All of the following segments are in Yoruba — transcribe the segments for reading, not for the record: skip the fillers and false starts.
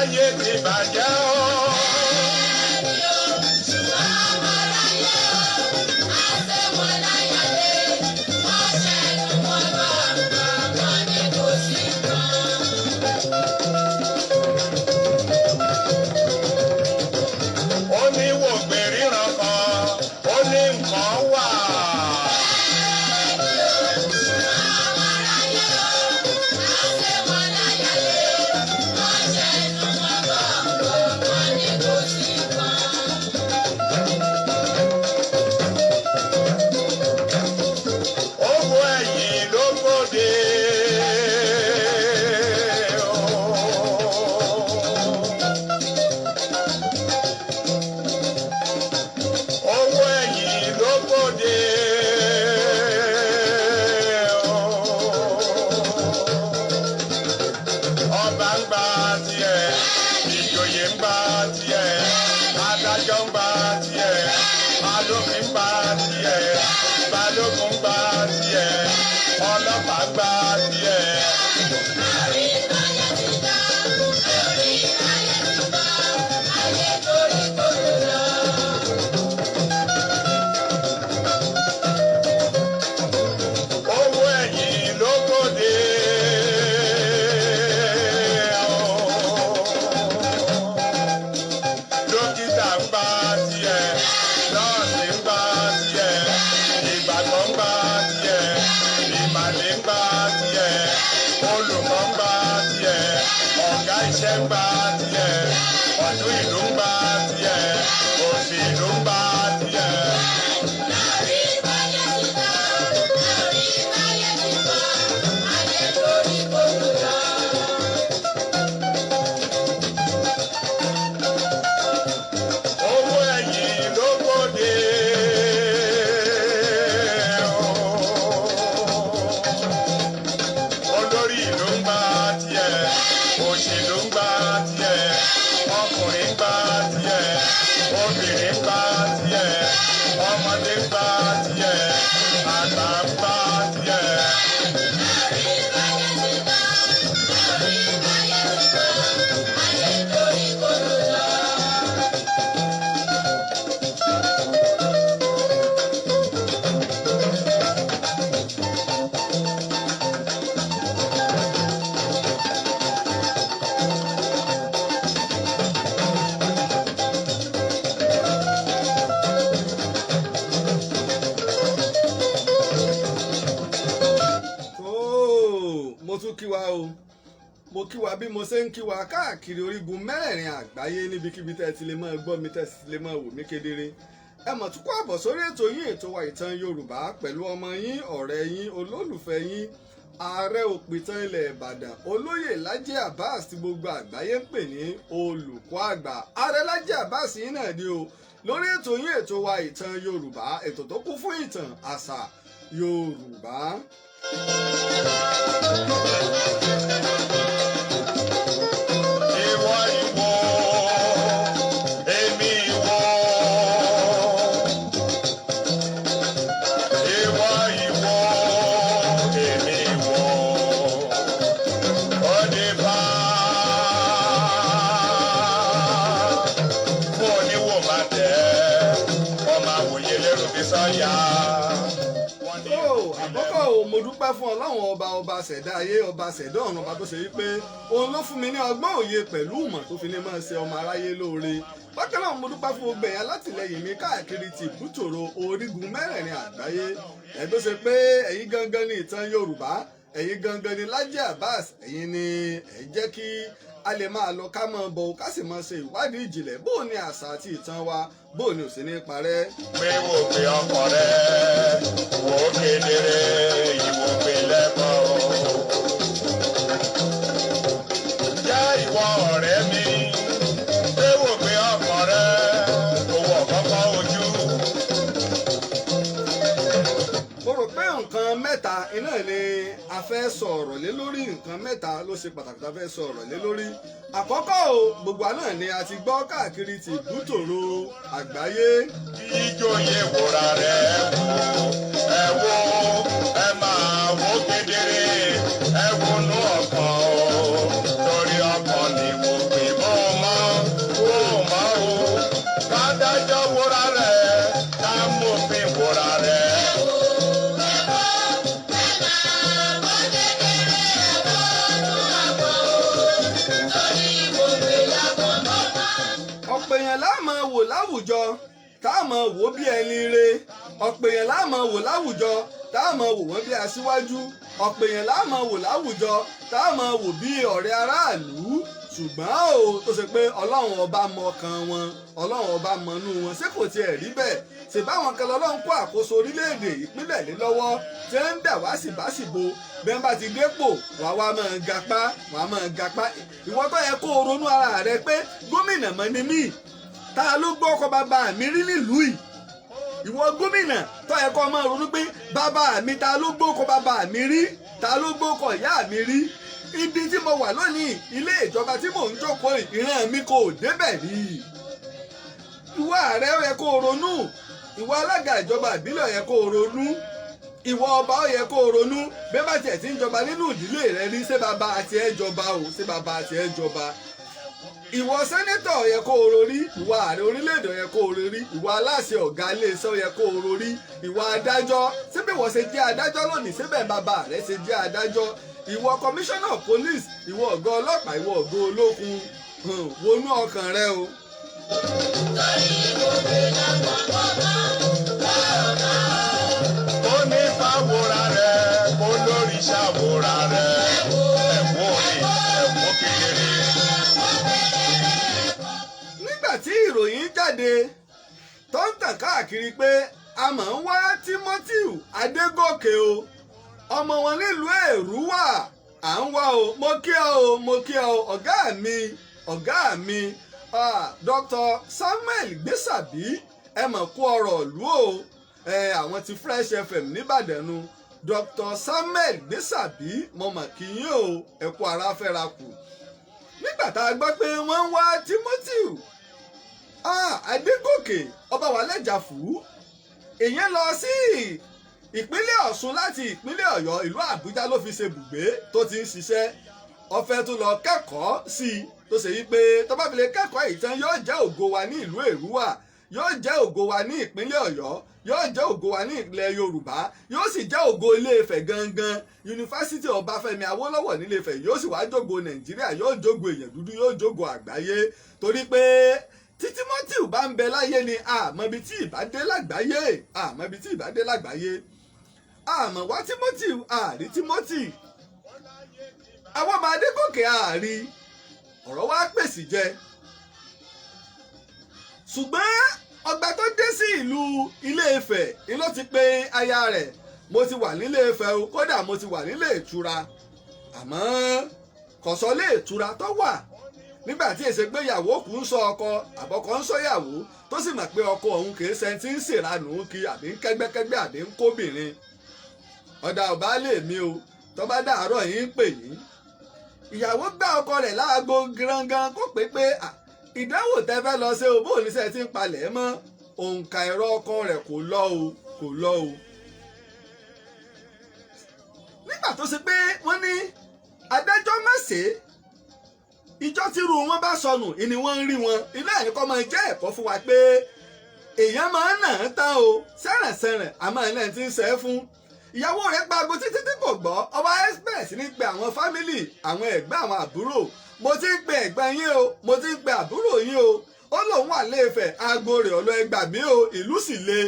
Ayé ti bàjẹ́ o. Ó ní wògbé ríran kan, ó ní nǹkan wà. Owó ẹ̀yìn ló gbòde. Owó ẹ̀yìn ló gbòde. Ọba ń gba tiẹ̀, ìjòyè ń gba tiẹ̀, adájọ́ ń gba tiẹ̀, alófin ń gba tiẹ̀, balógun ń gba tiẹ̀, ọlọ́pàá ń gba tiẹ̀. Owó ẹ̀yìn ló gbòde. Dókítà ń gba tiẹ̀, nọ́ọ̀sì ń gba tiẹ̀, ìgbàgbọ́ ń gba tiẹ̀, ìmàlè ń gba tiẹ̀, olùkọ́ ń gba tiẹ̀, ọ̀gá iṣẹ́ ń gba tiẹ̀, ọ̀tún ìlú ń gba tiẹ̀, òsì ìlú ń gba tiẹ̀. Owó ẹ̀yìn ló gbòde. Olórí ìlú ń gba tiẹ̀, òṣèlú ń gba tiẹ̀, ọkùnrin ń gba tiẹ̀, obìnrin ń gba tiẹ̀, ọmọdé ń gba tiẹ̀, àgbà ń gba tiẹ̀. Tóò, mo tún kí wa o, mo kí wa bí mo ṣe ń kí wa káàkiri orígun mẹ́rẹ̀ẹ̀rin àgbáyé níbikíbi tẹ́ ẹ ti lè máa gbọ́ mi, tẹ́ ẹ sì lè máa wò mí kedere. Ẹ mọ̀ tún kó àbọ̀ sórí ètò yín, ètò wa, Ìtàn Yorùbá, pẹ̀lú ọmọ yín, ọ̀rẹ́ yín, olólùfẹ́ yín, ààrẹ òpìtàn ilẹ̀ Ìbàdàn, olóyè Lájí Abbas, tí gbogbo àgbáyé ń pè ní olùkọ́ àgbà. Ààrẹ Lájí Abbas yín náà ni o, lórí ètò yín, ètò wa, Ìtàn Yorùbá, ètò tó kún fún ìtàn àṣà Yorùbá. Ìwọ ìwọ, èmi ìwọ. Ìwọ ìwọ, èmi ìwọ. Ó dé bá fún oníwò máa tẹ̀, ọmọ àwòye lérò bí sọ́yà. Wọ́n ní Tó àkọ́kọ́ o, mo dúpẹ́ fún Ọlọ́run ọba, ọba ṣẹ̀dá ayé, ọba ṣẹ̀dá ọ̀run, ọba tó ṣe wípé òun ló fún mi ní ọgbọ́n, òye pẹ̀lú ìmọ̀ tó fi ní máa ṣe ọmọ aráyé lóore. Bákan náà, mo dúpẹ́ fún gbogbo ẹ̀yin alátìlẹyìn mi káàkiri ti ìbútòrò orígun mẹ́rẹ̀ẹ̀rin àgbáyé ẹ̀, tó ṣe pé ẹ̀yin gangan ni ìtàn Yorùbá, ẹ̀yin gangan ni Lájí Abbas, ẹ̀yin ni ẹ̀ jẹ́ kí a lè máa lọ, ká máa bọ̀, ká sì máa ṣe ìwádìí ìjìnlẹ̀ bó o ní àṣà àti ìtàn wa, bó o ní ò sí ní parẹ́. Pé wò pé ọkọ rẹ wò ó kedere, ìwò pé lẹ́kọ̀ọ́. Ǹjẹ́ ìwọ ọ̀rẹ́ mi, pé wò pé ọkọ rẹ owó ọ̀kọ́kọ́ ojú. Mo rò pé nǹkan mẹ́ta iná ni a fẹ́ sọ̀rọ̀ lé lórí. Nǹkan mẹ́ta ló ṣe pàtàkì tá a fẹ́ sọ̀rọ̀ lé lórí. Àkọ́kọ́ o, gbogbo àná ni a ti gbọ́ káàkiri ti ìbútòrò àgbáyé. Ìjòyè wòrà rẹ̀ wò, ẹ wò, ẹ máa wò kedere, ẹ wònú ọkàn o, torí ọkàn ni wò pé bó Èèyàn la máa wò láwùjọ tá a máa wò bí ẹni re. Ọ̀pọ̀ èèyàn la máa wò láwùjọ tá a máa wò wọ́n bí aṣíwájú. Ọ̀pọ̀ èèyàn la máa wò láwùjọ tá a máa wò bí ọ̀rẹ́ aráàlú, ṣùgbọ́n o tó ṣe pé Ọlọ́run Ọba mọ ọkàn wọn, Ọlọ́run Ọba mọnú wọn. Ṣé kò tiẹ̀ rí bẹ́ẹ̀? Ṣe báwọn kan lọ́lọ́run kó àkóso orílẹ̀-èdè ìpínlẹ̀ lé lọ́wọ́ tí ń dà wá síbáṣìbo? Bí wọ́n bá ti dépò, wàá wá máa gapá, wàá máa gapá. Ìwọ tó yẹ kó o ronú ara rẹ pé gómìnà mọ́ ni mí, ta ló gbọ́ ọkọ̀ bàbá mi rí nílùú yìí? Ìwọ gómìnà tó yẹ kó máa ronú pé bàbá mi, ta ló gbókọ bàbá mi rí? Ta ló gbókọ ìyá mi rí? Ibi tí mo wà lónìí, ilé ìjọba tí mò ń jókòó, ìran mi kò débẹ̀ rí. Ìwọ ààrẹ, ó yẹ kó o ronú. Ìwọ alága ìjọba ìbílẹ̀, ó yẹ kó o ronú. Ìwọ ọba, ó yẹ kó o ronú. Bí bá tiẹ̀ ti ń jọba nínú ìdílé rẹ rí, ṣé bàbá àti ẹ̀ jọba o? Ṣé bàbá àti ẹ̀ jọba? Ìwọ senator, ó yẹ kó o rorí. Ìwọ ààrẹ orílẹ̀-èdè, ó yẹ kó o rorí. Ìwọ aláṣẹ, ọ̀gá iléeṣẹ́, ó yẹ kó o rorí. Ìwọ adájọ́, síbí wọ́n ṣe jẹ́ adájọ́ lónìí, síbẹ̀ bàbá rẹ ṣe jẹ́ adájọ́? Ìwọ commissioner of police, ìwọ ọ̀gá ọlọ́pàá, ìwọ ọ̀gá ológun, wọnú ọkàn rẹ o. Torí mo gbé lápò kọ́kọ́ lọ́ọ̀ká. Ó ní fáwọra rẹ̀, kó lórí ṣàwòrà rẹ̀, ẹ̀wọ̀n òní ẹ̀wọ̀n kedere. Nígbà tí ìròyìn jáde tó ń tàn káàkiri pé a máa ń wá Timothy Adégòkè o, ọmọ wọn nílùú Èrúwà, à ń wá o. Mo kí ọ o, mo kí ọ o, ọ̀gá mi, ọ̀gá mi, Dr. Samuel Gbèsàbí, ẹ mọ̀ kú ọ̀rọ̀ ìlú o. Àwọn ti Fresh FM nìbàdàn nu. Dr. Samuel Gbèsàbí, mo mọ̀ kí yín o, ẹ kú ara fẹ́ra kù. Nígbà tá a gbọ́ pé wọ́n ń wá Timothy Adégòkè ọba wa lẹ́jàfù, èèyàn lọ sí ìpínlẹ̀ Ọ̀ṣun láti ìpínlẹ̀ Ọ̀yọ́. Ìlú Àbújá ló fi ṣe bùgbé tó ti ń ṣiṣẹ́. Ó fẹ́ tó lọ kẹ́kọ̀ọ́ sí i, tó ṣe yí pé tó bá fi lè kẹ́kọ̀ọ́ yìí tán, yóò jẹ́ ògo wa ní ìlú Èrúwà, yóò jẹ́ ògo wa ní ìpínlẹ̀ Ọ̀yọ́, yóò jẹ́ ògo wa ní ilẹ̀ Yorùbá, yóò sì jẹ́ ògo Ilé-Ifẹ̀ gangan, Yunifásitì Ọbáfẹ́mi Awólọ́wọ̀ nílé Ifẹ̀, yóò sì wá jógo Nàìjíríà, yóò jógo èèyàn dúdú, yóò jógo àgbáyé. Torí pé tí Timothy bá ń bẹ láyé ni, àmọ́ ibi tí ìbá dé lágbàáyé, àmọ́ ibi tí ìbá dé lágbàáyé. Àmọ́ wá Timothy, àrí Timothy, àwọn ọmọ Adégòkè àárí, ọ̀rọ̀ wá pèsè jẹ. Ṣùgbọ́n ọgbà tó dé sí ìlú Ilé-Ifẹ̀ ni ló ti pe aya rẹ̀: "Mo ti wà nílé Ifẹ̀ o, kódà mo ti wà nílé ìtura." Àmọ́ kò sọ lé ìtura tó wà. Nígbà tí èsè pé ìyàwó kù ń sọ ọkọ, àbọ̀kọ ń sọ ìyàwó, tó sì mọ̀ pé ọkọ òun kì í ṣe tí ń ṣèranù kí àbí ń kẹ́gbẹ́kẹ́gbẹ́ àbí ń kóbìnrin. "Ọ̀dà ọ̀bá lè mi o, tó bá dàárọ̀ yín ń pè yín." Ìyàwó gbá ọkọ rẹ̀ láago gangan kó pé pé ìdánwò tẹ́ fẹ́ lọ ṣe o, bó oníṣẹ́ ti ń palẹ̀ mọ́? Òǹkà ẹ̀rọ ọkọ rẹ̀ kò lọ o, kò lọ o. Nígbà tó ṣe pé wọ́n ní adájọ́ mọ̀ṣẹ́, ìjọ tírú wọn bá sọnù ìní wọ́n ń rí wọn. Ilé ẹ̀yìn kọ́ máa jẹ́ ẹ̀kọ́ fún wa pé èèyàn máa ń nà án tán o, sẹ́rẹ̀sẹ̀rẹ̀ àmọ́ ilé ti ń ṣẹ́ fún. Ìyàwó rẹ̀ paago títí tí kò gbọ́. Ọba express ní pe àwọn family, àwọn ẹ̀gbọ́n, àwọn àbúrò: "Mo ti ń pe ẹ̀gbọ́n yín o, mo ti ń pe àbúrò yín o, ó lóun wà léèfẹ̀, aago rẹ̀ ọ̀lọ́, ẹgbà mí o, ìlú sì le."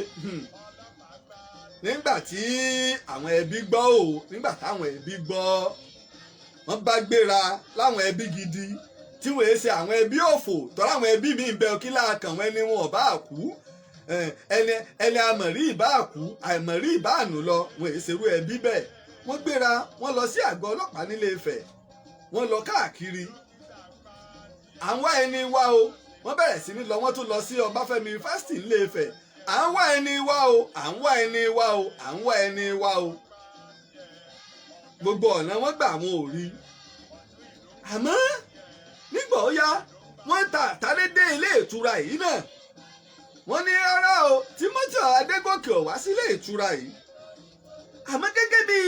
Nígbà tí àwọn ẹbí gbọ́ o, nígbà táwọn ẹbí gbọ́, wọ́n bá gbéra láwọn ẹbí gidi tí wọ́n ṣe àwọn ẹbí òfò, tọ́lá àwọn ẹbí mi ń bẹ kí láàkàn wọn ẹni wọn ò bá kú, ẹni ẹni àmọ̀rí ìbá kú, àìmọ̀rí ìbá ànú lọ, wọn èé ṣerú ẹbí bẹ́ẹ̀. Wọ́n gbéra, wọ́n lọ sí àgọ́ ọlọ́pàá nílé Ifẹ̀, wọ́n lọ káàkiri àwọn ẹni wá o. Wọ́n bẹ̀rẹ̀ sí ní lọ, wọ́n tún lọ sí Ọbáfẹ́mi Yunifásitì nílé Ifẹ̀. À ń wá ẹni wá o, à ń wá ẹni wá o, à ń wá ẹni wá o. Gbogbo ọ̀nà wọ́n gbà, wọn ò rí. Àmọ́ nígbà ó yá, wọ́n ta àtàlédé ilé ìtura yìí náà. Wọ́n ní rárá o, Timothy Adégòkè ò wá sílé ìtura yìí. Àmọ́ gẹ́gẹ́ bí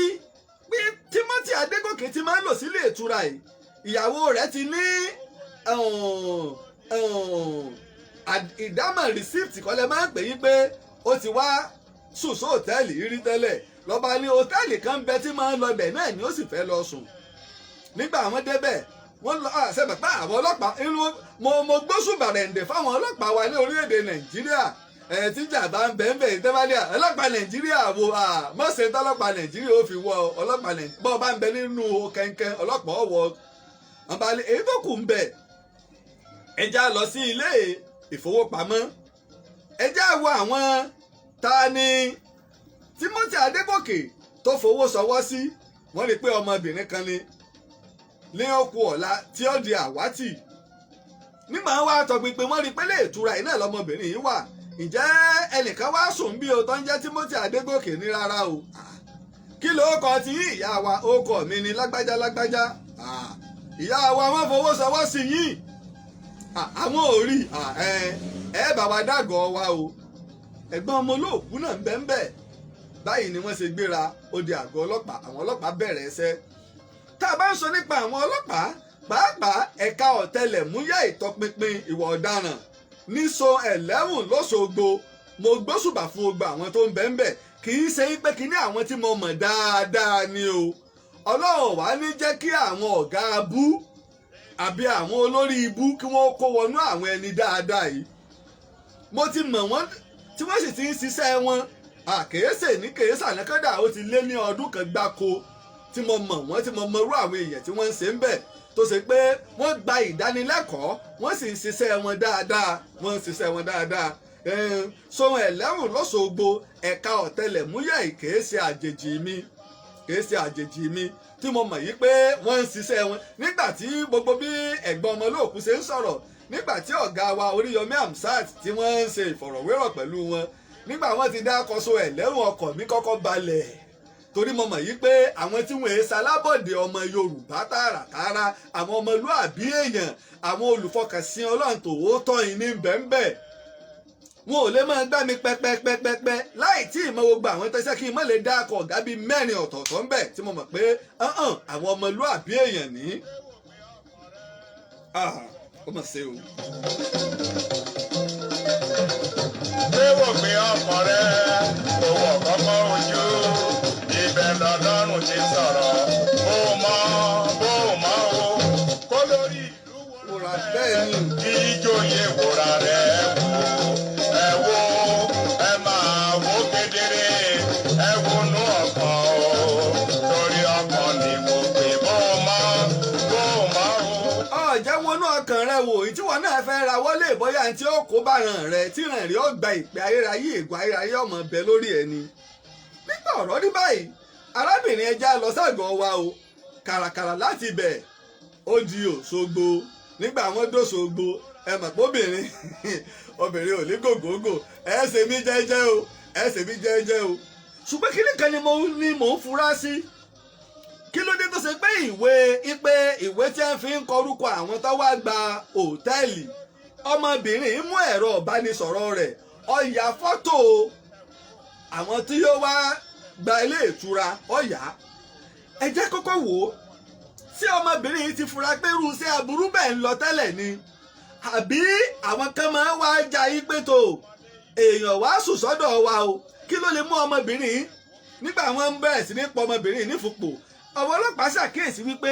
pé Timothy Adégòkè ti máa ń lò sílé ìtura yìí, ìyàwó rẹ̀ ti ní ìdámọ̀, receipt kọ́lẹ̀ máa ń pè yín pé ó ti wá sùn sí hòtẹ́ẹ̀lì rí tẹ́lẹ̀. Lọ́ba ní hòtẹ́ẹ̀lì kan bẹ tí máa ń lọ ibẹ̀ náà ni ó sì fẹ́ lọ sùn. Nígbà àwọn débẹ̀, wọ́n Wọ́n lọ àṣẹ pé àwọn ọlọ́pàá inú mo gbóṣùbà rẹ̀ǹdẹ̀ fáwọn ọlọ́pàá wa ní orílẹ̀-èdè Nàìjíríà. Ẹ̀ tíjà bá ń bẹ̀ ń bẹ̀ ìtẹ́fálíà, ọlọ́pàá Nàìjíríà wo mọ̀ọ́sẹ̀ tọ́lọ́pàá Nàìjíríà ó fi wọ ọlọ́pàá Nàìjíríà. Bọ́ọ̀ bá ń bẹ nínú kẹ̀kẹ́, ọlọ́pàá ọ̀wọ́ àbálẹ̀. Èyí tó kù ń bẹ̀, ẹ já lọ sí ilé ìfowópamọ́, ẹ já wo àwọn ta ni Timothy Adégòkè tó fowó sọwọ́ sí. Wọ́n rí i pé ọmọbìnrin kan ni ní òkú ọ̀la tí ó di àwátì. Nígbà wọn wá tọpinpin, wọ́n rí i pé lè ìtura yìí náà lọmọbìnrin yìí wà. Ǹjẹ́ ẹnìkan wá sùn bí o tó ń jẹ́ Timothy Adégòkè? Ní rárá o. Kí ló kọ tí ìyá wa? Ó kọ mi ní lágbájá lágbájá. Ìyá wa, wọ́n fowó sọwọ́ sí yín, àwọn ò rí ẹ. Ẹ bá wa dàgọ̀ wa o. Ẹ̀gbọ́n ọmọ olóòkú náà ń bẹ ń bẹ. Báyìí ni wọ́n ṣe gbéra, ó di àgọ́ ọlọ́pàá. Àwọn ọlọ́pàá bẹ̀rẹ̀ ẹsẹ̀. Tá a bá ń sọ nípa àwọn ọlọ́pàá, pàápàá ẹ̀ka ọ̀tẹlẹ̀múyẹ́ ìtọpinpin ìwà ọ̀daràn ní Zone 11 lọ́sọ̀gbọ̀, mo gbóṣùbà fún gbogbo àwọn tó ń bẹ ń bẹ. Kì í ṣe pé kíní àwọn tí mo mọ̀ dáadáa ni o. Ọlọ́run wá ní jẹ́ kí àwọn ọ̀gá abú àbí àwọn olórí ibú kí wọ́n kó wọnú àwọn ẹni dáadáa yìí. Mo ti mọ̀ wọ́n tí wọ́n sì ti ń ṣiṣẹ́ wọn. Àkèésè ní kèésà lẹ́kọ̀dà, ó ti lé ní ọdún kan gbáko tí mo mọ̀ wọ́n, tí mo mọrú àwọn èèyàn tí wọ́n ń ṣe ń bẹ̀, tó ṣe pé wọ́n gba ìdánilẹ́kọ̀ọ́, wọ́n sì ń ṣiṣẹ́ wọn dáadáa, wọ́n ń ṣiṣẹ́ wọn dáadáa. Zone 11 lọ́sọ̀gbọ̀, ẹ̀ka ọ̀tẹlẹ̀múyẹ́, kèé ṣe àjèjì mi, kèé ṣe àjèjì mi, tí mo mọ̀ yìí pé wọ́n ń ṣiṣẹ́ wọn. Nígbà tí gbogbo bí ẹ̀gbọ́n ọmọ olóòkú ṣe ń sọ̀rọ̀, nígbà tí ọ̀gá wa Oríyọmí Hamzat tí wọ́n ń ṣe ìfọ̀rọ̀wérọ̀ pẹ̀lú wọn, nígbà wọ́n ti dá kọ́sọ 11, ọkọ̀ mi kọ́kọ́ balẹ̀, torí mo mọ̀ yìí pé àwọn tí wọ́n ń ṣalábọ̀dé ọmọ Yorùbá tààràtààrà, àwọn ọmọlúàbí èèyàn, àwọn olùfọkànsìn Ọlọ́run tòótọ́ yìí ní bẹ́ẹ̀nbẹ́ẹ̀, wọn ò lè máa gbá mi pẹpẹpẹpẹ láì tí ì mọ gbogbo àwọn tẹsẹ̀ kí n má lè dá akọ ọ̀gá bíi mẹ́rin ọ̀tọ̀ọ̀tọ̀ ń bẹ̀ tí mo mọ̀ pé àwọn ọmọlúàbí èèyàn ní. Ó mà ṣe o. Pé wò pé ọkàn rẹ owó kọ́kọ́ ojú ibẹ̀ lọ́lọ́run ti sọ̀rọ̀, bó mọ́ bó mọ́ o kó lórí ìlú wo Wòrà bẹ́ẹ̀ ni. Kí ìjòyè wòrà rẹ̀ wò, ẹ wò, ẹ máa wò kedere, ẹ wọnú ọkàn o, torí ọkàn ni mo pè, bó mọ́ bó mọ́ o. Ọ̀jẹ̀ wọnú ọkàn rẹ wò, tí wọn náà fẹ́ ra wọlé, bóyá tí ó kó bá ràn rẹ, tí ràn rí ó gba ìpè ayérayé, ègún ayérayé ọmọ bẹ lórí ẹni. Nígbà ọ̀rọ̀ ní báyìí, arábìnrin, ẹja lọ ságọ̀ wa o. Kàràkàrà láti ibẹ̀, ó di Òṣogbo. Nígbà wọn dòṣogbo, ẹ mọ̀ pé obìnrin, obìnrin ò ní gògógò. Ẹ ṣe mí jẹ́jẹ́ o, ẹ ṣe mí jẹ́jẹ́ o. Ṣùgbọ́n kíní kan ni mo ń fura sí. Kí ló dé tó ṣe pé ìwé ipe ìwé tí wọ́n fi ń kọrúkọ àwọn tó wá gba òtẹ́ẹ̀lì, ọmọbìnrin yìí mú ẹ̀rọ ìbánisọ̀rọ̀ rẹ̀, ó ya fọ́tò àwọn tí yóò wá gba ilé ìtura, ó yà á? Ẹ jẹ́ kọ́kọ́ wò ó, tí ọmọbìnrin yìí ti fura pé irú iṣẹ́ aburú bẹ́ẹ̀ ń lọ tẹ́lẹ̀ ni, àbí àwọn kan máa ń wá ja yí pé tó èèyàn wá sùn sọ́dọ̀ wa o? Kí ló lè mú ọmọbìnrin yìí? Nígbà wọn ń bẹ̀rẹ̀ sí ní pọ ọmọbìnrin yìí nífupò, àwọn ọlọ́pàá ṣàkíyèsí wípé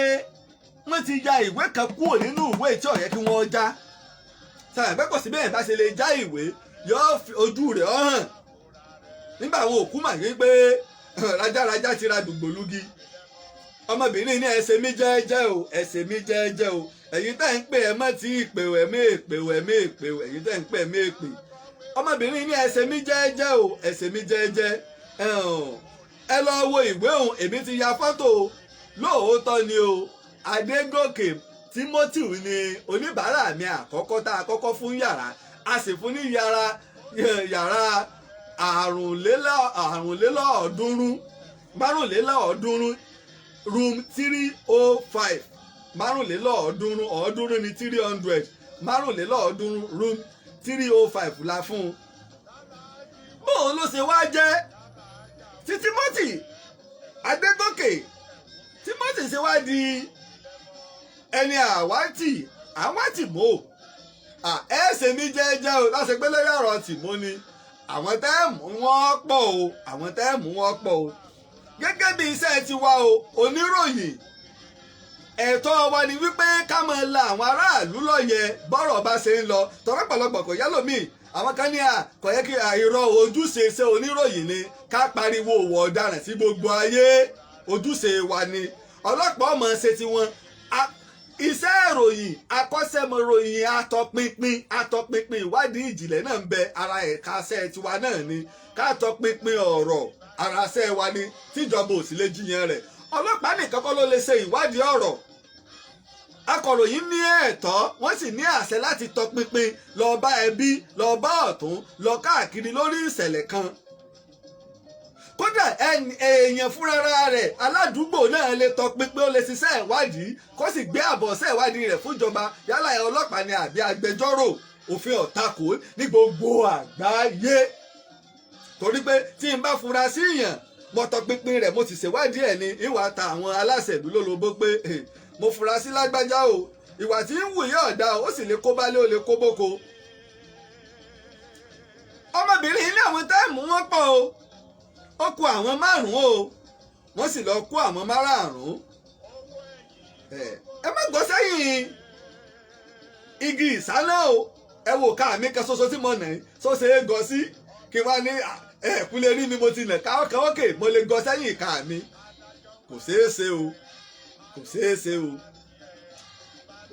wọ́n ti ya ìwé kan kúrò nínú ìwé tí ó yẹ kí wọ́n já. Sàbẹ̀ pé kò sí bẹ́ẹ̀ bá ṣe lè já ìwé, yóò fi ojú rẹ̀ ọ́ hàn. Nígbà àwọn òkú mà ní pé rájárájá ti ra dùgbòlugi. Ọmọbìnrin ní, "Ẹsẹ̀ mi jẹ́ẹ́jẹ́ o, ẹsẹ̀ mi jẹ́ẹ́jẹ́ o. Ẹ̀yin tẹ́ ń pè, ẹ mọ́ tí ì pè o, ẹ̀mí èpè o, ẹ̀mí èpè o. Ẹ̀yin tẹ́ ń pè, ẹ̀mí èpè." Ọmọbìnrin ní, "Ẹsẹ̀ mi jẹ́ẹ́jẹ́ o, ẹsẹ̀ mi jẹ́ẹ́jẹ́. Ẹ lọ wo ìwé òun, èmi ti ya fọ́tò o. Lóòótọ́ ni o, Adégòkè Timothy ni oníbàárà mi àkọ́kọ́ tá a kọ́kọ́ fún yàrá, a sì fún ní yàrá àrùnlélọ́ọ̀ọ́dúnrún, 325, room 305, 325, 300 ní 300, 325, room 305 la fún un. Bóun ló ṣe wá jẹ́ tí Timothy Adégòkè Timothy ṣe wá di ẹni àwátì àwátì mò? Ẹ ṣe mí jẹ́jẹ́ o." Láti pé lórí ọ̀rọ̀ tìmọ́ ni àwọn tẹ́ mú wọn pọ̀ o, àwọn tẹ́ mú wọn pọ̀ o. Gẹ́gẹ́ bí iṣẹ́ tiwa o, oníròyìn. Ẹ̀tọ́ wa ni wípé ká máa la àwọn aráàlú lọ́yẹ̀ bọ́rọ̀ bá ṣe ń lọ. Tọ́rọ̀pọ̀lọpọ̀ kò yá lómi, àwọn kan ní à kò yẹ kí àìrọ̀. Ojúṣe ṣe oníròyìn ni ká pariwo òwò ọ̀daràn sí gbogbo ayé. Ojúṣe wa ni. Ọlọ́pàá ọmọ ṣe tiwọn. Iṣẹ́ ìròyìn, akọ́ṣẹ́mọròyìn, atọpinpin atọpinpin ìwádìí ìjìnlẹ̀ náà ń bẹ. Ara ẹ̀ka iṣẹ́ tiwa náà ni ká tọpinpin ọ̀rọ̀. Ara iṣẹ́ wa ni tíjọba ò sì lè jiyàn rẹ̀. Ọlọ́pàá nìkan kọ́ ló lè ṣe ìwádìí ọ̀rọ̀. Akọ̀ròyìn ní ẹ̀tọ́, wọ́n sì ní àṣẹ láti tọpinpin, lọ bá ẹbí, lọ bá ọ̀tún, lọ káàkiri lórí ìṣẹ̀lẹ̀ kan. Kódà èèyàn fúnra rẹ̀, aládùúgbò náà lè tọpinpin, ó lè ṣiṣẹ́ ìwádìí, kó sì gbé àbọ̀ṣẹ́ ìwádìí rẹ̀ fúnjọba, yálà ọlọ́pàá ni àbí agbẹjọ́rò. Òfin ò takò ní gbogbo àgbáyé, torí pé tí n bá fura sí èèyàn, mo tọpinpin rẹ̀, mo sì ṣèwádìí ẹ̀ ní ìwà ta àwọn aláṣẹ ìlú lólobó pé mo fura sí lágbájá o, ìwà tí ń wù yóò dá o, ó sì lè kó bálé, ó lè kó bóko. Ọmọbìnrin yìí ní àwọn táìmù wọn pọ̀ o, ó kó àwọn márùn-ún o, wọ́n sì lọ kó àwọn márààrún. Ẹ má gbọ́ sẹ́yìn igi ìsáná o. Ẹ wò ká mi kan ṣoṣo tí mo nà í ṣó ṣe é gọ sí kí wọ́n ní ẹ̀ẹ́kú lè rí mi. Mo ti nà káwọ́kẹ́ ókè, mo lè gọ sẹ́yìn ìka mi. Kò ṣeé ṣe o, kò ṣeé ṣe o.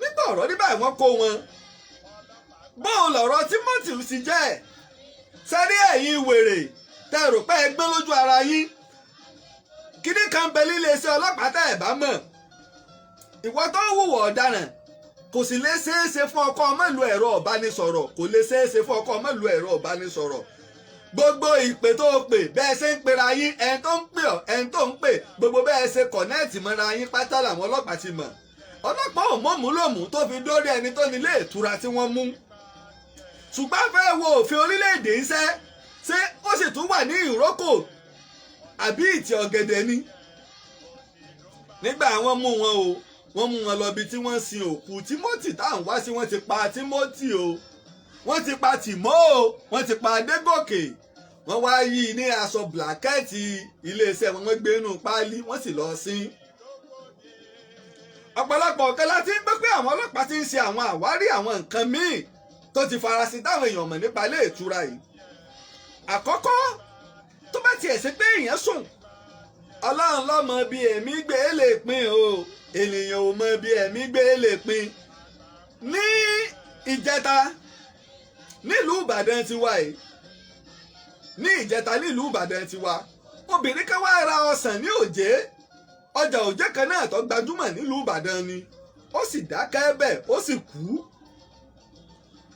Nígbà ọ̀rọ̀ ní báyìí, wọ́n kó wọn. Bóun lọ̀rọ̀ Timothy sì jẹ́ sẹ́rí. Ẹ̀yin wèrè tẹ́ rò pé ẹ gbé lójú ara yín, kíní kan bẹ lílé iṣẹ́ ọlọ́pàá tẹ́ ẹ̀ bá mọ̀. Ìwọ tó ń hùwà ọ̀daràn, kò sì lè ṣeé ṣe fún ọkọ ọmọ ìlú ẹ̀rọ ìbánisọ̀rọ̀, kò lè ṣeé ṣe fún ọkọ ọmọ ìlú ẹ̀rọ ìbánisọ̀rọ̀. Gbogbo ìpè tó o pè, bẹ́ẹ̀ ṣe ń pera yín, ẹni tó ń pè ọ́, ẹni tó ń pè, gbogbo bẹ́ẹ̀ ṣe connect mọ́ra yín pátá làwọn ọlọ́pàá ti mọ̀. Ọlọ́pàá ò mọ̀mú lòmú tó fi dórí ẹni tó nílé ìtura tí wọ́n mú. Ṣùgbọ́n fẹ́ wo òfin orílẹ̀-èdè iṣẹ́, ṣé ó sì tún wà ní ìrókò àbí ìtì ọ̀gẹ̀dẹ̀ ni? Nígbà wọ́n mú wọn o, wọ́n mú wọn lọ bí tí wọ́n sin òkú Timothy tá à ń wá sí. Wọ́n ti pa Timothy o, wọ́n ti pa Tìmọ́ o, wọ́n ti pa Adégòkè. Wọ́n wá yí i ní aṣọ blanket iléeṣẹ́ wọn, wọ́n gbé inú páálí, wọ́n sì lọ sin. Ọ̀pọ̀lọpọ̀ ọ̀kan láti ń gbọ́ pé àwọn ọlọ́pàá ti ń ṣe àwọn àwárí àwọn nǹkan míì tó ti farasin táwọn èèyàn mọ̀ nípa ilé ìtura yìí. Àkọ́kọ́, tó bá tiẹ̀ ṣe pé èèyàn sùn, Ọlọ́run ló mọ bí ẹ̀mí gbé lè pín o, ènìyàn ò mọ bí ẹ̀mí gbé lè pín. Ní ìjẹta nílùú Ìbàdàn tiwa yìí, ní ìjẹta nílùú Ìbàdàn tiwa, obìnrin kan wá ra ọsàn ní Òjé, ọjà Òjé kan náà tó gbajúmọ̀ nílùú Ìbàdàn ni. Ó sì dákẹ́ bẹ́ẹ̀, ó sì kú.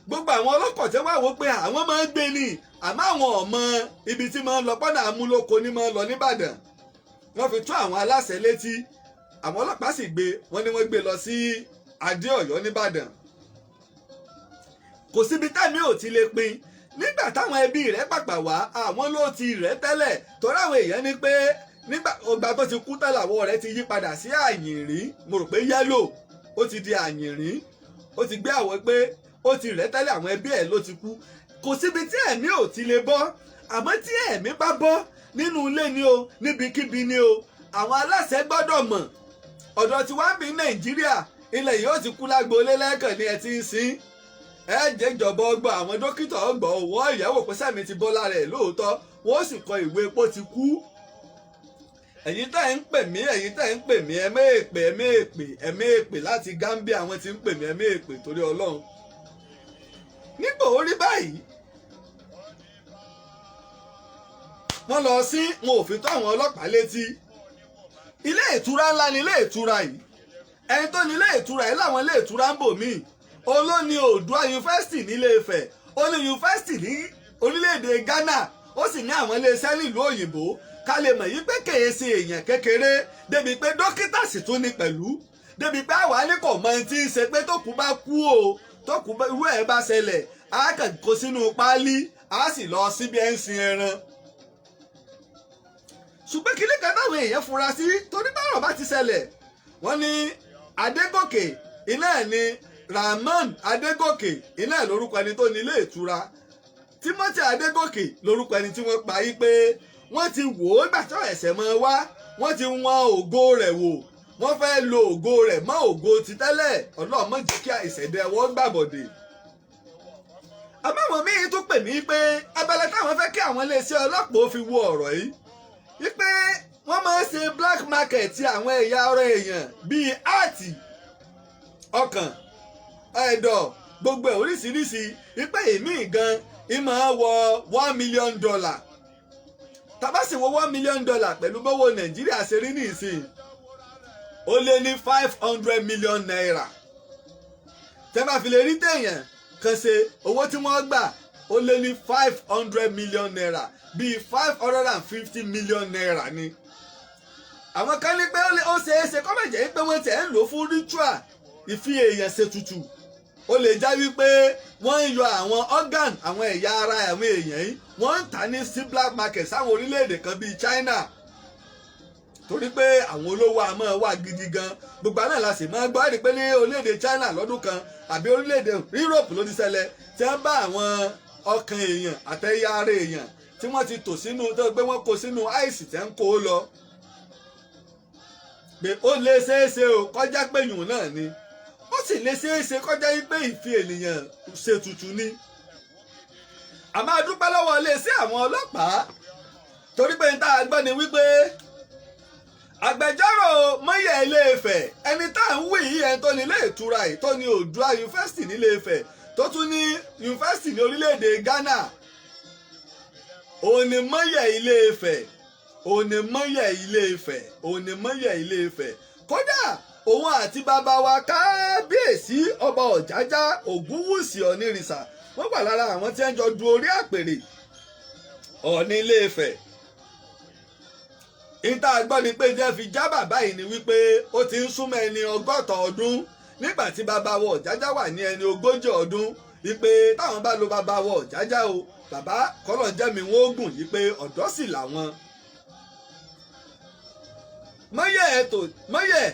Gbogbo àwọn ọlọ́kọ̀ tí wọ́n wò pé àwọn máa ń gbé ni, àmọ́ àwọn ọmọ ibi tí máa ń lọ, pọ́nà amúlòkọ ní máa ń lọ nìbàdàn. Wọ́n fi tó àwọn aláṣẹ létí, àwọn ọlọ́pàá sì gbé. Wọ́n ní wọ́n gbé lọ sí Adé-Ọ̀yọ́ nìbàdàn. Kò síbi tẹ́mi ò ti lè pin. Nígbà táwọn ẹbí rẹ̀ pàpà wá, àwọn ló ti rẹ̀ tẹ́lẹ̀, torí àwọn èèyàn ní pé nígbà ọgbà tó ti kú tẹ́lẹ̀, àwọ̀ rẹ̀ ti yí padà sí àyìnrín. Mo rò pé yellow, ó ti di àyìnrín, ó ti gbé àwọ̀ pé ó ti rẹ̀ tẹ́lẹ̀. Àwọn ẹbí ẹ̀ ló ti kú. Kò síbi tí ẹ̀mí ò ti lè bọ́. Àmọ́ tí ẹ̀mí bá bọ́ nínú ilé ni o, níbikíbi ni o, àwọn aláṣẹ gbọ́dọ̀ mọ̀. Ọ̀dọ̀ tí wọ́n ń bí Nàìjíríà, ilẹ̀ yìí ó ti kú lágboolé lẹ́ẹ̀kan ní ẹ ti ń sin. Ẹ jẹ́ ìjọba ọgbọ́n, àwọn dókítà ọgbọ́n, wọ́n ìyàwó pé sẹ́mi ti bọ́ lára ẹ̀ lóòótọ́, wọ́n sì kọ ìwé pó ti kú. Ẹ̀yin tẹ́ ń pè mí, ẹ̀yin tẹ́ ń pè mí, ẹ méèpè, ẹ méèpè, ẹ méèpè. Láti Gambia àwọn tí ń pè mí, ẹ méèpè torí Ọlọ́run. Nígbà ó rí báyìí, wọ́n lọ sí wọn ò fi tó àwọn ọlọ́pàá létí. Ilé ìtura ńlá ni ilé ìtura yìí. Ẹni tó ní ilé ìtura yìí láwọn ilé ìtura ń bò míì. Olóní Oòduà Yunifásitì nílé Ifẹ̀, ó ní yunifásitì ní orílẹ̀-èdè Ghana, ó sì ní àwọn iléeṣẹ́ nílùú òyìnbó. Ká lè mọ̀ yí pé kèé ṣe èèyàn kékeré, débi pé dókítà sì tún ní pẹ̀lú, débi pé àwa ní kò mọ ohun tí ń ṣe pé tó kú bá kú o, tó kú irú ẹ̀ bá ṣẹlẹ̀, á kàn kó sínú páálí, á sì lọ síbi ẹ̀ ń sin ẹran. Ṣùgbọ́n kíní kan táwọn èèyàn fura sí, torí báwọn bá ti ṣẹlẹ̀, wọ́n ní Adégòkè iná ẹ̀ ní Rahman Adégòkè, iná ẹ̀ lórúkọ ẹni tó ní ilé ìtura. Timothy Adégòkè lórúkọ ẹni tí wọ́n pa yí, pé wọ́n ti wò ó gbà tí ẹ̀sẹ̀ mọ́ wá, wọ́n ti wọ́n ògo rẹ̀ wò. Wọ́n fẹ́ lo ògo rẹ̀ mọ́ ògo ti tẹ́lẹ̀. Ọlọ́run má jẹ́ kí ìṣẹ̀dá ẹ̀wọ́ gbàbọ̀dè. Àmọ́ míì tún pè mí pé abẹ́lẹ́ táwọn fẹ́ kí àwọn iléeṣẹ́ ọlọ́pàá ó fi wo ọ̀rọ̀ yìí, wípé wọ́n máa ń ṣe black market àwọn ẹ̀yà ara èèyàn bíi heart, ọkàn, ẹ̀dọ̀, gbogbo ẹ̀ oríṣiríṣi, wípé èmi gan ìmọ̀ wọ $1 million. Tá bá sì wo $1 million pẹ̀lú bówó Nàìjíríà ṣe rí nísìn, ó lé ní ₦500 million. Tẹ́ bá fi lè rí téèyàn kan ṣe, owó tí wọ́n gbà ó lé ní ₦500 million, bíi ₦550 million ni. Àwọn kan ní pé ó ṣeé ṣe kó má jẹ́ pé wọ́n tiẹ̀ ń lò fún ritual ìfi èèyàn ṣètùtù. Ó lè já wípé wọ́n ń yọ àwọn organ, àwọn ẹ̀yà ara àwọn èèyàn yìí, wọ́n ń tà ní sí black market sáwọn orílẹ̀-èdè kan bíi China, torí pé àwọn olówó àmọ́ wà gidi gan. Gbogbo àná la sì máa gbọ́ ẹ̀rí pé ní orílẹ̀-èdè China lọ́dún kan, àbí orílẹ̀-èdè Europe ló ti ṣẹlẹ̀, tí wọ́n bá àwọn ọkàn èèyàn àtẹ̀yà ara èèyàn tí wọ́n ti tò sínú tó gbé, wọ́n kó sínú ice tí wọ́n kó lọ, pé ó lè ṣeé ṣe o kọjá pé yùn náà ni. Ó sì lè ṣeé ṣe kọjá pé ìfi ènìyàn ṣètùtù ni. Àmọ́ a dúpẹ́ lọ́wọ́ iléeṣẹ́ àwọn ọlọ́pàá, torí pé n tá a gbọ́ ni wípé agbẹjọ́rò Mọ́yẹ̀ Ilé-Ifẹ̀, ẹni tá à ń wí yìí, ẹni tó ní ilé ìtura yìí, tó ní Oòduà Yunifásitì nílé Ifẹ̀, tó tún ní yunifásitì ní orílẹ̀-èdè Ghana, òun ni Mọ́yẹ̀ Ilé-Ifẹ̀, òun ni Mọ́yẹ̀ Ilé-Ifẹ̀, òun ni Mọ́yẹ̀ Ilé-Ifẹ̀. Kódà òun àti bàbá wa kábíyèsí Ọba Ọ̀jájá Ògúnwùsì Ọ̀nìrìsà, wọ́n wà lára àwọn tí wọ́n jọ du orí àpèrè Ọ̀ọ̀ni Ilé-Ifẹ̀. Ìta gbọ́ ni pé jẹ́ fi já bàbá yìí ni wípé ó ti ń súnmọ́ ẹni 60 ọdún nígbà tí bàbá wa Ọ̀jájá wà ní ẹni 40 ọdún, wípé táwọn bá lo bàbá wa Ọ̀jájá o, bàbá kọ́lọ̀ jẹ́mi wọn ó gùn yìí, pé ọ̀dọ́ sì làwọn. Mọ́yẹ̀ ètò mọ́yẹ̀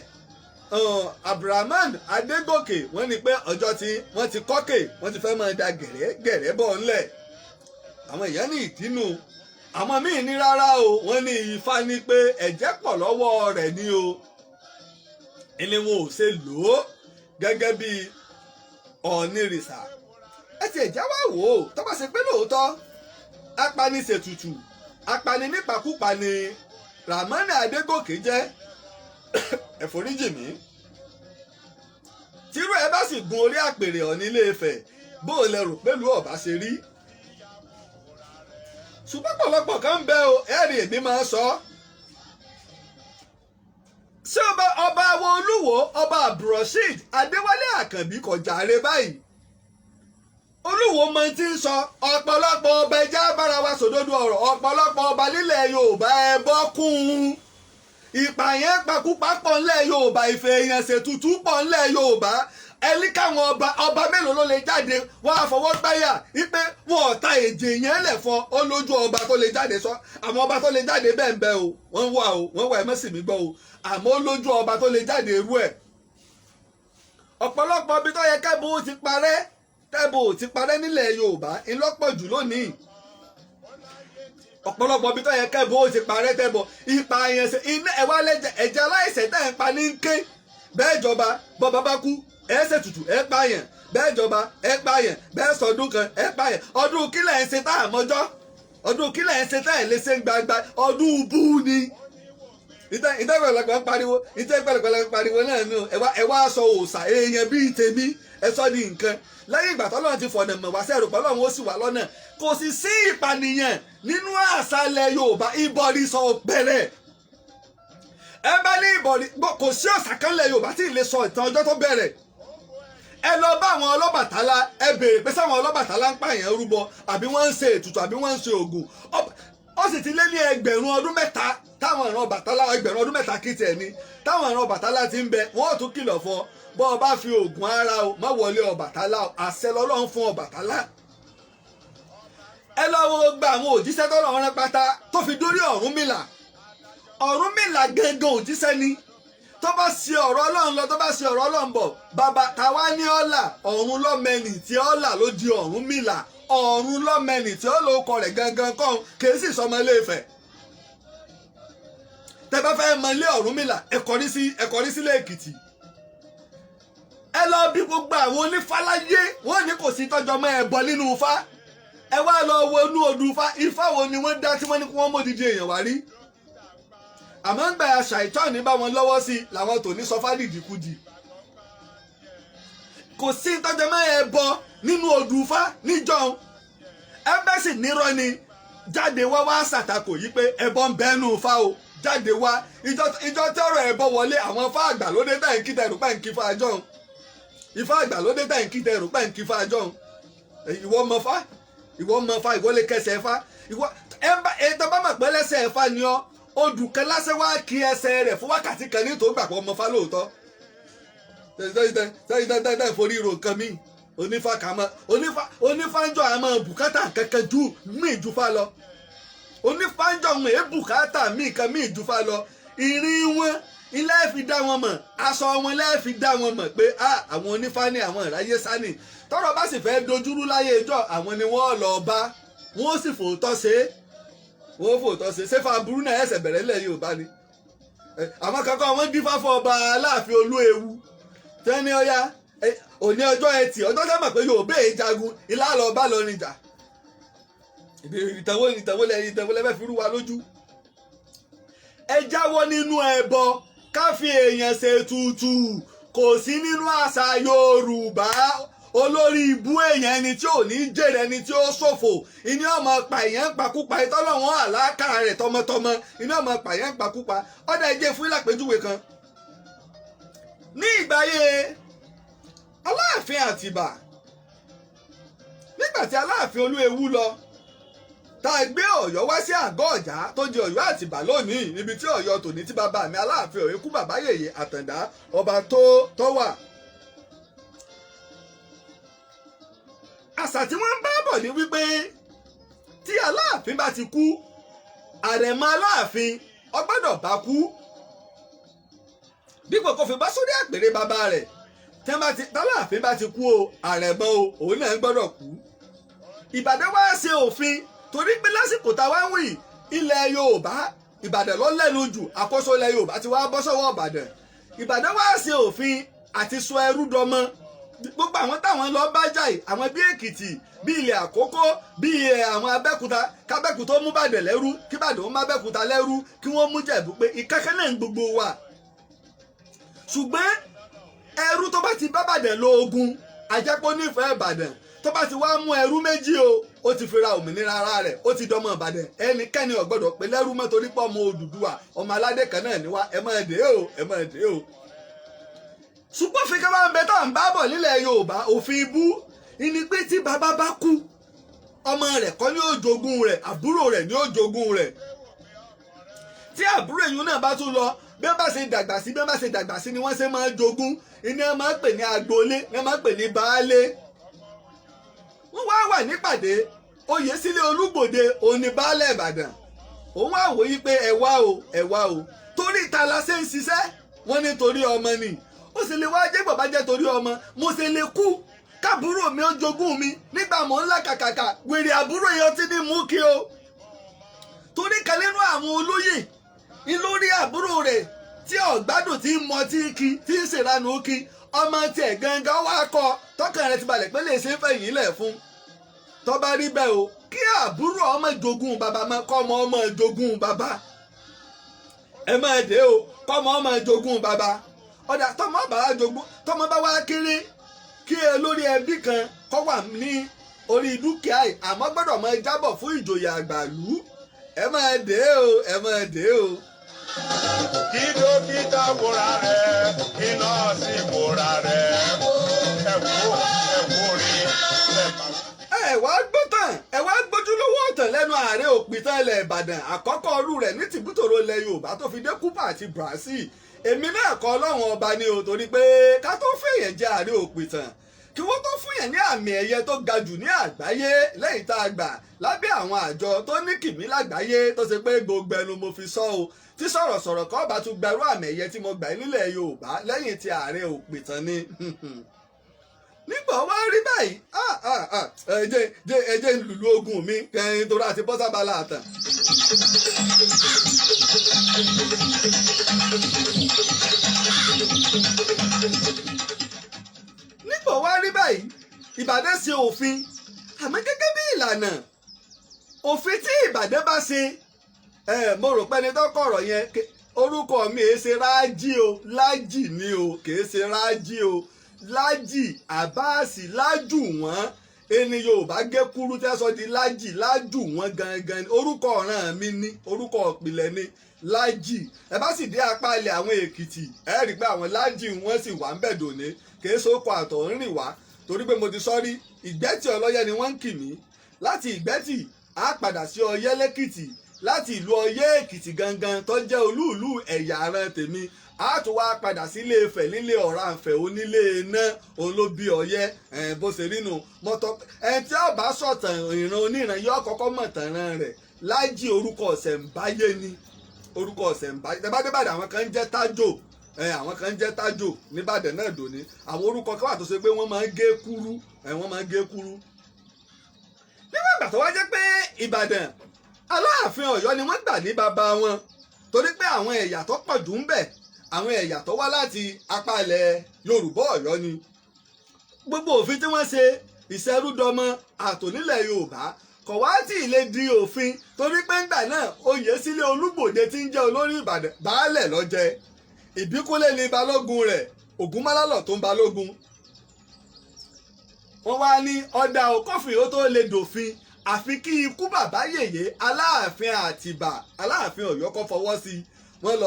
Abdulrahman Adégòkè, wọ́n ní pé ọjọ́ tí wọ́n ti kọ́kè, wọ́n ti fẹ́ máa da gẹ̀rẹ́ gẹ̀rẹ́ bọ̀ ńlẹ̀. Àwọn èèyàn ní ìdínú, àwọn míì ní rárá o, wọ́n ní Ifá ní pé ẹ̀jẹ̀ pọ̀ lọ́wọ́ rẹ̀ ní o, ilé wọn ò ṣe lò ó gẹ́gẹ́ bí Ọ̀nìrìsà. Ẹ ti ẹ̀jẹ̀ wá wò ó, tó bá ṣe pé lóòótọ́ apaniṣètùtù, apani nípakúpa ni Ramani Adégòkè jẹ́, ẹ̀foríjì mi, tírú ẹ bá sì gun orí àpèrè Ọ̀ọ̀ni Ilé-Ifẹ̀, bó o lẹ rò pẹ̀lú ọ̀bá ṣe rí? Ṣùgbọ́n pọ̀lọpọ̀ kan ń bẹ o, ẹ̀rí èmi máa ń sọ. Ṣé ọba ọba àwọn Olúwo, Ọba Abdulrasheed Adéwálé Àkànbí, kò jàre báyìí? Olúwo mọ tí ń sọ. Ọ̀pọ̀lọpọ̀ ọba, ẹja bára wa sòdodo ọ̀rọ̀, ọ̀pọ̀lọpọ̀ ọba nílẹ̀ Yorùbá, ẹbọ kún un, ìpààyàn pakúpa pọ̀ ńlẹ̀ Yorùbá, ìfẹ́ èèyàn ṣètùtù pọ̀ ńlẹ̀ Yorùbá. Ẹni káwọn ọba, ọba mélòó ló lè jáde wọ́n á fọwọ́ gbáyà wípé wọn ò ta èjì yẹn lẹ̀ fọ́? Ó lójú ọba tó lè jáde sọ. Àwọn ọba tó lè jáde bẹ́ẹ̀ ń bẹ́ o, wọ́n wà o, wọ́n wà, ẹ má sì mí gbọ́ o. Àmọ́ ó lójú ọba tó lè jáde irú ẹ̀. Ọ̀pọ̀lọpọ̀ ibi tó yẹ kẹ́bù ó ti parẹ́, tẹ́bù ò ti parẹ́ nílẹ̀ Yorùbá ńlọ́pọ̀ jù lónìí. Ọ̀pọ̀lọpọ̀ ibi tó yẹ kẹ́bù ó ti parẹ́, tẹ́bù ìpààyàn ṣe iná ẹ̀wá lẹ́jẹ̀, ẹ̀jẹ̀ aláìṣẹ̀ tẹ́ ń pa ní ń ké. Bẹ́ẹ̀ jọba bọ́ba bá kú, ẹ̀ ṣètùtù, ẹ̀ pààyàn. Bẹ́ẹ̀ jọba, ẹ̀ pààyàn. Bẹ́ẹ̀ sọdún kan, ẹ̀ pààyàn. Ọdún kílẹ̀ ń ṣe tá àmọ́jọ́? Ọdún kílẹ̀ ń ṣe tá ẹ̀ lè ṣe ń gbangba? Ọdún bú ni. Ìtẹ́ pẹ̀lẹ́pẹ̀ ń pariwo, ìtẹ́ pẹ̀lẹ́pẹ̀ ń pariwo náà nù. Ẹ wá sọ òòṣà èèyàn bíi tèmi, ẹ sọ ní nǹkan lẹ́yìn ìgbà tọ́lọ́run ti fọ̀nà mọ̀ wá sẹ́rù pẹ̀lú àwọn ó sì wà lọ́nà. Kò sì sí ìpànìyàn nínú àṣàlẹ̀ Yorùbá. Ìbọ̀rìṣà bẹ̀rẹ̀. Ẹ bá ní ìbọ̀rì, kò sí òòṣà kan lẹ̀ Yorùbá tí ì lè sọ ìtàn ọjọ́ tó bẹ̀rẹ̀. Ẹ lọ bá àwọn Ọlọ́bàtálá, ẹ béèrè pé sáwọn Ọlọ́bàtálá ń pààyàn rúbọ, àbí wọ́n ń ṣe ètùtù, àbí wọ́n ń ṣe ògùn? Ó sì ti lé ní 3,000 ọdún táwọn ìran Ọbàtálá, 3,000 ọdún kí tiẹ̀ ni táwọn ìran Ọbàtálá ti ń bẹ. Wọ́n ò tún kìlọ̀ fún ọ, bọ́ ọ bá fi ògùn ara o, má wọlé Ọbàtálá o. Àṣẹ lọ́lọ́run fún Ọbàtálá. Ẹ lọ wo gba àwọn òjíṣẹ́ tọ́lọ́run rán pátá tó fi dórí Ọ̀rúnmìlà. Ọ̀rúnmìlà gangan òjíṣẹ́ ni. Tó bá ṣe ọ̀rọ̀ Ọlọ́run lọ, tó bá ṣe ọ̀rọ̀ Ọlọ́run bọ̀, bàbá tàwa ní ọ̀là ọ̀run lọ́mẹnì tí ọ̀là ló di Ọ̀rúnmìlà. Ọ̀run lọ́mẹnì tí ó lò kọ rẹ̀ gangan kọ́, kìí sì sọmọ Ilé-Ifẹ̀. Tẹ́ bá fẹ́ mọ ilé Ọ̀rúnmìlà, ẹ kọrí sílé Èkìtì. Ẹ lọ bí gbogbo àwọn onífáláyé, wọ́n ní kò sí tọ́jọ́ mọ́ ẹbọ nínú Ifá. Ẹ wá lọ wo inú odù Ifá. Ifá wo ni wọ́n dá tí wọ́n ní kí wọ́n mọ̀dìdì èèyàn wá rí? Àmọ́ ń gba àṣà ìtọ́ni bá wọn lọ́wọ́ sí i làwọn tò ní sọfá dìdìkudì. Kò sí tọ́jọ́ mọ́ ẹbọ nínú odù Ifá níjọ́un. Ẹbẹ́sì nírọ́ ni, jáde wá wá ṣàtakò yìí pé ẹbọ ń bẹ́nu Ifá o. Jáde wá. Ìjọ tọrọ ẹbọ wọlé, àwọn Ifá àgbà lóde tá ń kí tẹrù pẹ́ ń kí fún ajọ́un. Ifá àgbà lóde tá ń kí tẹrù pẹ́ ń kí fún ajọ́un. Ìwọ mọ fá, ìwọ mọ fá, ìwọ lè kẹsẹ̀ fá. Ìwọ ẹ tó bá mọ̀ pé lẹ́sẹ̀ fá ni ọ́, odù kan lásán wá kí ẹsẹ̀ rẹ̀ fún wákàtí kan ní tó gbà pọ̀ mọ fá lóòótọ́. Tẹ́yìn forí ro nǹkan míì. Onífá kà mọ́ onífá, onífáńjọ àmọ́ bùkátà kankan ju míì ju fá lọ. Onífáńjọ ń èé bùkátà míì kan míì ju fá lọ. Ìrìn wọn ilé fi dá wọn mọ̀, aṣọ wọn lẹ́ẹ̀ fi dá wọn mọ̀ pé àwọn onífá ní àwọn ìráyé sani. Tọ́rọ̀ bá sì fẹ́ dojúrú láyé ìjọ, àwọn ni wọ́n lọ bá, wọ́n sì fòótọ́ ṣe é, wọ́n fòótọ́ ṣe é. Ṣé fa burú náà ẹsẹ̀ bẹ̀rẹ̀ lẹ̀ Yorùbá ni? Àwọn kankan wọ́n dífá fún ọba Aláàfin Olúewu tẹ́ni ọya òní ọjọ́ Ẹtì, ọjọ́ sẹ́mọ̀ pé Yorùbá èé jagun ilá lọ bá lọ rìnjà. Ìtàwó lẹ́fẹ̀ẹ́ fi rú wa lójú. Ẹ jáwọ́ nínú ẹbọ, ká fi èèyàn ṣètùtù, kò sí nínú àṣà Yorùbá. Olórí ibú èèyàn, ẹni tí ò ní jèrè, ẹni tí ó ṣòfò, ìní ọmọ pa èèyàn ń pakúpa, ìtọ́lọ́wọ́n àlákà rẹ̀ tọmọtọmọ, ìní ọmọ pa èèyàn ń pakúpa. Ọ̀dà ẹ̀jẹ̀ fún ìlàpéjúwe kan. Ní ìgbàyé Aláàfin Àtìbà, nígbà tí Aláàfin Olúewu lọ, tá a gbé Ọ̀yọ́ wá sí àgọ́ Ọ̀já tó di Ọ̀yọ́ Àtìbà lónìí, níbi tí Ọ̀yọ́ tòní tí bàbá mi Aláàfin Ọ̀yọ́ kú, bàbá yèyé Àtàndá ọba tó wà. Àṣà tí wọ́n ń bá bọ̀ ní wípé tí Aláàfin bá ti kú, àrẹ̀mọ Aláàfin ó gbọ́dọ̀ bá kú dípò kó fi bá sórí àpèrè bàbá rẹ̀. Tálàfin bá ti kú o, àrẹ̀mọ o, òun náà gbọ́dọ̀ kú. Ìbàdàn wá ṣe òfin torí pé lásìkò táwa ń wì ilẹ̀ Yorùbá, Ìbàdàn ló lẹ́nu jù, àkóso ilẹ̀ Yorùbá ti wá bọ́ sọ́wọ́ Ìbàdàn. Ìbàdàn wá ṣe òfin àti sọ ẹrú dọmọ. Gbogbo àwọn táwọn lọ bá jà yìí, àwọn bíi Èkìtì, bíi ilẹ̀ Àkókó, bíi àwọn Abẹ́òkúta, kábẹ́òkúta ó mú Ìbàdàn lẹ́rú, kí Ìbàdàn ó mú Abẹ́òkúta lẹ́rú, kí wọ́n mú Jẹ̀bú, pé ìkankan náà ń gbogbo wa. Ṣùgbọ́n ẹrú tó bá ti bá Ìbàdàn lọ ogun, àjẹpọ̀ nífẹ̀ẹ́ Ìbàdàn, tó bá ti wá mú ẹrú méjì o, ó ti fi ra òmìnira ara rẹ̀, ó ti dọmọ Ìbàdàn. Ẹnikẹ́ni ò gbọ́dọ̀ pé lẹ́rú mọ́, torí pé ọmọ Odùduwà, ọmọ aládé kan náà ni wá. Ẹ máa dé o, ẹ máa dé o. Ṣùgbọ́n òfin kan máa ń bẹ tá à ń bá bọ̀ nílẹ̀ Yorùbá, òfin ibú ìní pé tí bàbá bá kú, ọmọ rẹ̀ kọ́ ní ó jogún rẹ̀, àbúrò rẹ̀ ní ó jogún rẹ̀. Tí àbúrò èyí náà bá tún lọ, bí wọ́n bá ṣe dàgbà sí, bí wọ́n bá ṣe dàgbà sí ni wọ́n ṣe máa ń jogún. Iná máa ń pè ní agboolé, ní máa ń pè ní baálé. Wọ́n wá wà nípàdé Oyèsílẹ̀ Olúgbòde, òní baálẹ̀ Ìbàdàn. Òun wá wòye pé ẹ wá o, ẹ wá o, torí ìta la ṣe ń ṣiṣẹ́. Wọ́n ní torí ọmọ ni. Ó sì lè wá jẹ́ bàbá jẹ́ torí ọmọ, mo ṣe lè kú kábúrò mi ó jogún mi nígbà mọ̀ ńlá kàkàkà wèrè àbúrò yẹn ọtí ní mú kí o. Torí kan nínú àwọn olóyè ìlórí àbúrò rẹ̀ tí ọ̀gbádùn tí ń mọ tí kí tí ń ṣèrànù kí ọmọ tiẹ̀ gangan wá kọ tọkàn rẹ̀ ti balẹ̀ pé lè ṣe é fẹ̀yìn lẹ̀ fún. Tó bá rí bẹ́ẹ̀ o, kí àbúrò ọmọ jogún bàbá mọ́, kọ́mọ ọmọ jogún bàbá. Ẹ máa dé o, kọ́mọ ọmọ jogún bàbá. Ọ̀dà tọmọ bá jogún, tọmọ bá wá kéré, kí olórí ẹbí kan kọ́ wà ní orí dúkìá yìí, àmọ́ gbọ́dọ̀ máa jábọ̀ fún ìjòyè àgbàlú. Ẹ máa dé o, ẹ máa dé o. Kí dókítà wòra rẹ̀, kí nọ́ọ̀sì wòra rẹ̀, ẹ wò, ẹ wò rí ẹ bá. Ẹ wá gbọ́ tán, ẹ wá gbójúlówó ọ̀tàn lẹ́nu ààrẹ òpìtàn ilẹ̀ Ìbàdàn àkọ́kọ́ ọrú rẹ̀ ní tìbútòrò ilẹ̀ Yorùbá tó fi dé Kúpà àti Brazil. Èmi náà kọ́, Ọlọ́run ọba ni o, torí pé ká tó fèèyàn jẹ́ ààrẹ òpìtàn, kí wọ́n tó fún yẹn ní àmì ẹ̀yẹ tó ga jù ní àgbáyé lẹ́yìn tá a gbà lábẹ́ àwọn àjọ tó ní kìmí lágbàáyé, tó ṣe pé gbogbo ẹnu mo fi sọ o, tí sọ̀rọ̀sọ̀rọ̀ kọ́ bá tún gbarú àmì ẹ̀yẹ tí mo gbà nílẹ̀ Yorùbá lẹ́yìn tí ààrẹ òpìtàn ni. Nígbà wá rí báyìí, ẹ jẹ́ ń lùlù ogun mi kẹrin torí àti bọ́sábàlá àtàn. Nígbà wá rí báyìí, Ìbàdàn ṣe òfin, àmọ́ gẹ́gẹ́ bí ìlànà òfin tí Ìbàdàn bá ṣe ẹ, mo rò pé ẹni tó kọ̀rọ̀ yẹn, orúkọ mi èé ṣe Rájí o, Lájì ni o, kìí ṣe Rájí o. Lájì Àbáàsì Lájù wọ́n ẹni Yorùbá gé kúrú tẹ́ sọ di Lájì. Lájù wọ́n gangan orúkọ ọ̀ràn mi ní, orúkọ ìpìlẹ̀ ni Lájì. Ẹ bá sì dé apá ilẹ̀ àwọn Èkìtì, ẹ rí i pé àwọn Lájì wọ́n sì wà ń bẹ̀ dòní, kìí ṣe ó kọ àtọ̀ ń rìn wá, torí pé mo ti sọ rí, Ìgbẹ́tì Ọlọ́yẹ ni wọ́n ń kì mí. Láti Ìgbẹ́tì á padà sí Ọyẹ́ lẹ́kìtì, láti ìlú Ọyẹ́ Èkìtì gangan tó jẹ́ olúùlú ẹ̀yà aran tèmi, á tún wá padà sílé Ifẹ̀, nílé Ọ̀rànfẹ̀ onílé iná, òun ló bí Ọyẹ́. Bó ṣe rí nu mọ́tọ́. Ẹni tí ó bá sọ̀tàn ìran oníran yóò kọ́kọ́ mọ̀ tànràn rẹ̀. Lájì orúkọ ọ̀sẹ̀ǹbáyé ni, orúkọ ọ̀sẹ̀ǹbáyé. Tẹ́ bá dé Ìbàdàn, àwọn kan ń jẹ́ Tájò, àwọn kan ń jẹ́ Tájò nìbàdàn náà dòní. Àwọn orúkọ kan wà tó ṣe pé wọ́n máa ń gé kúrú, wọ́n máa ń gé kúrú. Níwọ̀n ìgbà tó wá jẹ́ pé Ìbàdàn, Aláàfin Ọ̀yọ́ ni wọ́n gbà ní bàbá wọn, torí pé àwọn ẹ̀yà tó pọ̀ jù ń bẹ, àwọn ẹ̀yà tó wá láti apá ilẹ̀ Yorùbá Ọ̀yọ́ ni. Gbogbo òfin tí wọ́n ṣe ìṣẹ́rúdọmọ àtònílẹ̀ Yorùbá kò wá tí ì lè di òfin, torí pé ńgbà náà oyè sílé Olúgbòde tí ń jẹ́ olórí Ìbàdàn, baálẹ̀ ló jẹ́. Ìbíkúnlé ni balógun rẹ̀, Ògúnmọ́lá tó ń balógun. Wọ́n wá ní ọ̀dà òkòfin ó tó lè dòfin, àfi kí ikú bàbá yèyé Aláàfin Àtìbà, Aláàfin Ọ̀yọ́, kó fọwọ́ sí i. Wọ́n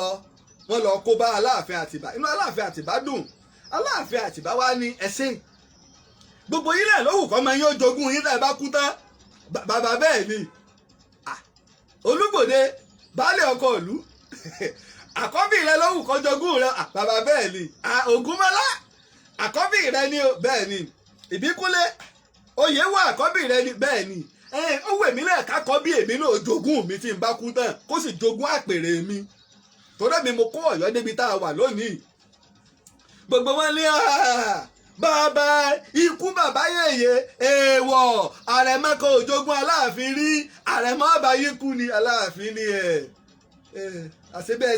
lọ kó bá Aláàfin Àtìbà. Inú Aláàfin Àtìbà dùn. Aláàfin Àtìbà wá ní ẹsẹ̀ gbogbo yín náà lówù kọ́ máa yín ó jogún yín náà bá kú tán. Bàbá bẹ́ẹ̀ ni Olúgbòde baálé ọkọ ìlú, àkọ́bí rẹ lówù kọ́ jogún rẹ. Bàbá bẹ́ẹ̀ ni. Ògúnmọ́lá àkọ́bí rẹ ni o, bẹ́ẹ̀ ni. Ìbíkúnlé oyè wà, àkọ́bí rẹ ni, bẹ́ẹ̀ ni. Ó wù mí náà kákọ́ bí èmi náà jogún mi tí n bá kú tán, kó sì jogún àpèrè mi, torí mi mo kó Ọ̀yọ́ débi tá a wà lónìí. Gbogbo wọn ní bàbá ikú bàbá yèyé èèwọ̀, àrẹ̀mọ kan ò jogún Aláàfin rí, àrẹ̀mọ ọba yìí kú ni. Aláàfin ni ẹ̀ àṣebẹ́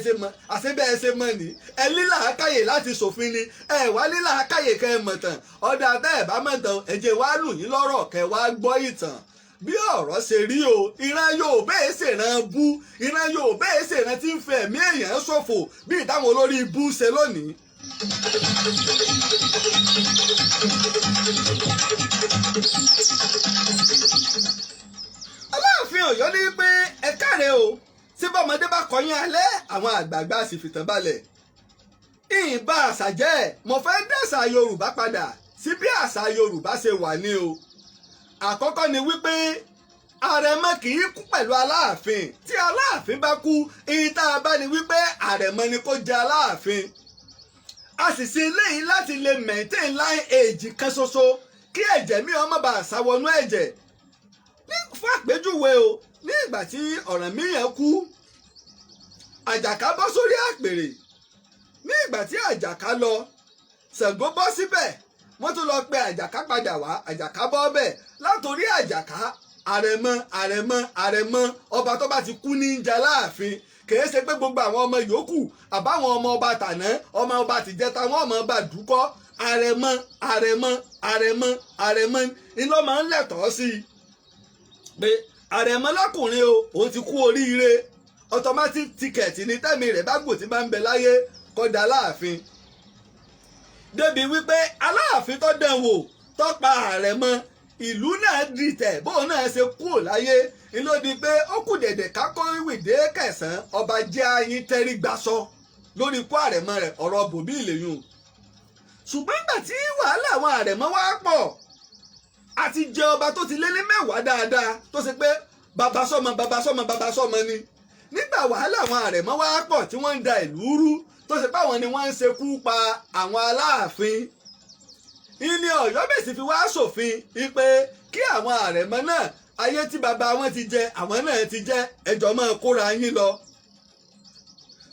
ẹ ṣe mọ̀ ní ẹ lílà káyè láti ṣòfin ni ẹ wá lílà káyè kẹ ẹ mọ̀ tán. Ọ̀dà tẹ́ ẹ bá mọ̀ tán, ẹ jẹ́ wá lù yín lọ́rọ̀ kẹ wá gbọ́ ìtàn bí ọ̀rọ̀ ṣe rí o. Ìran Yorùbá ẹ̀ ṣèràn bú, ìran Yorùbá ẹ̀ ṣèràn tí ń fẹ́ ẹ̀mí èèyàn ṣòfò bí ìtàwọn olórí ibú ṣe lónìí. Aláàfin Ọ̀yọ́ ní pé ẹ káre o, tí bọ́mọdé bá kọyín alẹ́, àwọn àgbààgbà sì fìtàn balẹ̀. Ìbá àṣà jẹ́, mo fẹ́ dàṣà Yorùbá padà sí bí àṣà Yorùbá ṣe wà ní o. Àkọ́kọ́ ni wípé àrẹ̀mọ kì í kú pẹ̀lú Aláàfin. Tí Aláàfin bá kú, ìyí tá a bá ní wípé àrẹ̀mọ ni kó jẹ Aláàfin. A sì ṣe eléyìí láti lè maintain line age kan ṣoṣo, kí ẹ̀jẹ̀ mi ọmọ bá ṣàwọnú ẹ̀jẹ̀. Ní fún àpèjúwe o, ní ìgbà tí Ọ̀rànmíyàn kú, Àjàká bọ́ sórí àpèrè. Ní ìgbà tí Àjàká lọ, Ṣàngó bọ́ síbẹ̀. Wọ́n tún lọ pe Àjàká padà wá, Àjàká bọ́ bẹ̀. Látòrí Àjàká, àrẹ̀mọ, àrẹ̀mọ, àrẹ̀mọ, ọba tó bá ti kú ní í jẹ láàfin. Kìí ṣe pé gbogbo àwọn ọmọ yòókù àbáwọn ọmọ ọba tàná, ọmọ ọba tìjẹta, wọn ọmọ ọba dúkọ́. Àrẹ̀mọ, àrẹ̀mọ, àrẹ̀mọ, àrẹ̀mọ ńlọ máa ń lẹ̀tọ́ sí i pé àrẹ̀mọ lọ́kùnrin o, òun ti kú oríire, automatic ticket ní tẹ́mi rẹ̀ bá gbò tí bá ń bẹ láyé kọ́dà láàfin. Débi wípé Aláàfin tó dán wò tó pa àrẹ̀mọ, ìlú náà dìtẹ̀. Bóun náà ṣe kúrò láyé ni ló di pé ó kù dẹ̀dẹ̀ kákó ìwìdé kẹsàn-án, ọba jẹ́ ayin tẹ́rí gbaṣọ lórí ikú àrẹ̀mọ rẹ̀. Ọ̀rọ̀ bòbí ìlẹ̀yùn. Ṣùgbọ́n nígbà tí wàhálà àwọn àrẹ̀mọ wá pọ̀, àti jẹ ọba tó ti lé ní 10 dáadáa, tó ṣe pé bàbá sọmọ, bàbá sọmọ, bàbá sọmọ ni. Nígbà wàhálà àwọn àrẹ̀mọ wá pọ̀ tí wọ́n ń da ìlú rú, tó ṣe pé àwọn ni wọ́n ń ṣekú pa àwọn Aláàfin, ilé Ọ̀yọ́mèsì fi wá ṣòfin wípé kí àwọn àrẹ̀mọ náà, ayé tí bàbá wọn ti jẹ, àwọn náà ti jẹ, ẹjọ́ máa kóra yín lọ.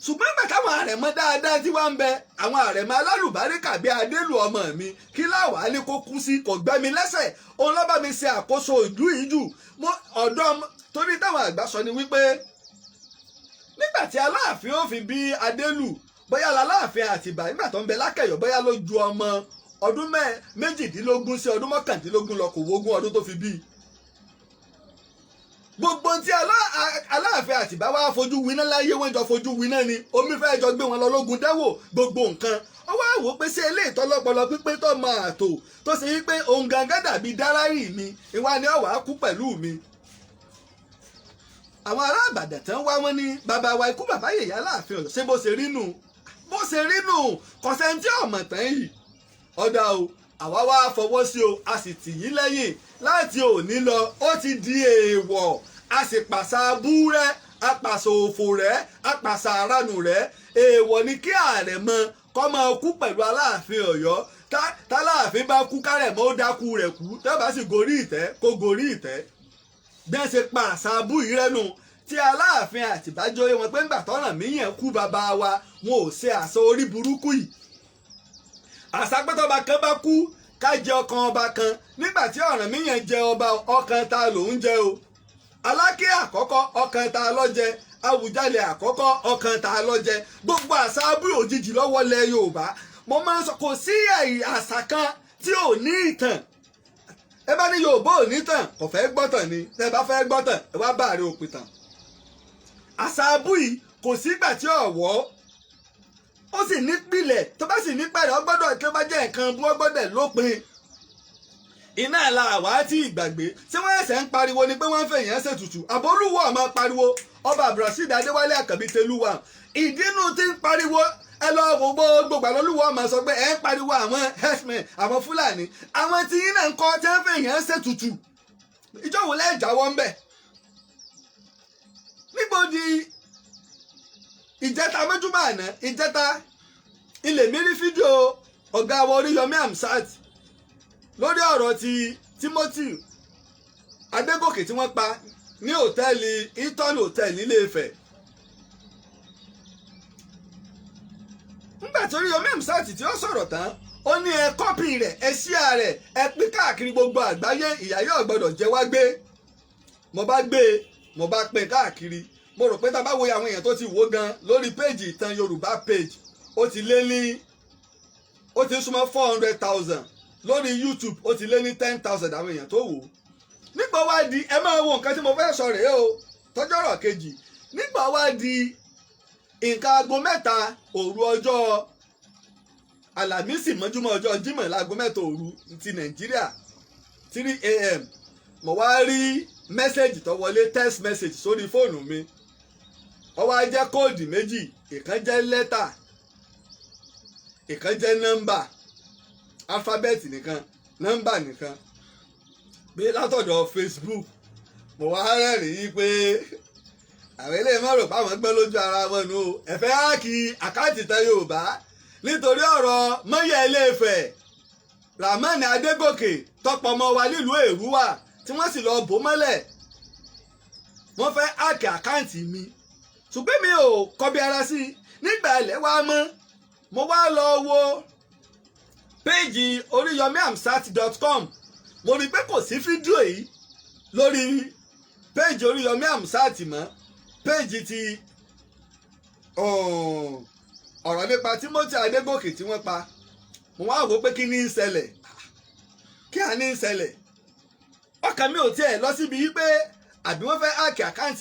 Ṣùgbọ́n nígbà táwọn àrẹ̀mọ dáadáa tí wọ́n ń bẹ, àwọn àrẹ̀mọ alálùbáríkà bíi Adélù ọmọ mi, kí láwàá ní kó kú sí kò gbẹ́mi lẹ́sẹ̀, òun ló bá mi ṣe àkóso ìlú yìí jù. Ọ̀dọ́ torí táwọn àgbà sọ ni wípé Nígbà tí Aláàfin ó fi bí Adélù, bóyá Aláàfin Àtìbà nígbà tó ń bẹ lákẹ̀yọ̀, bóyá ló ju ọmọ ọdún 18 sí ọdún 19 lọ, kò wógún ọdún tó fi bí. Gbogbo tí Aláàfin Àtìbá wá fojú winá láyé, wọ́n jọ fojú winá ni, omi fẹ́ jọ gbé wọn lọ lógun dẹ́wò gbogbo nǹkan. Ó wá wò ó pé ṣé eléyìí tọ́lọ́pọlọ pípé tó máa tò tó ṣe wípé òun gangan dàbí dárárì mi, ìwà ni ó wàá kú pẹ̀lú mi. Àwọn ará Ìbàdàn tán wá, wọn ní bàbá wa, ikú bàbá yèyé Aláàfin Ọ̀yọ́, ṣé bó ṣe rí nù? Bó ṣe rí nù, kọ̀sẹ̀ntì ọ̀mọ̀ tán yìí. Ọ̀dà o, àwa wá fọwọ́ sí o, a sì tì yín lẹ́yìn. Láti òní lọ, ó ti di èèwọ̀, a sì pàṣà búrẹ́, a pàṣà òfò rẹ̀, a pàṣà àránù rẹ̀. Èèwọ̀ ni kí Àrẹ̀mọ kó máa kú pẹ̀lú Aláàfin Ọ̀yọ́. Táláàfin bá kú, kárẹ̀mọ́ ó dákú rẹ̀ kú, tẹ́ bá sì gorí ìtẹ́, kó gorí ìtẹ́. Bí wọ́n ṣe pa àṣà abú yìí rẹ́nu tí Aláàfin Àtìbájọ́ wọn pé ńgbà tọ́ràn míyàn kú, bàbá wa, wọn ò ṣe àṣà orí burúkú yìí, àṣà pẹ́tọ́ba kan bá kú, ká jẹ ọkàn ọba kan. Nígbà tí Ọ̀rànmíyàn jẹ ọba, ọkàn ta lòún jẹ o? Aláké àkọ́kọ́, ọkàn ta ló jẹ? Àwùjalẹ̀ àkọ́kọ́, ọkàn ta ló jẹ? Gbogbo àṣà abú òjijì lọ́wọ́ lẹ Yorùbá. Mo máa ń sọ, kò sí àṣà kan tí ò ní ìtàn. Ẹ bá ní Yorùbá ò ní tàn, kò fẹ́ gbọ́tàn ni. Tẹ́ ẹ bá fẹ́ gbọ́tàn, ẹ wá bá àárẹ̀ òpìtàn. Àṣà abú yìí, kò sígbà tí ọ̀wọ́ ó sì nípìlẹ̀, tó bá sì nípìlẹ̀, ó gbọ́dọ̀ tó bá jẹ́ nǹkan bú, ó gbọ́dọ̀ lópin. Iná la àwa tí ìgbàgbé tí wọ́n ẹ̀sẹ̀ ń pariwo ni pé wọ́n ń fẹ̀yàn ṣètùtù. Àbólúwọ̀ ọmọ pariwo, ọba Abdulrasheed Adéwálé Àkànbí Tẹlúwà ìdínú tí ń pariwo. Ẹ lọ wo gbogbo àlọ́lúwọ̀ ọmọ sọ pé ẹ ń pariwo àwọn herdsmen, àwọn Fúlàní, àwọn tí yín náà ń kọ́ tí wọ́n fẹ̀yàn ṣètùtù. Ìjọ wo lẹ́ẹ̀ jáwọ́ ń bẹ̀? Níbo di ìjẹta mọ́júmọ́ àná, ìjẹta ilé mi rí fídíò ọ̀gá wa Oríyọmí Hamzat lórí ọ̀rọ̀ ti Timothy Adégòkè tí wọ́n pa ní hòtẹ́ẹ̀lì Hilton Hotel nílé Ifẹ̀. Nígbà tí Oríyọmí Hamzat tí ó sọ̀rọ̀ tán, ó ní ẹ copy rẹ̀, ẹ share rẹ̀, ẹ pín káàkiri gbogbo àgbáyé, ìyà yóò gbọ́dọ̀ jẹ wá gbé. Mo bá gbé e, mo bá pín káàkiri. Mo rò pé tá a bá wo àwọn èèyàn tó ti wò gan lórí péjì Ìtàn Yorùbá page, ó ti lé ní, ó ti súnmọ́ 400,000. Lórí YouTube, ó ti lé ní 10,000 àwọn èèyàn tó wò ó. Nígbà wá di, ẹ máa wo nǹkan tí mo fẹ́ sọ rèé o, tọ́jọ́rọ̀ kejì. Nígbà wá di nǹkan aago 3 òru ọjọ́ Àlàmísì mọ́júmọ́ ọjọ́ Jímọ̀, láago 3 òru ti Nàìjíríà, 3 a.m., mo wá rí message tó wọlé, text message sórí fóònù mi. Ó wá jẹ́ code méjì, ìkan jẹ́ lẹ́tà, ìkan jẹ́ nọ́mbà, alphabet nìkan, nọ́mbà nìkan, pé látọ̀dọ̀ Facebook. Mo wá rẹ́rìn-ín yí pé àwọn eléyìí má rò páwọn gbẹ́ lójú ara wọn nù o. Ẹ̀fẹ́ hack account Ìtàn Yorùbá nítorí ọ̀rọ̀ mọ́yẹ̀ Ilé-Ifẹ̀ Rahman Adégòkè tọpọ̀ ọmọ wa nílùú Èrúwà tí wọ́n sì lọ bò mọ́lẹ̀. Wọ́n fẹ́ hack account mi, ṣùgbọ́n mi ò kọbi ara sí i. Nígbà ilẹ̀ wa mọ́, mo wá lọ wo péèjì oríyọmíamsat.com. Mo rí i pé kò sí fídíò yìí lórí péèjì Oríyọmí Hamzat mọ́. Péèjì ti ọ̀rọ̀ nípa Timothy Adégòkè tí wọ́n pa. Mo wá wò pé kí ní í ṣẹlẹ̀, kí á ní í ṣẹlẹ̀. Ọkàn mi ò tiẹ̀ lọ síbi wípé àbí wọ́n fẹ́ hack account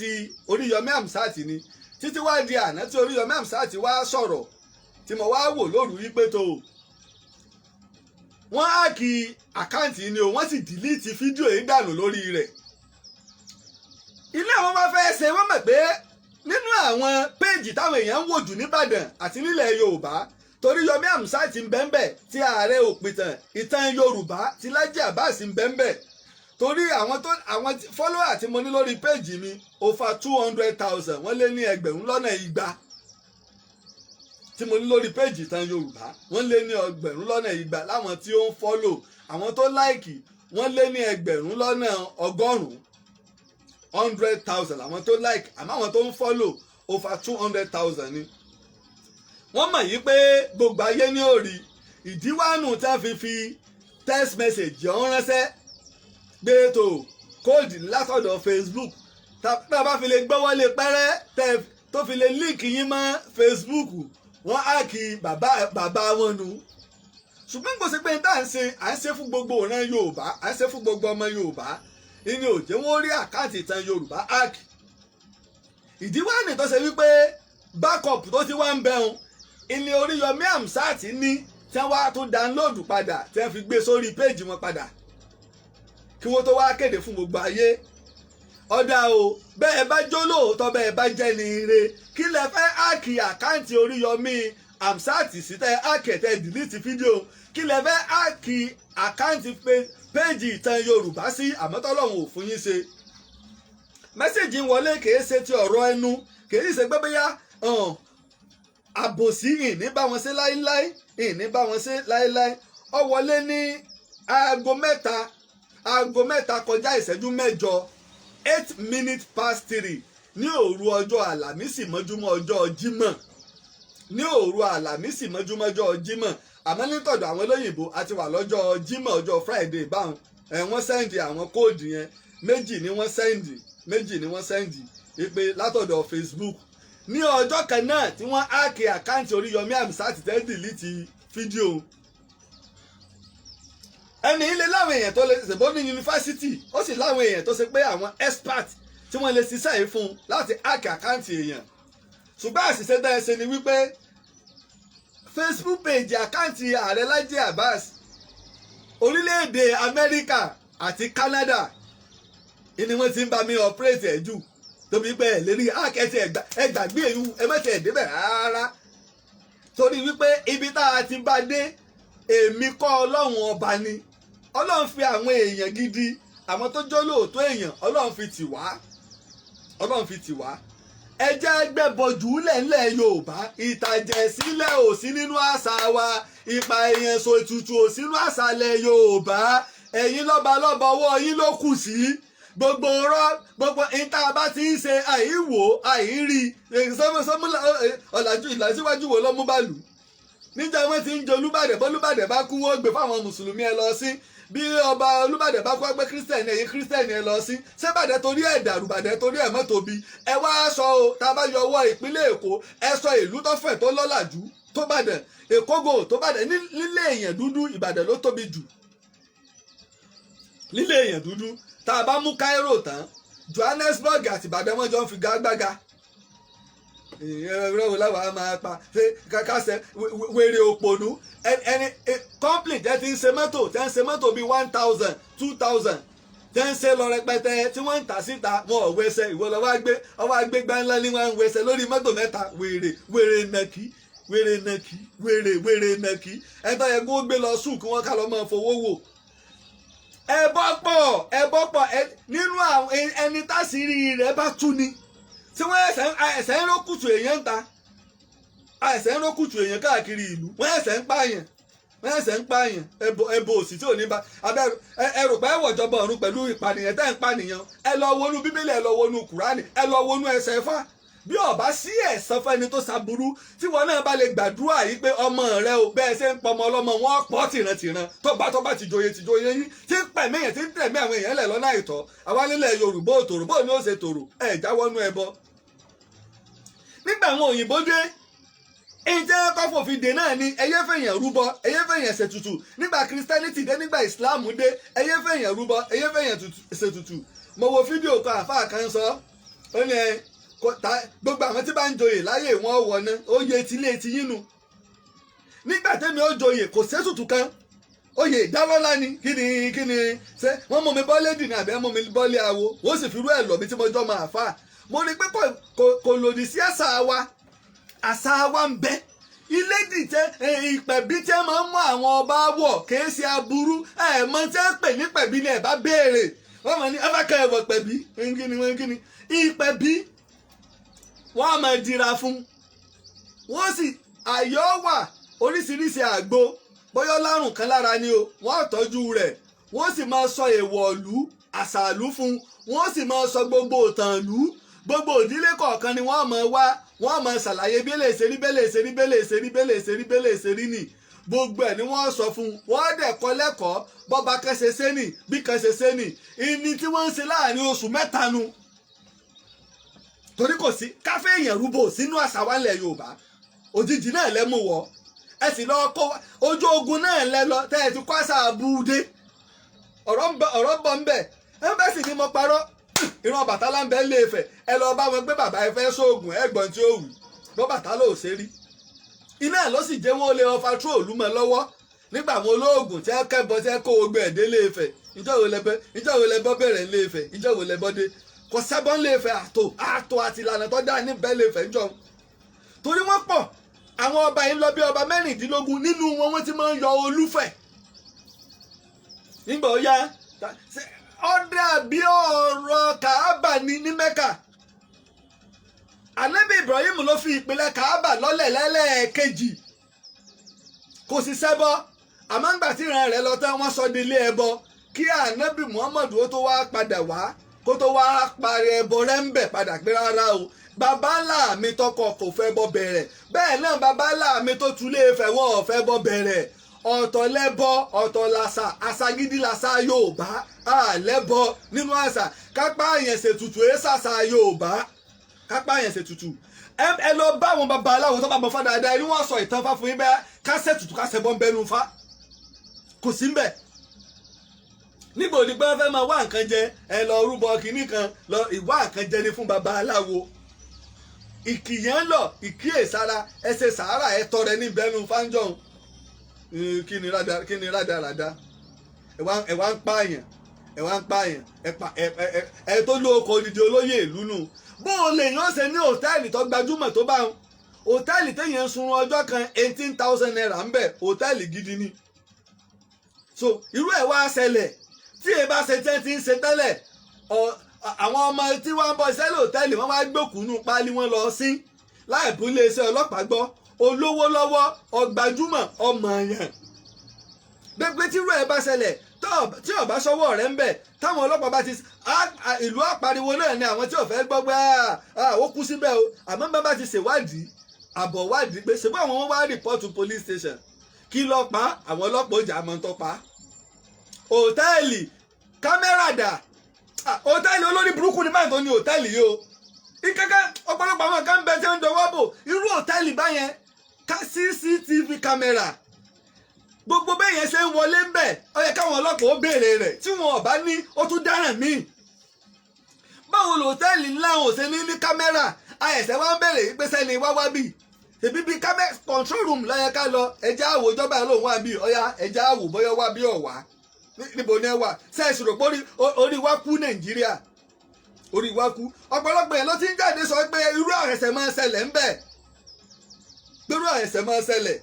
Oríyọmí Hamzat ni, títí wá di àná tí Oríyọmí Hamzat wá sọ̀rọ̀, tí mo wá wò lóru wípé tó wọ́n hack account ni o, wọ́n sì delete fídíò yìí dànù lórí rẹ̀. Ilé àwọn wá fẹ́ ṣe, wọ́n mọ̀ pé nínú àwọn péèjì táwọn èèyàn ń wò jù nìbàdàn àti nílẹ̀ Yorùbá, torí Yomi Hamzat ń bẹ́ńbẹ́, tí ààrẹ òpìtàn Ìtàn Yorùbá ti Lájí Abbas ń bẹ́ńbẹ́, torí àwọn tó àwọn follower tí mo ní lórí péèjì mi over 200,000, wọ́n lé ní 200,000 tí mo ní lórí péèjì Ìtàn Yorùbá. Wọ́n lé ní 200,000 láwọn tí ó ń follow. Àwọn tó like, wọ́n lé ní 100,000, 100,000 àwọn tó like, àmọ́ àwọn tó ń follow, over 200,000 ni. Wọ́n mọ̀ yí pé gbogbo ayé ní òrì ìdíwánu tí wọ́n fi fi text message ọ̀hún ránṣẹ́ gbé tó code látọ̀dọ̀ Facebook. Tá a bá fi lè gbọ́wọ́lé pẹ́rẹ́ tẹ́ tó fi lè link yín mọ́ Facebook, wọ́n hack bàbá bàbá wọn nu. Ṣùgbọ́n kò sí pé tá à ń ṣe, à ń ṣe fún gbogbo ìran Yorùbá, à ń ṣe fún gbogbo ọmọ Yorùbá ìní ò jẹ́ wọ́n rí account Ìtàn Yorùbá hack. Ìdí wá ní tó ṣe wípé backup tó ti wá ń bẹ̀rùn ìní Oríyọmí Hamzat ní tí wọ́n wá tún download padà, tí wọ́n fi gbé sórí péèjì wọn padà kí wọ́n tó wá kéde fún gbogbo ayé. Ọ̀dà o, bẹ́ẹ̀ bá jó lóòótọ́, bẹ́ẹ̀ bá jẹ́ ní ire, kí lẹ fẹ́ hack account Oríyọmí Hamzat sí tẹ́ hack ẹ̀, tẹ́ delete fídíò? Kí lẹ fẹ́ hack account page Ìtàn Yorùbá sí? Àmọ́ tọ́lọ́run ò fún yín ṣe. Message ń wọlé, kìí ṣe ti ọ̀rọ̀ ẹnu, kìí ṣe pé bóyá àbòsí. Ìní bá wọn ṣe láíláí, ìní bá wọn ṣe láíláí. Ó wọlé ní aago 3, aago 3 kọjá ìṣẹ́jú 8, 3:08 ní òru ọjọ́ Àlàmísì mọ́júmọ́ ọjọ́ Jímọ̀, ní òru Àlàmísì mọ́júmọ́ ọjọ́ Jímọ̀. Àmọ́ nítọ̀dọ̀ àwọn olóyìnbó, a ti wà lọ́jọ́ Jímọ̀, ọjọ́ Friday báwọn. Ẹ̀ wọ́n send àwọn code yẹn, méjì ni wọ́n send, méjì ni wọ́n send ìpè látọ̀dọ̀ Facebook ní ọjọ́ kan náà tí wọ́n hack account Oríyọmí Hamzat tẹ́ delete fídíò. Ẹni ilé láwọn èèyàn tó lè ṣèbó ní yunifásitì, ó sì láwọn èèyàn tó ṣe pé àwọn expert tí wọ́n lè ṣiṣẹ́ yìí fún un láti hack account èèyàn. Ṣùgbọ́n àṣìṣe tẹ́ ẹ ṣe ni wípé Facebook page account ààrẹ Laji Abbas, orílẹ̀-èdè Amẹ́ríkà àti Canada ni wọ́n ti ń bá mi operate ẹ̀ jù, tóbi pé ẹ̀ lérí hack ẹ̀ ti ẹ gbàgbé èyí, ẹ má ti ẹ̀ débẹ̀ rárá, torí wípé ibi tá a ti bá dé, èmi kọ́, Ọlọ́run Ọba ni. Ọlọ́run fi àwọn èèyàn gidi, àwọn tó jó lóòótọ́ èèyàn, Ọlọ́run fi tì wá, Ọlọ́run fi tì wá. Ẹ jẹ́ gbẹ́bọ jùúlẹ̀ ńlẹ̀ Yorùbá. Ìtàjẹ̀sílẹ̀ ò sí nínú àṣà wa, ìpa èèyàn sọ ètùtù ò sínú àṣà ilẹ̀ Yorùbá. Ẹ̀yin lọ́ba lọ́ba, ọwọ́ yín ló kù sí. Gbogbo ọ̀rọ̀ gbogbo ìta bá ti ń ṣe, àìwò àìrí ọ̀làjú ìlàsíwájú wo ló mú bàlù níjà? Wọn ti ń jẹ Olúbàdàn, bọ́lúbàdàn bá kú, wọ́n gbé fáwọn mùsùlùmí ẹ lọ sí. Bí ọba Olúbàdàn bá kú, ẹgbẹ́ kírísítẹ̀nì, ẹ̀yin kírísítẹ̀nì ẹ lọ sí. Ṣé bàdẹ torí ẹ̀ dàrú, bàdẹ torí ẹ̀ mọ́tò bí? Ẹ wá sọ o, tá a bá yọ ọwọ́ ìpínlẹ̀ Èkó, ẹ sọ ìlú tó fẹ̀, tó lọ́làjú tó Bàdàn? Èkógò tó Bàdàn nílé èèyàn dúdú, Ìbàdàn ló tóbi jù nílé èèyàn dúdú. Tá a bá mú Cairo tán, Johannesburg àti Ìbàdàn, wọn jọ ń fi gágbága. Ìrọ̀ wo láwa máa pa ṣé kàkàṣẹ wèrè òpònú ẹni? Company jẹ́ ti ń ṣe mọ́tò, tẹ́ ń ṣe mọ́tò bíi 1,000, 2,000, tẹ́ ń ṣe lọ rẹpẹtẹ, tí wọ́n ń tà síta, wọn ò wẹsẹ̀. Ìwọ lọ́wọ́ àgbé ọwọ́ àgbé gbáńlá ní wọ́n ń wẹsẹ̀ lórí mọ́tò mẹ́ta. Wèrè, wèrè nàkí, wèrè nàkí, wèrè, wèrè nàkí. Ẹ tó yẹ kó gbé lọ sùn, kí wọ́n ká lọ́ máa fowó wò. Ẹbọ pọ̀, ẹbọ pọ̀ nínú àwọn ẹni tásìrí rẹ̀ bá tú ni tí wọ́n ẹsẹ̀ ń rókùtù èèyàn ń ta, ẹsẹ̀ ń rókùtù èèyàn káàkiri ìlú, wọ́n ẹsẹ̀ ń pààyàn, wọ́n ẹsẹ̀ ń pààyàn. Ẹbọ, ẹbọ òsì tí ò ní bá abẹ́ ẹrù pé ẹwọ̀jọba ọ̀run pẹ̀lú ìpànìyàn tẹ́ ń pànìyàn. Ẹ lọ wọnú Bíbélì, ẹ lọ wọnú Kùránì, ẹ lọ wọnú ẹsẹ̀ Ifá. Bí ọba sí ẹ̀san fẹ́ni tó ṣaburú, tí wọn náà bá lè gbàdúrà yìí pé ọmọ rẹ o, bẹ́ẹ̀ ṣe ń pọmọ ọlọ́mọ, wọn pọ̀ tìrantìran, tó bá ti joyè, ti joyè yín, tí ń pẹ̀mí èèyàn, tí ń tẹ̀mí àwọn èèyàn lẹ̀ lọ́nà àìtọ́. Àwa nílẹ̀ Yorùbá òtòrò, bóun ni ó ṣe tòrò? Ẹ̀ jáwọ́nú ẹbọ. Nígbà àwọn òyìnbó dé, ìjẹ́ kọ́fòfin dè náà ni ẹyẹ fẹ̀yàn rúbọ, ẹyẹ fẹ̀yàn ṣètùtù. Nígbà Christianity dé, nígbà Islam dé, ẹyẹ fẹ̀yàn rúbọ, ẹyẹ fẹ̀yàn ṣètùtù. Mo wo fídíò kan, àfáà kan sọ, ó ní ẹ gbogbo àwọn tí bá ń joyè láyé, wọn wọ̀ ná oyè tilé ti yín nu. Nígbà tẹ́mi ó joyè, kò sétùtù kan, oyè ìdálọ́lá ni. Kí ni ṣé wọ́n mú mi bọ́lé dì ní àbí wọ́n mú mi bọ́lé awo? Wọ́n sì fi rú ẹ̀ lọ̀ mí tí mo jọ́ máa fà. Mo rí i pé kò lòdì sí àṣà wa. Àṣà wa ń bẹ. Ilé dìtẹ́ ìpẹ̀bí tí wọ́n máa ń mú àwọn ọba wọ̀ kìí ṣe aburú. Ẹ̀ mọ tí wọ́n pè ní pẹ̀bí ni ẹ̀ bá béèrè, wọ́n mọ̀ ní ẹ bá kẹ́ ẹ̀ wọ̀ pẹ̀bí. Kíni wọ́n, kíni ìpẹ̀bí? Wọ́n á máa dira fún wọ́n sì àyọ́ wà oríṣiríṣi àgbo, bóyá lárùn kan lára ni o, wọ́n á tọ́jú rẹ̀, wọ́n sì máa sọ èèwọ̀ ìlú, àṣàlú fún wọ́n, sì máa sọ gbogbo ìtàn ìlú. Gbogbo ìdílé kọ̀ọ̀kan ni wọ́n máa wá, wọ́n máa ṣàlàyé bí lè ṣe rí, bẹ́lẹ̀ ṣe rí, bẹ́lẹ̀ ṣe rí, bẹ́lẹ̀ ṣe rí, bẹ́lẹ̀ ṣe rí nì. Gbogbo ẹ̀ ni wọ́n sọ fún wọ́n, dẹ̀ kọ́ lẹ́kọ̀ọ́ bọ́ba kan ṣe ṣe nì, bí kan ṣe ṣe nì. Ìní tí wọ́n ń ṣe láàrin oṣù 3 nu. Torí pé wọ́n mọ̀ pé Torí kò sí káfẹ́ èèyàn rúbọ sínú àṣà wa ńlẹ̀ Yorùbá. Òjijì náà lẹ mú wọ, ẹ sì lọ kó ojú ogun náà lẹ lọ tẹ́ ẹ ti kó àṣà abúdé. Ọ̀rọ̀ ń bọ̀ ń bẹ̀. Ẹ bẹ́ẹ̀ sì ni mo parọ́. Ìran Ọbàtálá ń bẹ lé Ifẹ̀. Ẹ lọ bá wọn gbé bàbá ẹ fẹ́ sóògùn, ẹ̀gbọ́n tí ó wù bọ́ Bàtálá ò ṣe rí iná ló sì jẹ́ wọn ó lè ọfà tró òlú mọ́ lọ́wọ́ nígbà àwọn olóògùn tí ẹ kẹ́bọ tí ẹ kó ogbó ẹ̀ dé lé Ifẹ̀. Ìjọ́ wo lẹ́bẹ́? Ìjọ́ wo lẹ́bọ́ bẹ̀rẹ̀ lé Ifẹ̀? Ìjọ́ wo lẹ́bọ́ dé? Kò sẹ́bọ́n lé Ifẹ̀. Àtò àti ìlànà tó dá níbẹ̀ lé Ifẹ̀ ńjọ́, torí wọ́n pọ̀. Àwọn ọba yìí ń lọ bí ọba 16. Nínú wọn, wọ́n ti máa ń yọ Olúfẹ̀ nígbà ó yá. Ọ̀dà bí ọ̀rọ̀ Kàábà ní Mẹ́kà. Ànábì Ibrahim ló fi ìpìlẹ̀ Kàábà lọ́lẹ̀ lẹ́lẹ́ẹ̀kejì. Kò sì ṣẹbọ. Àmọ́ ńgbà tí ìran rẹ̀ lọ tán, wọ́n sọ di ilé ẹbọ kí Ànábì Muhammadu ó tó wá padà wá, kó tó wá parí ẹbọ rẹ̀ ń bẹ̀ padà pé rárá o, bàbá ńlá mi tọkọ kò fẹ́ bọ bẹ̀rẹ̀. Bẹ́ẹ̀ náà bàbá ńlá mi tó tulé Ifẹ̀, wọn ò fẹ́ bọ bẹ̀rẹ̀. Ọ̀tọ̀ lẹ́bọ, ọ̀tọ̀ làṣà. Àṣà gidi làṣà Yorùbá. Àlẹ́bọ nínú àṣà. Kápá àyàn ṣètùtù ẹ̀ ṣàṣà Yorùbá. Kápá àyàn ṣètùtù, ẹ lọ bá àwọn babaláwo tó bá mọ fá dáadáa, ẹni wọ́n sọ ìtàn fá fún yín. Bẹ́ẹ̀ ká ṣètùtù, ká ṣẹbọ ń bẹnu fá, kò sí ń bẹ̀. Níbo ni pé wọ́n fẹ́ máa wá nǹkan jẹ? Ẹ lọ rúbọ kínní kan lọ ìwá nǹkan jẹ ni fún babaláwo. Ìkìyàn lọ ìkíyèsára, ẹ ṣe sàárà, ẹ tọrẹ ní bẹnu fáńjọ̀hún. Kí ni rádà? Kí ni rádaràda? Ẹ wá ń pààyàn, ẹ wá ń pààyàn. Ẹ pa ẹ ẹ ẹ tó lóko odidi olóyè ìlú nù. Bó o lè yàn ṣe ní hòtẹ́ẹ̀lì tó gbajúmọ̀ tó bá ń hòtẹ́ẹ̀lì téèyàn ń sunrun ọjọ́ kan ₦18,000 ń bẹ̀, hòtẹ́ẹ̀lì gidi ni. So irú ẹ̀ wá ṣẹlẹ̀ tí ẹ bá ṣe tẹ́ ti ń ṣe tẹ́lẹ̀. Àwọn ọmọ tí wọ́n ń bọ̀ sẹ́lẹ̀ hòtẹ́ẹ̀lì, wọ́n wá gbókùnú páálí wọn lọ sí láì bú iléeṣẹ́ ọlọ́pàá gbọ́. Olówó lọ́wọ́, ọgbàjúmọ̀, ọmọ yẹn gbẹgbẹ tí irú ẹ̀ bá ṣẹlẹ̀, tí ọba sọ́wọ́ rẹ̀ ń bẹ̀, táwọn ọlọ́pàá bá ti ìlú àpariwo náà ni àwọn tí ò fẹ́ gbọ́ pé ó kú síbẹ̀ o. Àmọ́ bá bá ti ṣèwádìí, àbọ̀ wádìí pé ṣèbú àwọn wọn wá report police station, kí ló pa? Àwọn ọlọ́pàá ó jà mọ́ tó pa. Hòtẹ́ẹ̀lì, kámẹ́rà dà? Hòtẹ́ẹ̀lì olórí burúkú ni máa tó ní hòtẹ́ẹ̀lì yìí o. Ìkẹ́kẹ́ ọ̀pọ̀lọpọ̀ àwọn kan bẹ tí ń dọwọ́ bò irú hòtẹ́ẹ̀lì báyẹn. CCTV kámẹ́rà, gbogbo bẹ́ẹ̀ yẹn ṣe ń wọlé ń bẹ̀, ó yẹ káwọn ọlọ́pàá ó béèrè rẹ̀. Tí wọn ò bá ní, ó tún dáràn míì. Báwo lòtẹ́ẹ̀lì ńlá ò ṣe ní ní kámẹ́rà? Àyẹ̀sẹ̀ wá ń béèrè pé sẹ́ni wá wá bì tèbí bíi control room ló yẹ ká lọ. Ẹja àwò ìjọba lòun wà bí ọ̀yá, ẹja àwò bóyá wá bí ọ̀wá. Níbo ni ẹ wà? Sẹ́ẹ̀sì rò pé orí wa kú Nàìjíríà, orí wa kú. Ọ̀pọ̀lọpọ̀ yẹn ló ti ń jáde sọ pé irú àrẹ̀sẹ̀ máa ń ṣẹlẹ̀ ń bẹ̀, irú àrẹ̀sẹ̀ máa ń ṣẹlẹ̀.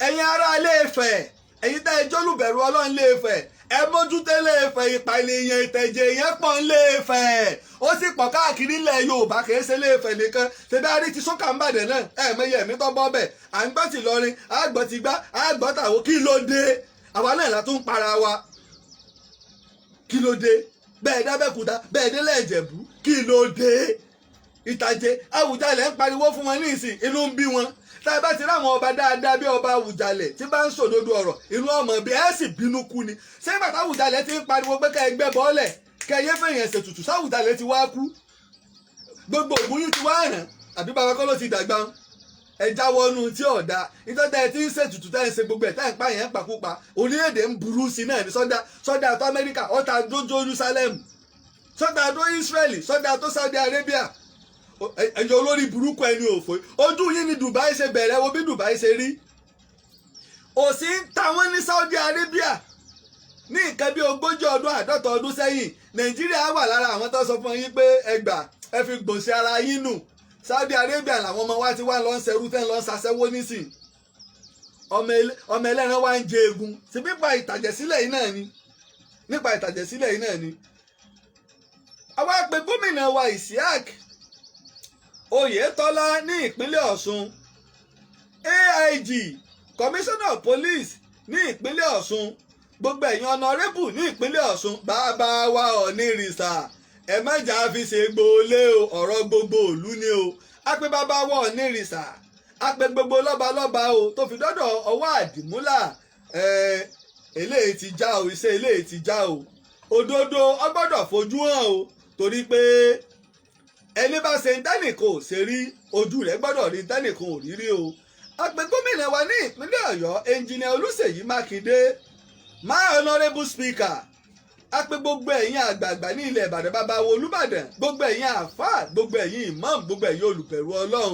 Ẹ̀yin ará Ilé Ifẹ̀, ẹ̀yin tẹ́ ẹ jólùbẹ̀rù Ọlọ́run Ilé Ifẹ̀, ẹ mójútó Ilé Ifẹ̀. Ìpànìyàn, ìtẹ̀jẹ̀ yẹn pọ̀ Ilé Ifẹ̀, ó sì pọ̀ káàkiri ilẹ̀ Yorùbá, kì í ṣe Ilé Ifẹ̀ nìkan. Ṣebí a rí ti sókà ń bàdàn náà, ẹ mọyẹ ẹ̀mí tó bọ́ bẹ̀. À ń gbọ́ ti lọrin, à ń gbọ́ ti gbá, à ń gbọ́ tàwọn. Kí ló dé? Àwa náà la tún para wa. Kí ló dé? Bẹ́ẹ̀ dábẹ́kúta, bẹ́ẹ̀ délẹ̀ Ìjẹ̀bú, kí ló dé? Ìtàjẹ Àwùjalẹ̀ ń pariwo fún wọn ní ìsìn, inú ń bí wọn. Tá a bá ti ráwọn ọba dáadáa bí ọba Àwùjalẹ̀ tí bá ń sòdodo ọ̀rọ̀, inú ọmọ bí ẹ sì bínú kú ni. Ṣé bàtà Àwùjalẹ̀ ti ń pariwo pé ká ẹ gbẹ́ bọ́ọ̀lẹ̀, kẹ yé fèèyàn ṣètùtù, sáwùjalẹ̀ ti wá kú? Gbogbo ògùn yìí ti wá ràn àbí bàbá kọ́ ló ti dàgbà? Ẹ jáwọ́ nu tí ọ̀dà. Nítorí tẹ́ ẹ ti ń ṣètùtù, tẹ́ ẹ ń ṣe gbogbo ẹ̀, tẹ́ ẹ ń pààyàn pàkúpa, orílẹ̀-èdè ń burú sí náà ní. Sọ́dà sọ́dà tó Amẹ́ríkà ọ̀tà tó Jerusalem, sọ́dà tó Israeli, sọ́dà tó Saudi Arabia. Ẹ̀yọ olórí burúkú, ẹni òfò, ojú yín ni Dubai ṣe bẹ̀rẹ̀. Wo bí Dubai ṣe rí. Òsì ń ta wọ́n ní Saudi Arabia ní nǹkan bí 40 ọdún, 50 ọdún sẹ́yìn. Nàìjíríà wà lára àwọn tó sọ fún yín pé ẹgbà ẹ fi gbòǹsì ara yín nù. Saudi Arabia làwọn ọmọ wa ti wá lọ ń ṣerú, tẹ́ ń lọ ń ṣaṣẹ́wó nísìn. Ọmọ ẹlẹ́ran wa ń jẹ egun ṣe. Nípa ìtàjẹ̀sílẹ̀ yìí náà ni, nípa ìtàjẹ̀sílẹ̀ yìí náà ni. Àwa pe gómìnà wa Isiaq Oyètọ́lá ní ìpínlẹ̀ Ọ̀ṣun, AIG, commissioner of police ní ìpínlẹ̀ Ọ̀ṣun, gbogbo ẹ̀yin honourable ní ìpínlẹ̀ Ọ̀ṣun, bàbá wa Ọ̀nìrìsà, ẹ má jà fi ṣe gboolé o. Ọ̀rọ̀ gbogbo ìlú ni o. A pé bàbá wa Ọ̀nìrìsà, a pé gbogbo lọ́balọ́ba o, tó fi dọ́dọ̀ ọwọ́ àdìmúlà. Eléyìí ti já o, iṣẹ́ eléyìí ti já o. Òdodo ọ gbọ́dọ̀ fojú hàn o, torí pé Ẹni bá ṣe ń tẹ́nìkan ò ṣe rí, ojú rẹ̀ gbọ́dọ̀ rí tẹ́nìkan ò rí rí o. A pè gómìnà wa ní ìpínlẹ̀ Ọ̀yọ́, Ẹnjìnìà Olúṣèyí Mákindé, my honourable speaker. A pè gbogbo ẹ̀yin àgbààgbà ní ilẹ̀ Ìbàdàn, bàbá wo Olúbàdàn, gbogbo ẹ̀yin àáfàá, gbogbo ẹ̀yin imam, gbogbo ẹ̀yin olùbẹ̀rù Ọlọ́run,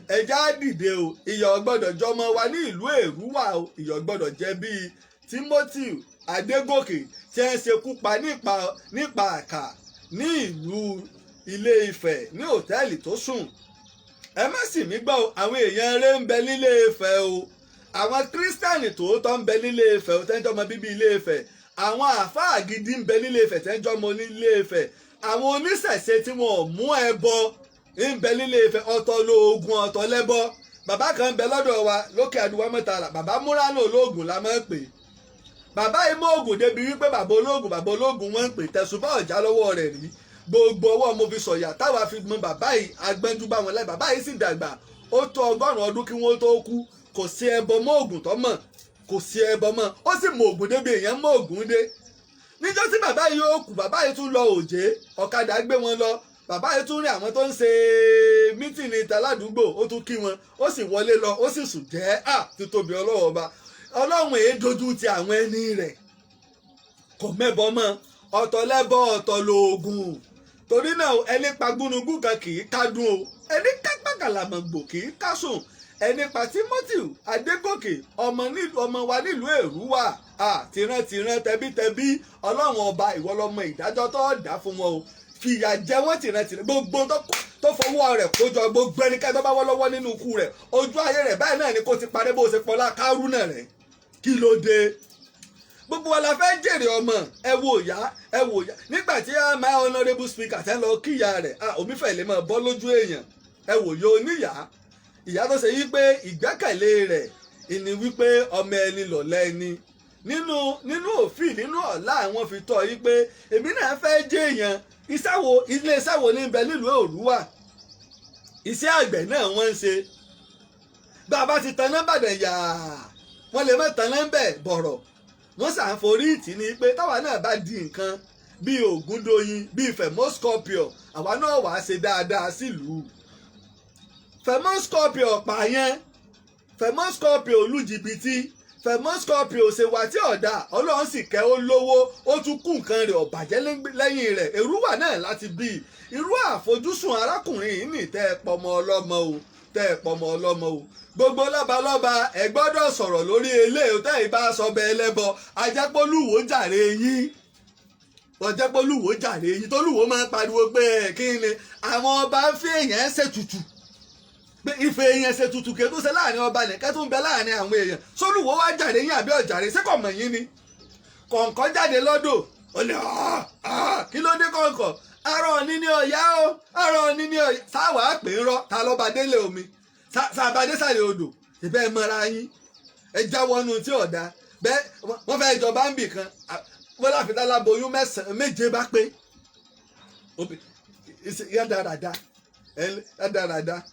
ẹ jẹ́ á dìde o. Ìyà ò gbọ́dọ̀ jọmọ wa ní ìlú Èrúwà o. Ìyà ò gbọ́dọ̀ jẹ́ bíi Timothy Adégòkè tí ẹ ń ṣekú pa nípa àkà ní ìlú Ilé Ifẹ̀ ní hòtẹ́ẹ̀lì tó sùn. Ẹ má sì mí gbọ́ o, àwọn èèyàn eré ń bẹ nílé Ifẹ̀ o. Àwọn Kírísítẹ́nì tòótọ́ ń bẹ nílé Ifẹ̀ o, tẹ́jọ́ mọ bíbí Ilé Ifẹ̀. Àwọn àáfàá gidi ń bẹ nílé Ifẹ̀, tẹ́jọ́ mọ nílé Ifẹ̀. Àwọn oníṣẹ̀ṣe tí wọn ò mú ẹbọ ń bẹ nílé Ifẹ̀. Ọ̀tọ̀ lóògùn, ọ̀tọ̀ lẹ́bọ. Bàbá kan ń bẹ lọ́dọ̀ wa lókè àdúgbò mẹ́tàlá, bàbá múránù olóògùn la máa ń pè. Bàbá yìí mú oògùn débi wípé bàbá olóògùn, bàbá olóògùn wọ́n ń pè. Tẹ̀sùbá ọ̀já lọ́wọ́ rẹ̀ rí. Gbogbo ọwọ́ mo fi sọ̀yà táwa fi mọ bàbá yìí, agbẹ́njú bá wọn láì. Bàbá yìí sì dàgbà, ó tó 100 ọdún kí wọ́n tó kú. Kò sí ẹbọ mọ́ oògùn tó mọ̀, kò sí ẹbọ mọ́. Ó sì mọ oògùn débi èèyàn mọ oògùn dé. Níjọ́ tí bàbá yìí ó kú, bàbá yìí tún lọ òjé, ọ̀kadà gbé wọn lọ. Bàbá yìí tún rí àwọn tó ń ṣe meeting ìta ládùúgbò, ó tún kí wọn, ó sì wọlé lọ, ó sì sùn jẹ́. À, títóbi Ọlọ́wọ́ ọba! Ọlọ́run èé dojú ti àwọn ẹni rẹ̀. Kò mẹ́bọ mọ́. Ọ̀tọ̀ lẹ́bọ, ọ̀tọ̀ lóògùn. Torí náà, ẹni pa gúnugún kan kì í kádùn o, ẹni kápá kàlàmọ̀gbò kì í kásùn. Ẹni pa Timothy Adégòkè, ọmọ wa nílùú Èrúwà, tìran-tìran, tẹbítẹbí, Ọlọ́run ọba, ìwọ lọmọ ìdájọ́ tó dá fún wọn o. Fìyà jẹ wọ́n tìran-tìran. Gbogbo tó fọwọ́ rẹ̀ kójọ, gbogbo ẹnikẹ́ni tó bá wọ́ lọ́wọ́ nínú ikú rẹ̀, ojú ayé rẹ̀ báyìí náà ni kó ti parẹ́ bó ṣe pọlá kárúnà rẹ̀. Kí ló dé? Gbogbo wa la fẹ́ jèrè ọmọ. Ẹ wo ìyá, ẹ wo ìyá. Nígbà tí my honourable speaker tẹ́ ń lọ kíyà rẹ̀, omi fẹ́ lè máa bọ́ lójú èèyàn. Ẹ wò yóò níyà, ìyá tó ṣe yí pé ìgbẹ́kẹ̀lé rẹ̀ ìní wípé ọmọ ẹni lọ̀lẹ́ ẹni nínú òfin, nínú ọ̀la àwọn fi tọ́ yí pé èmi náà fẹ́ jẹ́ èèyàn. Iṣẹ́ wo, ilé iṣẹ́ wo ní bẹ nílùú Èrúwà? Iṣẹ́ àgbẹ̀ náà wọ́n ń ṣe. Bá a bá ti taná bàdàn yàá, wọ́n lè má taná ń bẹ̀ bọ̀rọ̀. Wọ́n sà ń forí ìtì ní pé táwa náà bá di nǹkan bíi Ògúndóyin, bíi Fẹ̀mọ́scorpio, àwa náà wàá ṣe dáadáa sílùú. Fẹ̀mọ́scorpio pààyàn, Fẹ̀mọ́scorpio lu jìbìtì, Fẹ̀mọ́scorpio ṣèwà tí ọ̀dà. Ọlọ́run sì kẹ́, ó lówó, ó tún kú, nǹkan rẹ̀ ọ̀bàjẹ́ lẹ́yìn rẹ̀. Èrúwà náà láti bí irú àfojúsùn arákùnrin yìí ní. Tẹ́ ẹ pọmọ ọlọ́mọ o, tẹ́ ẹ pọmọ ọlọ́mọ o. Gbogbo lọ́balọ́ba, ẹ gbọ́dọ̀ sọ̀rọ̀ lórí eléyìí. Tẹ́ ẹ bá sọ bẹ́ẹ̀ lẹ́bọ, ajẹ́pọ̀lúwo jàre yín, ọjẹ́pọ̀lúwo jàre yín. Tólúwo máa ń pariwo pé kí ni àwọn ọba ń fi èèyàn ṣètùtù, pé ìfẹ́ èèyàn ṣètùtù kí tó ṣe láàrin ọba nìkan tó ń bẹ láàrin àwọn èèyàn. Sólúwo wá jàre yín àbí ọ̀jàre? Ṣé kò mọ̀ yín ni? Kọ̀ǹkọ̀ jáde lọ́dọ̀, ó ní, "Kí ló dé kọ̀ǹkọ̀? Arọ òní ní ọ̀yá o, arọ òní ní ọ̀yá." Sáwà pè ń rọ ta lọ́ba délé omi, sàbàdé sàlẹ̀ odò ìbẹ́ ẹ mọ́ra yín. Ẹ jáwọ́nú tí ọ̀dà bẹ́ẹ̀. Wọ́n fẹ́ ìjọba ń bì kan, wọ́n láfi láláboyún mẹ́sàn-án méje bá pé yádáradá yádáradá.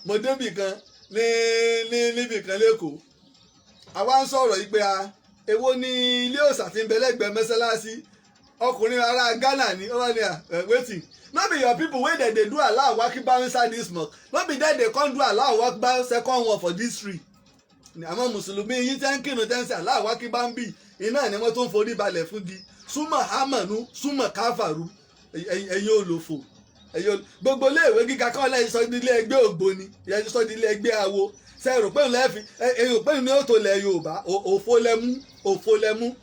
Mo débì kan ní níbì kan lẹ́kọ̀ọ́, àwa ń sọ̀rọ̀ yìí pé a èwo ni ilé òòṣà tí ń bẹ lẹ́gbẹ̀ẹ́ mọ́sálásí? Ọkùnrin ará Ghana ni ó wà ní à, "Wetin? No be your people wey dem dey do Allahu Akbar inside this mosque? No be dem dey come do Allahu Akbar second one for this tree?" Àwọn mùsùlùmí yín tẹ́ ń kírun, tẹ́ ń sẹ́ Allahu Akbar ń bì, iná ni wọ́n tó ń forí balẹ̀ fún gi. Súnmọ̀ hámọ̀nù, súnmọ̀ káfàrú. Ẹ̀yin olòfò, ẹ̀yin gbogbo iléèwé gíga kọ́ lẹ́yìn sọ di ilé ẹgbẹ́ ògbóni, ẹ̀yin sọ di ilé ẹgbẹ́ awo. Ṣe rò pé òun lẹ́ẹ̀fi ẹ̀yin rò pé òun ní ó tó lẹ̀ Yorùbá? Òfo lẹ́mú, òfo lẹ́mú.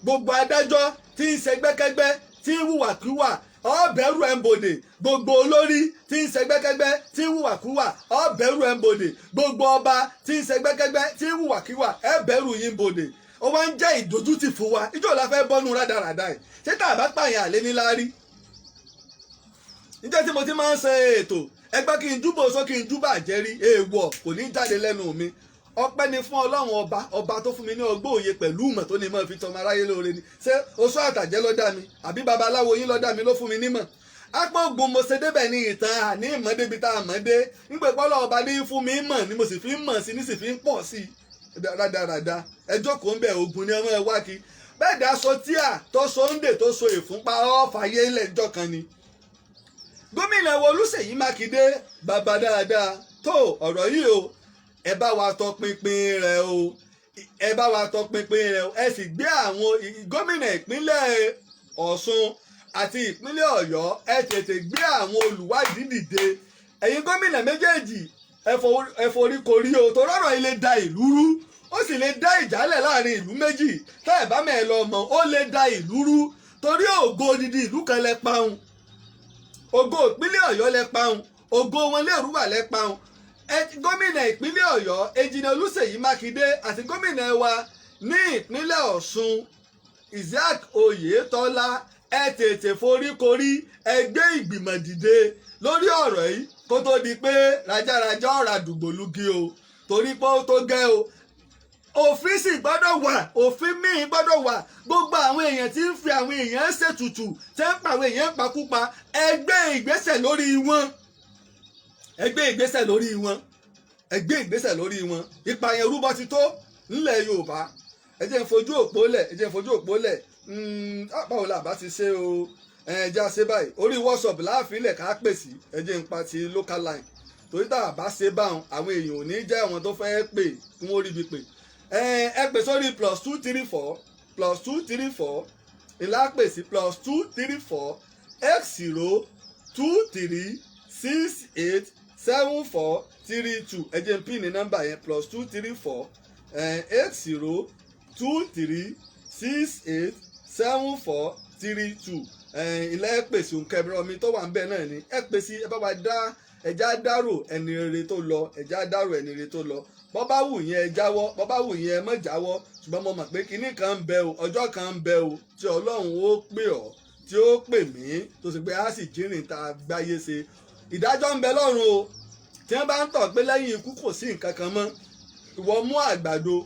Gbogbo adájọ́ tí ń ṣẹgbẹ́kẹ́gbẹ́, tí ń hùwàkíwà, ọ̀bẹ̀rù ẹ̀ ń bòdè. Gbogbo olórí tí ń ṣẹgbẹ́kẹ́gbẹ́, tí ń hùwàkíwà, ọ̀bẹ̀rù ẹ̀ ń bòdè. Gbogbo ọba tí ń ṣẹgbẹ́kẹ́gbẹ́, tí ń hùwàkíwà, ẹ̀ bẹ̀rù yín bòdè. Ó wá ń jẹ́ ìdójútì fún wa. Ìjọ la fẹ́ bọ́nu rádaràda ẹ̀? Ṣé tá a bá pààyàn àlé níláárí? Níjọ́ tí mo ti máa ń ṣe ètò ẹgbẹ́, kí n júbò sọ, kí n júbà jẹ́rí, èèwọ̀ kò ní jáde lẹ́nu mi. Ọpẹ́ ni fún Ọlọ́run ọba, ọba tó fún mi ní ọgbọ́n, òye pẹ̀lú ìmọ̀ tó ní mọ̀ fi tọmọ aráyé lóore ni. Ṣé oṣó àtàjẹ́ ló dá mi, àbí babaláwo yín ló dá mi ló fún mi nímọ̀? Apógun mo ṣe débẹ̀ ní ìtàn àní ìmọ̀ débi tá a mọ̀ dé. Nígbà pọ́lọ́ ọba ní fún mi mọ̀ ni mo sì fi ń mọ̀ sí ní sì fi ń pọ̀ sí i. Rádaràda, ẹ jókòó ń bẹ̀. Ogun ni ọmọ ẹ wá kí bẹ́ẹ̀ dá so tíà tó so ń dè tó so ìfúnpá ọ̀fàyé ilẹ̀ ìjọ kan ni. Gómìnà wa Olúṣèyí Mákindé, bàbá dáadáa tó ọ̀rọ̀ yìí o, ẹ bá wa tọpinpin rẹ̀ o, ẹ bá wa tọpinpin rẹ̀ o. Ẹ sì gbé àwọn gómìnà ìpínlẹ̀ Ọ̀ṣun àti ìpínlẹ̀ Ọ̀yọ́, ẹ tètè gbé àwọn olùwádìí dìde. Ẹ̀yin gómìnà méjèèjì, ẹ forí korí o, torí ọ̀rọ̀ yìí lè da ìlú rú, ó sì lè dá ìjálẹ̀ láàrin ìlú méjì. Tẹ́ ẹ̀ bá mẹ́ẹ̀ lọ mọ̀, ó lè da ìlú rú, torí ògo odidi ìlú kan lẹ paun, ògo ìpínlẹ̀ Ọ̀yọ́ lẹ paun, ògo wọn lèrúwà lẹ paun. Gómìnà ìpínlẹ̀ Ọ̀yọ́, Engineer Olúṣèyí Mákindé, àti gómìnà wa ní ìpínlẹ̀ Ọ̀ṣun, Isaac Oyetola, ẹ tètè foríkorí, ẹ gbé ìgbìmọ̀ dìde lórí ọ̀rọ̀ yìí kó tó di pé rajaraja ọ̀rà dùgbòlugi o, torí pé ó tó gẹ́ o. Òfin sì gbọ́dọ̀ wà, òfin míì gbọ́dọ̀ wà. Gbogbo àwọn èèyàn tí ń fi àwọn èèyàn ṣètùtù, tí ń pa àwọn èèyàn pakúpa, ẹ gbé ìgbésẹ̀ lórí wọn, ẹ gbé ìgbésẹ̀ lórí wọn, ẹ gbé ìgbésẹ̀ lórí wọn. Ìpààyàn rúbọ ti tó nílẹ̀ Yorùbá. Ẹ jẹ́ n fojú òpó lẹ̀, ẹ jẹ́ n fojú òpó lẹ̀. Báwo la bá ti ṣe o? Ẹ jẹ́ àṣẹ báyìí, orí WhatsApp láàfin lẹ̀ ká pè sí. Ẹ jẹ́ n pa ti local line, torí tá a bá ṣe báwọn, àwọn èèyàn ò ní jẹ́ àwọn tó fẹ́ pè kí wọ́n rí ibi pè. Ẹ pè sórí +234, +234 ìlà pè sí, +234 8023687432. Ẹ jẹ́ n pín ní nọ́mbà yẹn: +234 8023687432. Ilẹ̀ pèsè òǹkẹ́bẹ̀rẹ̀ mi tó wà ń bẹ̀ náà ni ẹ pè sí. Ẹ bá wa dá, ẹja dárò ẹni rere tó lọ, ẹja dárò ẹni rere tó lọ. Bọ́ bá wù yẹn, ẹ jáwọ́; bọ́ bá wù yẹn, ẹ má jáwọ́. Ṣùgbọ́n mo mọ̀ pé kinní kan ń bẹ o, ọjọ́ kan ń bẹ o tí Ọlọ́run ó pè ọ́, tí ó pè mí, tó sì pé á sì jírìn tá a gbáyé ṣe. Ìdájọ́ ń bẹ lọ́run o. Tí wọ́n bá ń tọ̀ pé lẹ́yìn ikú kò sí nǹkan kan mọ́, ìwọ mú àgbàdo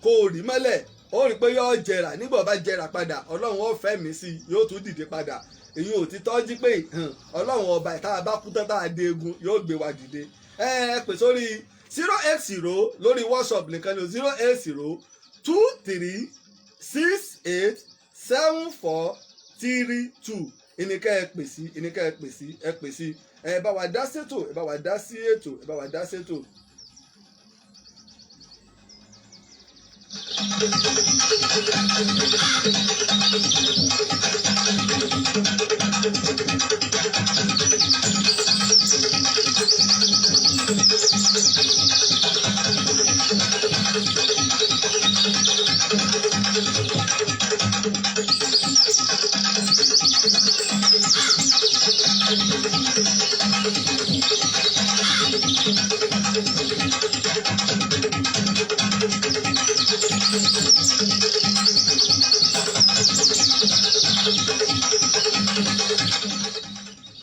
kó o rí mọ́lẹ̀, ó rí i pé yóò jẹrà. Nígbà bá jẹrà padà, Ọlọ́run ó fẹ́ mi sí i, yóò tún dìde padà. Èyí ò ti tọ́jú pé Ọlọ́run ọba tá a bá kú tán, tá a dé egun, yóò gbé wa dìde. Ẹ ẹ pè sórí 080, lórí WhatsApp nìkan ní, 08023687432. Ìníkẹ́ ẹ pè sí, ìníkẹ́ ẹ pè sí, ẹ pè sí. Ẹ bá wa dá sétò, ẹ bá wa dá sí ètò, ẹ bá wa dá sétò.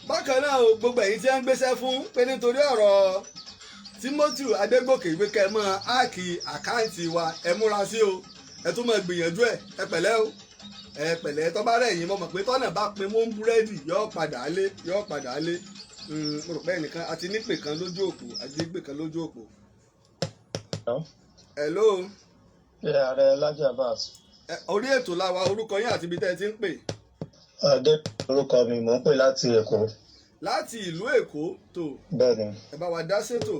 Bákan náà o, gbogbo ẹ̀yin tí wọ́n ń gbéṣẹ́ fún pé nítorí ọ̀rọ̀ Timothy Adégòkè ìwé kẹ́ ẹ mọ́ hack account wa, ẹ múra sí o, ẹ tún mọ́ gbìyànjú ẹ. Ẹ pẹ̀lẹ́ o, ẹ pẹ̀lẹ́. Tọ́ bá rẹ̀ yín, mọ̀ mọ̀ pé tọ́nà bá pin mọ́ búrẹ́dì, yóò padà lé, yóò padà lé. Mo rò pé ẹnìkan àti nípè kan lójú òpó, àti nípè kan lójú òpó. Hello. Ṣé ààrẹ Laji Abbas? Orí ètò la wà. Orúkọ yín àti ibi tẹ́ ẹ ti ń pè? Adé orúkọ mi, mò ń pè láti Èkó. Láti ìlú Èkó tó. Bẹ́ẹ̀ni. Ẹ bá wa dá sétò.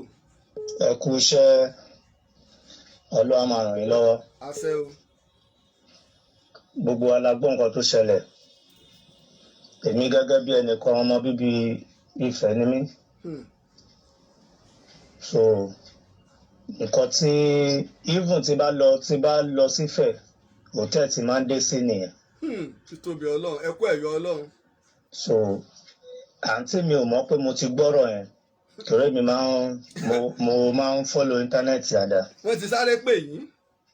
Ẹ kú iṣẹ́, Ọlọ́run máa ràn yín lọ́wọ́. Àṣẹ o. Gbogbo wa la gbọ́ nǹkan tó ṣẹlẹ̀. Èmi gẹ́gẹ́ bí ẹnìkan, ọmọ bíbí Ifẹ̀ ni mí. So nǹkan tí even tí bá lọ sífẹ̀, hòtẹ́ẹ̀ tí máa ń dé sí nìyẹn. Títóbi Ọlọ́run, ẹ kú ẹ̀yọ́ Ọlọ́run. So àǹtí mi ò mọ̀ pé mo ti gbọ́rọ̀ yẹn, torí mi máa ń mo mo máa ń follow internet dáadáa. Wọ́n ti sáré pè yín.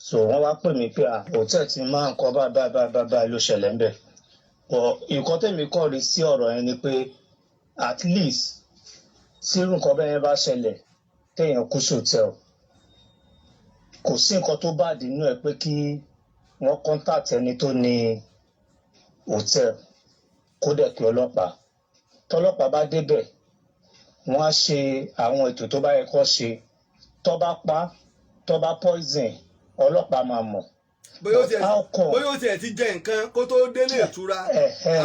So wọ́n wá pè mí pé à hòtẹ́ẹ̀ tí máa ń kọ́ báyìí báyìí báyìí báyìí ló ṣẹlẹ̀ ńbẹ̀. But nǹkan tèmi kọ́ rí sí ọ̀rọ̀ yẹn ni pé at least tí irú nǹkan bẹ́ẹ̀ yẹn bá ṣẹlẹ̀, téèyàn kú sí hòtẹ́ẹ̀lì, kò sí nǹkan tó bá dínú ẹ̀ pé kí wọ́n contact ẹni tó ní hòtẹ́ẹ̀lì, kó dẹ̀ pé ọlọ́pàá. Tọ́lọ́pàá bá débẹ̀, wọ́n á ṣe àwọn ètò tó bá yẹ kó ṣe. Tó bá pa, tó bá poison, ọlọ́pàá máa mọ̀. Bóyá ó tiẹ̀ How come? Bóyá ó tiẹ̀ ti jẹ nǹkan kó tó délé ìtura,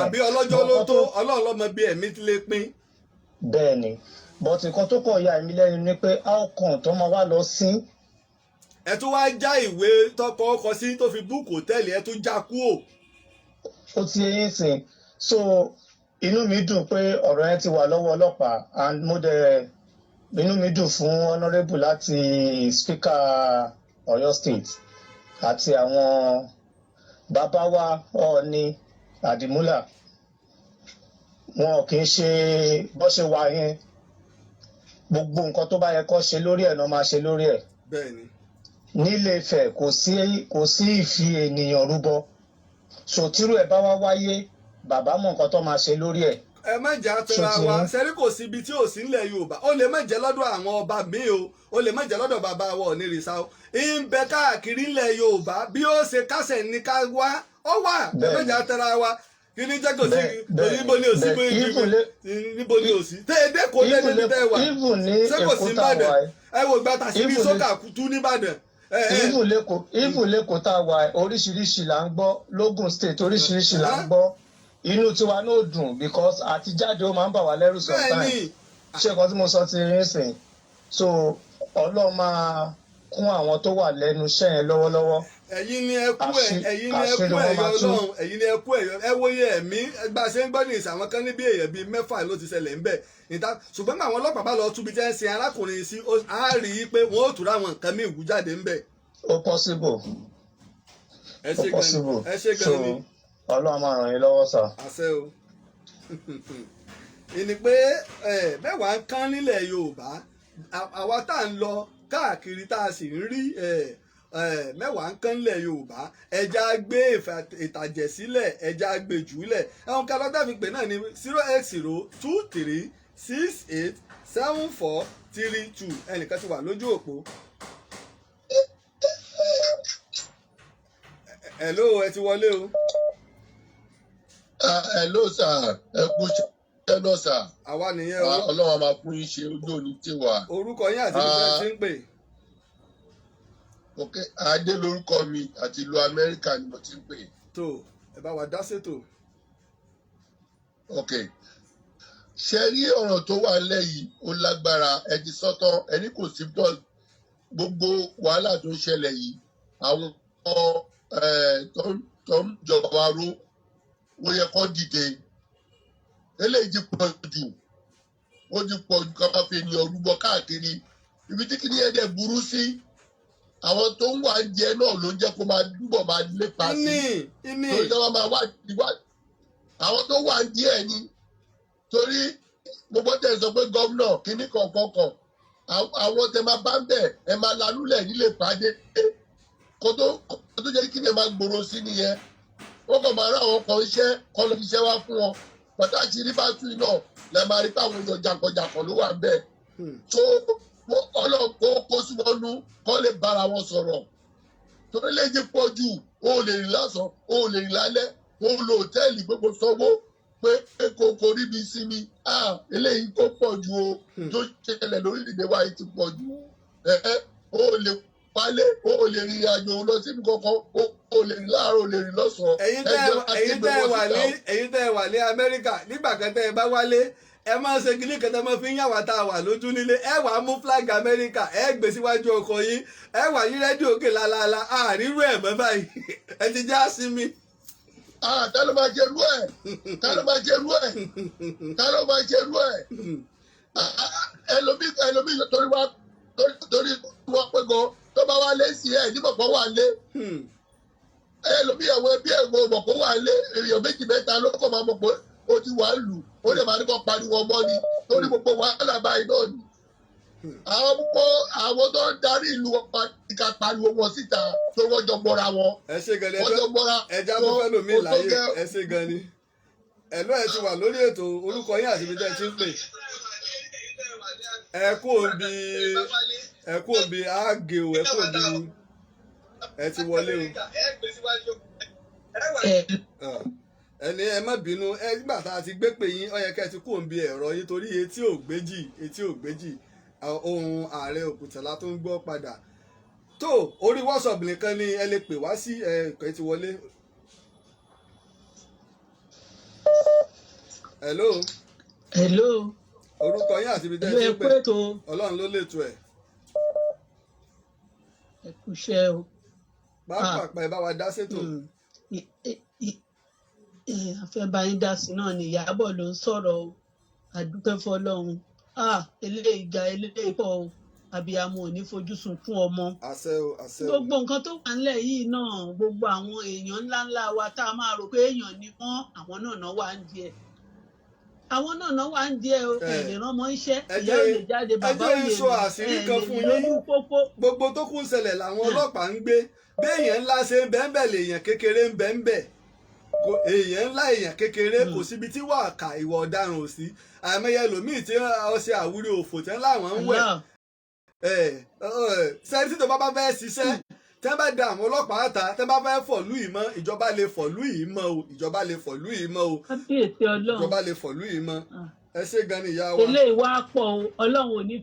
àbí ọlọ́jọ́ ló tó, Ọlọ́run lọ́mọ bí ẹ̀mí ti lè pín. Bẹ́ẹ̀ ni, but nǹkan tó kọ̀ ya èmi lẹ́nu ni pé how come tó máa wá lọ sí. Ẹ tún wá já ìwé tọkọ ọkọ sí tó fi book hotel, ẹ tún já kúò. Ó ti yín sìn. So inú mi dùn pé ọ̀rọ̀ yẹn ti wà lọ́wọ́ ọlọ́pàá, and mo dẹ̀ inú mi dùn fún honourable láti Speaker Ọ̀yọ́ State àti àwọn bàbá wa Ọọ̀ni Àdìmúlà. Wọn kì í ṣe bó ṣe wà yẹn, gbogbo nǹkan tó bá yẹ kó ṣe lórí ẹ̀ náà máa ṣe lórí ẹ̀. bẹ́ẹ̀ ni Nílé Ifẹ̀, kò sí ìfi ènìyàn rúbọ. So tírú ẹ̀ bá wá wáyé, bàbá mọ nǹkan tó máa ṣe lórí ẹ̀. Ẹ má jẹ́ àtẹ̀ra Ṣó ti wa yín? Sẹ́rí, kò sí ibi tí ò sí nílẹ̀ Yorùbá. Ó lè má jẹ́ lọ́dọ̀ àwọn ọba míì o, ó lè má jẹ́ lọ́dọ̀ bàbá wa Ọ̀nìrìsà o, ń bẹ káàkiri nílẹ̀ Yorùbá. Bí ó ṣe kásẹ̀ ní ká wá, ó wà. Ẹ má jẹ́ àtẹ̀ra wa. Kí ni jẹ́ kò sí? Níbo ni ò sí? Níbo ni ò sí? Tẹ́ ẹ dé kò lé níbi tẹ́ ẹ wà. Even ní Ṣé kò Èkó sí tá a Ìbàdàn? wà yìí, Ẹ wo gba tàṣírí sókà tú nìbàdàn. Even l'Ékòó tá a wà yìí, oríṣiríṣi là ń gbọ́. Lógùn State, oríṣiríṣi là ń gbọ́. Inú tiwa náà dùn because àtijáde, ó máa ń bà wá lẹ́rù sometimes. Ṣé nǹkan tí mo sọ ti rí sìn? So Ọlọ́run máa kún àwọn tó wà lẹ́nu iṣẹ́ yẹn lọ́wọ́lọ́wọ́. Ẹ̀yin ni ẹ kú ẹ. Ẹ̀yin ni ẹ Àṣírí kú wọn ẹ̀yọ máa tú. Ọlọ́run, ẹ̀yin ni ẹ kú ẹ̀yọ. Ẹ wòye ẹ̀mí bá a ṣe ń gbọ́ ní ìsìn, àwọn kan ní bí èèyàn bíi 6 ló ti ṣẹlẹ̀ ńbẹ̀ níta. Ṣùgbọ́n àwọn ọlọ́pàá bá lọ túbi jẹ́ ń sin arákùnrin sí, á rí i pé wọ́n ó túra àwọn nǹkan míì wú jáde ńbẹ̀. Ó possible. Ẹ Ó ṣe gan ni. possible. Ẹ ṣe So gan ni. Ọlọ́run máa ràn yín lọ́wọ́ sà. Àṣẹ o. Ìní pé ẹ mẹ́wàá ń kán nílẹ̀ Yorùbá. Àwa tá à ń lọ káàkiri, tá a sì ń rí ẹ ẹ mẹ́wàá ń kán nílẹ̀ Yorùbá. Ẹja gbé ìtàjẹ̀ sílẹ̀, ẹja gbé jùlẹ̀. Ẹ̀wọ̀n kan lọ́dọ̀ fi pè náà ní 08023687432. Ẹnìkan ti wà lójú òpó. Hello, ẹ ti wọlé o. Ah, hello sir, ẹ kú iṣẹ́ náà sir. Àwa nìyẹn o. Ah, Ọlọ́run á máa fún yín ṣe, ojú òní tiwa. Orúkọ yín àti ibi tẹ́ ẹ ti ń pè. Ok, Adé lórúkọ mi, àti ìlú Amẹ́ríkà ni mo ti ń pè. Tó ẹ bá wa dá sétò. Ok, ṣe rí ọ̀rọ̀ tó wà nílẹ̀ yìí, ó lágbára. Ẹ ti sọ́tọ̀ ẹni kò sí tọ́ gbogbo wàhálà tó ń ṣẹlẹ̀ yìí. Àwọn tó ń jọba wa ró, ó yẹ kó dìde. Eléyìí ti pọ̀ jù, ó ti pọ̀ jù ká máa fi ènìyàn rúbọ káàkiri. Ibi tí kìnìyẹn dẹ̀ burú sí, àwọn tó ń wà ń jẹ náà ló ń jẹ́ kó máa túbọ̀ máa lépa sí Ní ìní torí tí wọ́n máa wá wá àwọn tó wà ń díẹ̀ ni. Torí gbogbo tẹ̀ sọ pé gómìnà kínní kọ̀ọ̀kan kan, àwọn tẹ máa bá ń bẹ̀, ẹ máa lanúlẹ̀ nílé pàdé kó tó jẹ́ kí ni ẹ máa gbòòrò sí nìyẹn. Wọ́n kàn máa rán àwọn kan iṣẹ́ kọ́ lọ iṣẹ́ wá fún wọn. Pàtàkì rí bá tú iná lẹ máa rí pé àwọn èèyàn jàǹkànjàǹkàn ló wà ń bẹ̀ tó Ọlọ́run kó sí wọn nú kọ́ lè bára wọn sọ̀rọ̀, torí lè jẹ́ pọ̀ jù. O ò lè rìn lásán, o ò lè rìn lálẹ́, o lo hòtẹ́ẹ̀lì gbogbo sanwó pé kò ríbi sinmi. Ah, eléyìí kò pọ̀ jù o. Tó ṣẹlẹ̀ lórílẹ̀‐èdè wa yìí ti pọ̀ jù. Ẹ o ò lè palẹ̀, o ò lè rìnrìn àjò lọ síbi kankan, o ò lè rìn láàárọ̀, o lè rìn lọ́sàn-án. Ẹ̀yin tẹ́ ẹ̀yin tẹ́ ẹ wà ní ẹ̀yin tẹ́ ẹ wà ní Amẹ́ríkà, nígbà kan tẹ́ ẹ bá wálé, ẹ máa ṣe kíní kan tẹ́ máa fi ń yà wá tá a wà lójú nílé. Ẹ wàá mú flag Amẹ́ríkà, ẹ gbé síwájú ọkọ̀ yín, ẹ wà yí rédíò òkè lálálá. Àrírú ẹ̀ mọ́ báyìí, ẹ ti já sí mi. Ah, ta ló máa ṣerú ẹ̀? Ta ló máa ṣerú ẹ̀? Ta ló máa ṣerú ẹ̀? Ẹlòmí torí wá torí wọ́n pé gan tó bá wá lé sí ẹ̀ nígbà kan wà lé. Ẹlòmí, àwọn ẹbí ẹ̀gbọ́n mọ̀ kó wà lé. Èèyàn méjì mẹ́ta ló kọ́ máa mọ̀ pé ó ti wà lù. Ó lè máa ní kó pariwo ọmọ ni torí gbogbo wàhálà báyìí náà ni. Àwọn púpọ̀ àwọn tó ń darí ìlú wọn ní ká pariwo wọn síta tó wọ́n jọ mọ́ra wọn. Ẹ ṣe gan ni. Wọ́n jọ mọ́ra ẹja mo fẹ́ lòmí wọn tó láyé. gẹ́. Ẹ ṣe gan ni. Ẹ̀lọ́, ẹ ti wà lórí ètò. Orúkọ yín àti ibi tẹ́ ẹ ti ń pè. Ẹ kú òǹbí, ẹ kú òǹbí àgè o, ẹ kú òǹbí. Ẹ ti wọlé o. Ah, ẹni ẹ má bínú. Ẹ nígbà tá a ti gbé pè yín, ó yẹ kẹ́ ẹ ti kú òǹbí ẹ̀rọ yín torí etí ò gbéjì, etí ò gbéjì. Ah, ohun ààrẹ Òkùtàlá tó ń gbọ́ padà tó orí WhatsApp nìkan ni ẹ lè pè wá sí. Ẹ kẹ́ ti wọlé. Hello. Hello. Orúkọ yín àti ibi tẹ́ Ìlú ẹ ti ń ẹkú pè. Ètò. Ọlọ́run ló lè tó ẹ̀. Ẹkú iṣẹ́ o. Pápápá, ẹ bá wa dá sétò. Àfẹ́ bá yín dá sí náà ni. Ìyábọ̀ ló ń sọ̀rọ̀ o. Àdúpẹ́ fọlọ́run. Ah, eléyìí ga, eléyìí pọ̀ o. Àbíyamọ ò ní fojú sunkún ọmọ. Àṣẹ o, àṣẹ o. Gbogbo nǹkan tó wà ńlẹ̀ yìí náà, gbogbo àwọn èèyàn ńláńlá wa tá a máa rò pé èèyàn ni wọ́n, àwọn náà náà wà ń díẹ̀, àwọn náà náà wà ń díẹ̀ o. Ẹ̀ lè rán ọmọ iṣẹ́, Ẹ ìyá ò jẹ́ lè jáde, ẹ bàbá jẹ́ ò n lè sọ rìn, àṣírí ẹ̀ kan lè fún rìn yín. Lójú pópó. Gbogbo tó kún ṣẹlẹ̀ làwọn ọlọ́pàá ń gbé. Béèyàn ńlá ṣe ń bẹ́ńbẹ́, lèèyàn kékeré ń bẹ́ńbẹ́. Kò èèyàn ńlá, èèyàn kékeré, kò síbi tí wà ká ìwà ọ̀daràn ò sí. Àìmọye ẹlòmíì tí ọṣẹ àwúrí òfò tí wọ́n láwọn ń wẹ̀. Allah. Sẹ́ni tí tó bá fẹ́ ṣiṣẹ́, tí wọ́n bá da àwọn ọlọ́pàá ta, tí wọ́n bá fẹ́ fọ̀lú yìí mọ́, ìjọba lè fọ̀lú yìí mọ́ o. Ìjọba lè fọ̀lú yìí mọ́ o. Kábíyèsí Ọlọ́run. Ìjọba lè fọ̀lú yìí mọ́. Ah. Ẹ ṣé gan ni, ìyá wa. Eléyìí wá pọ̀ o. Ọlọ́run ò ní.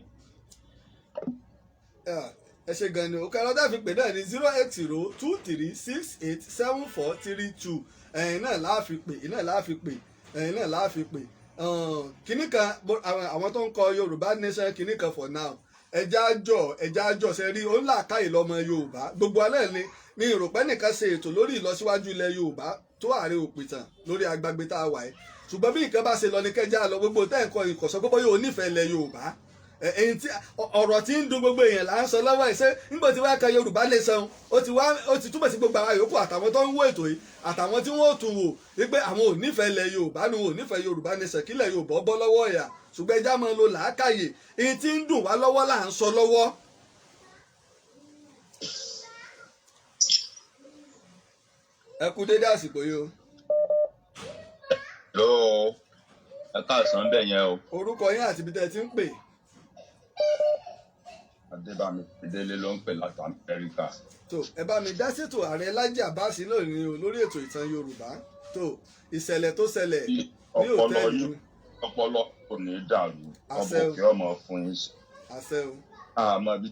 Ah, ẹ ṣe gan ni o. Kẹrọ tẹ́ fi pè náà ní 08023687432. Ẹ̀yin náà láà fi pè, ẹ̀yin náà láà fi pè, ẹ̀yin náà láà fi pè. Kinní kan àwọn tó ń kọ Yorùbá Nation kinní kan for now, ẹja àjọ, ẹja àjọ ṣe rí òun làákàyè lọmọ Yorùbá. Gbogbo alẹ́ ni ní ìròpẹ́ nìkan ṣe ètò lórí ìlọsíwájú ilẹ̀ Yorùbá tó ààrẹ òpìtàn lórí agbágbé tá a wà yìí. Ṣùgbọ́n bí nǹkan bá ṣe lọ ní kẹjá lọ. Gbogbo tẹ́ ẹ̀ ń kọ ìkọ̀sọ́ gbogbo yóò nífẹ̀ẹ́ ilẹ̀ Yorùbá. Ẹ̀yin tí ọ̀rọ̀ tí ń dùn gbogbo èèyàn là ń sọ lọ́wọ́ ẹ̀. Ṣé nígbà tí wàá ka Yorùbá Nation, ó ti wá ó ti túmọ̀ sí gbogbo àwọn yòókù, àtàwọn tó ń wo ètò yìí, àtàwọn tí wọ́n ò tún wò, wípé àwọn ò nífẹ̀ẹ́ ilẹ̀ Yorùbá ni, wọn ò nífẹ̀ẹ́ Yorùbá Nation, kílẹ̀ Yorùbá bọ́ lọ́wọ́ ẹ̀yà? Ṣùgbọ́n ẹja máa lo làákàyè. Èyí tí ń dùn wá lọ́wọ́ là ń sọ lọ́wọ́. Ẹ kú dédé àsìkò yìí o. Ló ẹ káàsán bẹ́ẹ̀ yẹn o. Orúkọ yín àti ibi tẹ́ ẹ ti ń pè. Adébámi Délé ló ń pè láti Amẹ́ríkà. Tó, ẹ bá mi dá sétò. Ààrẹ Lájí Àbáàsì lónìí o lórí ètò ìtàn Yorùbá. Tó, ìṣẹ̀lẹ̀ tó ṣẹlẹ̀ ní Ọpọlọ òtẹ́ẹ̀lì. yín, ọpọlọ kò ní dàrú ọmọ. Àṣẹ o. Òkè ọmọ fún yín sí. Àṣẹ o. Àmọ́ bí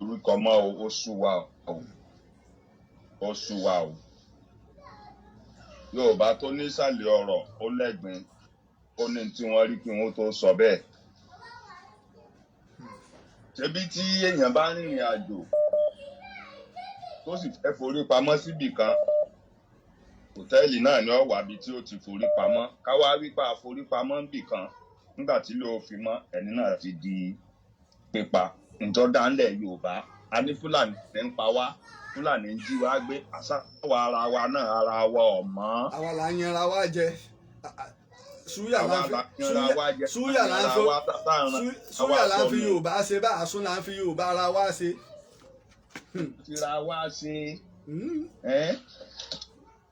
orúkọ mọ́ o, ó sú wa o, ó sú wa o. Yorùbá tó nísàlẹ̀ ọ̀rọ̀, ó lẹ́gbin, ó ní tí wọ́n rí kí wọ́n tó sọ bẹ́ẹ̀. Ṣebí tí èèyàn bá rìnrìn àjò tó sì fẹ́ forí pamọ́ síbì kan, hòtẹ́ẹ̀lì náà ni ó wà bí tí ó ti forí pamọ́. Káwá wípé a forí pamọ́ níbì kan, nígbà tí ló fi mọ́, ẹni náà ti di pípa. Ǹjọ́ dáńlẹ̀ Yorùbá, a ní Fúlàní ń pa wá, Fúlàní ń jí wá gbé, àṣà wa, ara wa náà, ara wa ọ̀ mọ́. Àwa là ń yanra wa jẹ. Súyà là Àwa ń fi là ń yanra súyà wa jẹ. Súyà là ń yanra fi wa tá à ń ran súyà là ń fi sọnù. Yorùbá ṣe bá àsún là ń fi Yorùbá ara wa ṣe. Tira wa ṣe. Ẹ́n,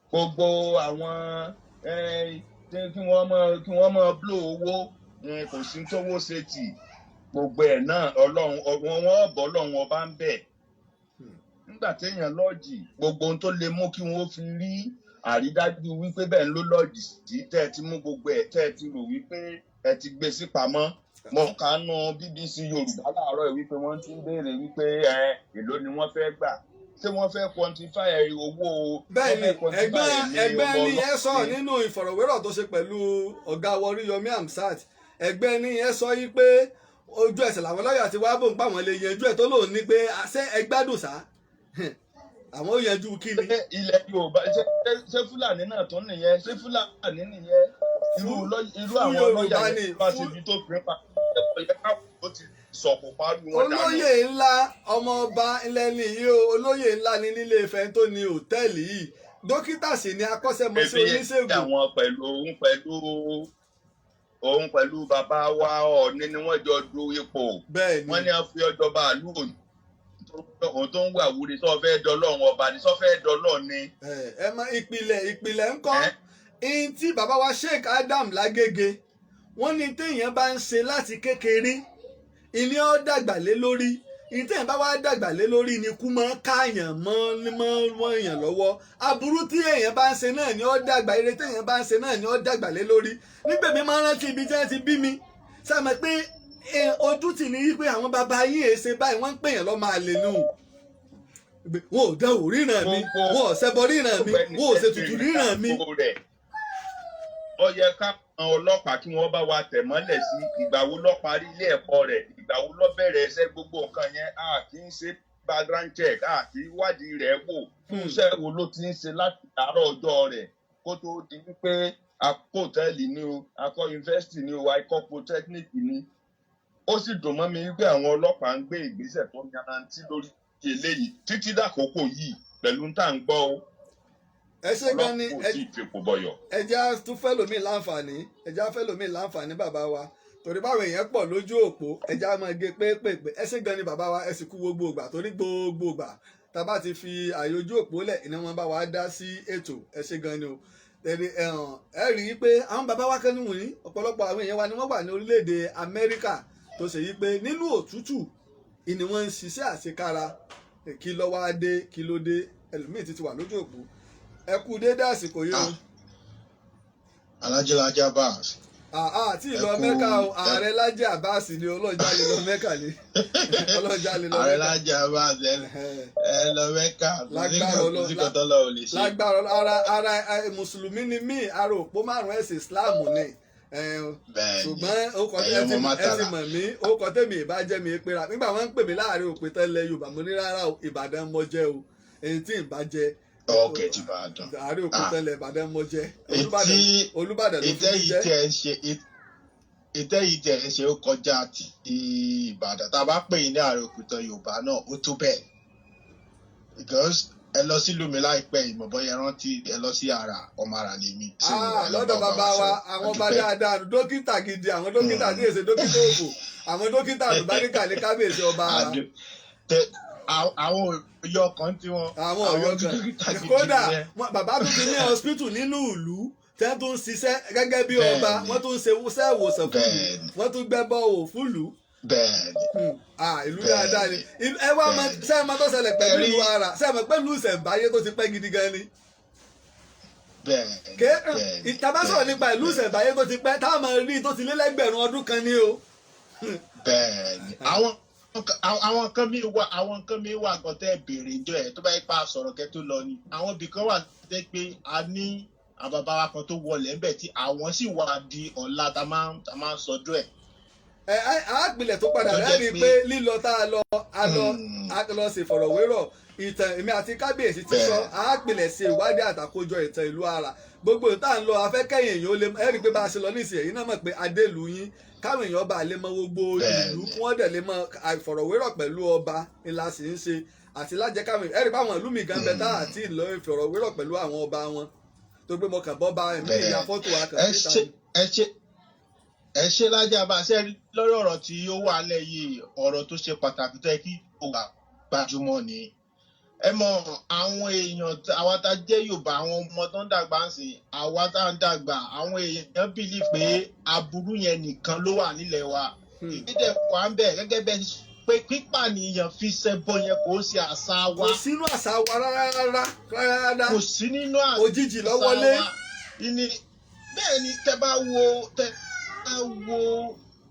gbogbo àwọn ẹ́n, kí wọ́n mọ bló owó ẹ́n, kò sí tówó ṣe tì gbogbo ẹ̀ náà. Ọlọ́run wọn wọ́n bọ́, Ọlọ́run ọba ń bẹ̀. Nígbà téèyàn lọ́ọ̀jì, gbogbo ohun tó lè mú kí wọ́n fi rí àrídájú wípé bẹ́ẹ̀ ń ló lọ́ọ̀jì sí, tẹ́ ẹ ti mú gbogbo ẹ̀, tẹ́ ẹ ti rò wípé ẹ ti gbé sí pamọ́. Mo kà á nu BBC Yorùbá láàárọ̀ yìí wípé wọ́n ti ń béèrè wípé ẹ èló ni wọ́n fẹ́ gbà, ṣé wọ́n fẹ́ quantify owó? Bẹ́ẹ̀ Wọ́n ni fẹ́ quantify ẹgbẹ́ ẹ̀mí ẹgbẹ́ ọmọ ní ẹ sọ ọlọ́pàá. Nínú ìfọ̀rọ̀wérọ̀ tó ṣe pẹ̀lú ọ̀gá wa Oríyọmí Hamzat, ẹgbẹ́ ní ẹ sọ yí pé ojú ẹsẹ̀ làwọn lọ́ọ̀yà ti wá bòun pa àwọn lè yanjú ẹ̀, tó lóun ní pé ṣé ẹ gbádùn sá, àwọn ò yanjú kí ni. Ṣé ilẹ̀ Yorùbá, ṣé Fúlàní náà tún nìyẹn? Ṣé Fúlàní nìyẹn? Irú Fún àwọn Yorùbá lọ́ọ̀yà ni yẹn bá ṣe ibi tó fi ń pa ẹ̀kọ́ yẹ káwọn tó ti sọ̀kò parí wọn dànù. Olóyè ńlá, ọmọọba ńlẹ́ni yìí o. Olóyè ńlá ní nílé Ifẹ̀ tó ní òtẹ́ẹ̀lì yìí. Dókítà sì ni, akọ́ṣẹ́mọṣẹ́ Ebi oníṣègùn. Àwọn pẹ̀lú òun pẹ̀lú bàbá wa Ọọ̀ni ni wọ́n jọ du ipò. Bẹ́ẹ̀ ni. Wọ́n ní wọ́n fi ọjọba àlú òun tó ń wà wúre tó fẹ́ dọlọ́run ọba ni, tó fẹ́ dọlọ́run ni. Ẹ mọ ìpìlẹ̀ ńkọ́? Ẹ́? Ihun tí bàbá wa Sheikh Adam Lágége wọ́n ní, téèyàn bá ń ṣe láti kékeré, ìní ó dàgbà lé lórí. Ìní téèyàn bá wá dàgbà lé lórí ni ikú máa ń káàyàn mọ́ mọ́ mọ́ èèyàn lọ́wọ́. Aburú tí èèyàn bá ń ṣe náà ni ó dàgbà, ire téèyàn bá ń ṣe náà ni ó dàgbà lé lórí. Nígbà mi máa ń rántí ibi tí wọ́n ti bí mi sáà pé ojú tì ní wípé àwọn bàbá yín èsè báyìí, wọ́n ń pèèyàn lọ́ máa lè nù. Wọn ò dán òríran mi, wọn ò ṣẹbọ ríran mi, wọn ò ṣètùtù ríran mi. Ó yẹ ká àwọn ọlọ́pàá kí wọ́n bá wa tẹ̀ mọ́lẹ̀ sí ìgbà wo ló parí ilé ẹ̀kọ́ rẹ̀, ìgbà wo ló bẹ̀rẹ̀ iṣẹ́, gbogbo nǹkan yẹn, a kì í ṣe background check, a kì í wádìí rẹ̀ wò fún iṣẹ́ wo ló ti ń ṣe láti àárọ̀ ọjọ́ rẹ̀ kó tó di wípé akó hòtẹ́ẹ̀lì ni o, akọ́ yunifásitì ni o, akọ́ polytechnic ni. Ó sì dùn mọ́ mi wípé àwọn ọlọ́pàá ń gbé ìgbésẹ̀ tó yanrantí lórí eléyìí títí dàkókò yìí pẹ̀lú tá à ń gbọ́ o. Ẹ ṣé gan ni. Ọlọ́pàá ò tí ì fipò bọyọ̀. Ẹ jẹ́ á tún fẹ́ lòmíì láǹfààní, ẹ jẹ́ á fẹ́ lòmíì láǹfààní, bàbá wa, torí báwọn èèyàn pọ̀ lójú òpó. Ẹ jẹ́ á máa gé pépèpé. Ẹ ṣé gan ni, bàbá wa, ẹ sì kú gbogbo ìgbà, torí gbogbo ìgbà tá a bá ti fi àyè ojú òpó lẹ̀, ìní wọn bá wa dá sí ètò. Ẹ ṣé gan ni o. Ẹ̀rí ẹ̀hàn, ẹ rí i pé àwọn bàbá wa kan níwọ̀nyí, ọ̀pọ̀lọpọ̀ àwọn èèyàn wa ni wọ́n wà ní orílẹ̀-èdè Amẹ́ríkà tó ṣe yí pé nínú òtútù ìní wọ́n ń ṣiṣẹ́ àṣekára. Kí ló wá dé? Kí ló dé? Ẹlòmíì ti wà lójú òpó. Ẹ kú déédé àsìkò yìí o. Alhaji Laji Abbas. Àti ìlọ Mẹ́ka o. Ààrẹ Laji Abbas ni. Ọlọ́jà lè lọ Mẹ́ka ni, ọlọ́jà lè lọ Ààrẹ Mẹ́ka. Laji Abbas, ẹ lọ Mẹ́ka. Lágbára Kò sí kan tọ́lọ́ ò lè ṣe. Lágbára Ọlọ́run. Ara mùsùlùmí ni mí, ara òpó márùn ẹ̀sìn Islam ni. Bẹ́ẹ̀ni. Ṣùgbọ́n orúkọ Ẹ̀yin ẹ ti ọmọ ẹ ti mátàlá. mọ̀ mí, orúkọ tèmi ìbá jẹ́ mi pera nígbà wọ́n ń pè mí láàrin òpè tẹ́lẹ̀ Yorùbá, mo ní rárá o, Ìbàdàn mọ jẹ́ o, èyí tí ìbá jẹ́. Ọkẹ́ ti Ìbàdàn. Àárín òpè Ah. tẹ́lẹ̀ Ìbàdàn mọ jẹ́. Olúbàdàn Etí Olúbàdàn ló fi ìtẹ́ mí yìí jẹ́. tẹ́ ẹ ṣe, ìtẹ́ yìí tẹ́ ẹ ṣe, ó kọjá ti Ìbàdàn. Tá a bá pè yín ní ààrẹ òkútan Yorùbá náà, ó tó bẹ́ẹ̀. Because ẹ lọ sílùú mi láìpẹ́, ìmọ̀bọ́yẹ rántí, ẹ lọ sí ara ọmọ ara lèmi. So, Ah, ẹ lọ lọ́dọ̀ bá bàbá ọba wa sọ̀rọ̀. àwọn ọba Adúpẹ́. dáadáa, dókítà gidi, àwọn dókítà tí èsè dókítà òfò, àwọn dókítà àlùbáríkà ní kábíyèsí ọba. Àwọn òyọ kan tí wọn Àwọn ọ̀yọ́ kan dókítà gidi kódà nìyẹn. Bàbá tó ti ní hospital nínú ìlú tẹ́ tó ń ṣiṣẹ́ gẹ́gẹ́ bí ọba, wọ́n tún ń ṣe iṣẹ́ ìwòsàn fúlù, wọ́n tún gbẹ́ bọ́ọ̀ fúlù. Ah, ìlú dáadáa ni. Ẹ wá mọ ṣé ẹ mọ tó ṣẹlẹ̀ pẹ̀lú ìlú ara, ṣé ẹ mọ pẹ̀lú ìṣẹ̀ǹbáyé tó ti pẹ́ gidi gan ni. Ké ìtàbá sọ̀rọ̀ nípa ìlú ìṣẹ̀ǹbáyé tó ti pẹ́, táwọn máa rí tó ti lé lẹ́gbẹ̀rún ọdún kan ní o. Bẹ́ẹ̀ni, àwọn nǹkan mi wà gan tẹ́ ẹ béèrè ìjọ ẹ̀ tó bá yẹ pa sọ̀rọ̀ kẹ́ tó lọ ni. Àwọn ibì kan wà tẹ́ pé a ní àwọn bàbá wa kan tó wọlé ńbẹ̀ tí àwọn sì wà di ọ̀la tá máa ń sọdún ẹ̀. Ẹ ẹ àápilẹ̀ tó padà Tó jẹ́ rẹ́rìí pé pé lílọ tá a lọ, a lọ, a lọ ṣèfọ̀rọ̀wérọ̀ ìtàn, èmi àti kábíyèsí ti sọ. Àápilẹ̀ ṣe ìwádìí àtàkójọ ìtàn ìlú ara gbogbo tá à ń lọ, afẹ́kẹ́yìn èèyàn ó lè ẹ rí i pé bá a ṣe lọ nísìnyí, èyí náà mọ̀ pé adélu yín, káwọn èèyàn bá lè mọ gbogbo ìlú, kí wọ́n dẹ̀ lè mọ àìfọ̀rọ̀wérọ̀ pẹ̀lú ọba ni la sì ń ṣe àti lájẹ́ káwọn ẹ rí i pé àwọn ìlú mi gan bẹ tá àti ìlọ ìfọ̀rọ̀wérọ̀ pẹ̀lú àwọn ọba wọn tó gbé mọ kàn bọ́ ba ẹ̀mí ìyá fọ́tò wa kàn Ẹ síta ṣe ni. Ẹ ṣe Laji Abbas. Ṣe rí lórí ọ̀rọ̀ tí ó wà lẹ̀ yìí, ọ̀rọ̀ tó ṣe pàtàkì tó yẹ kí ó wà gbajúmọ̀ ni. Ẹ mọ àwọn èèyàn àwa tá jẹ́ Yorùbá, àwọn ọmọ tó ń dàgbà ń sìn, àwa tá ń dàgbà, àwọn èèyàn believe pé aburú yẹn nìkan ló wà nílẹ̀ wa. Ìdílé wà ń bẹ̀ gẹ́gẹ́ bẹ́ẹ̀ pé pípànìyàn fi ṣẹbọ yẹn kò ṣe àṣà wa. Kò sínú àṣà wa rárá rárá rárá. Kò sí nínú àṣà Òjijì ló wọlé. wa. Ìní bẹ́ẹ̀ ni tẹ́ bá wo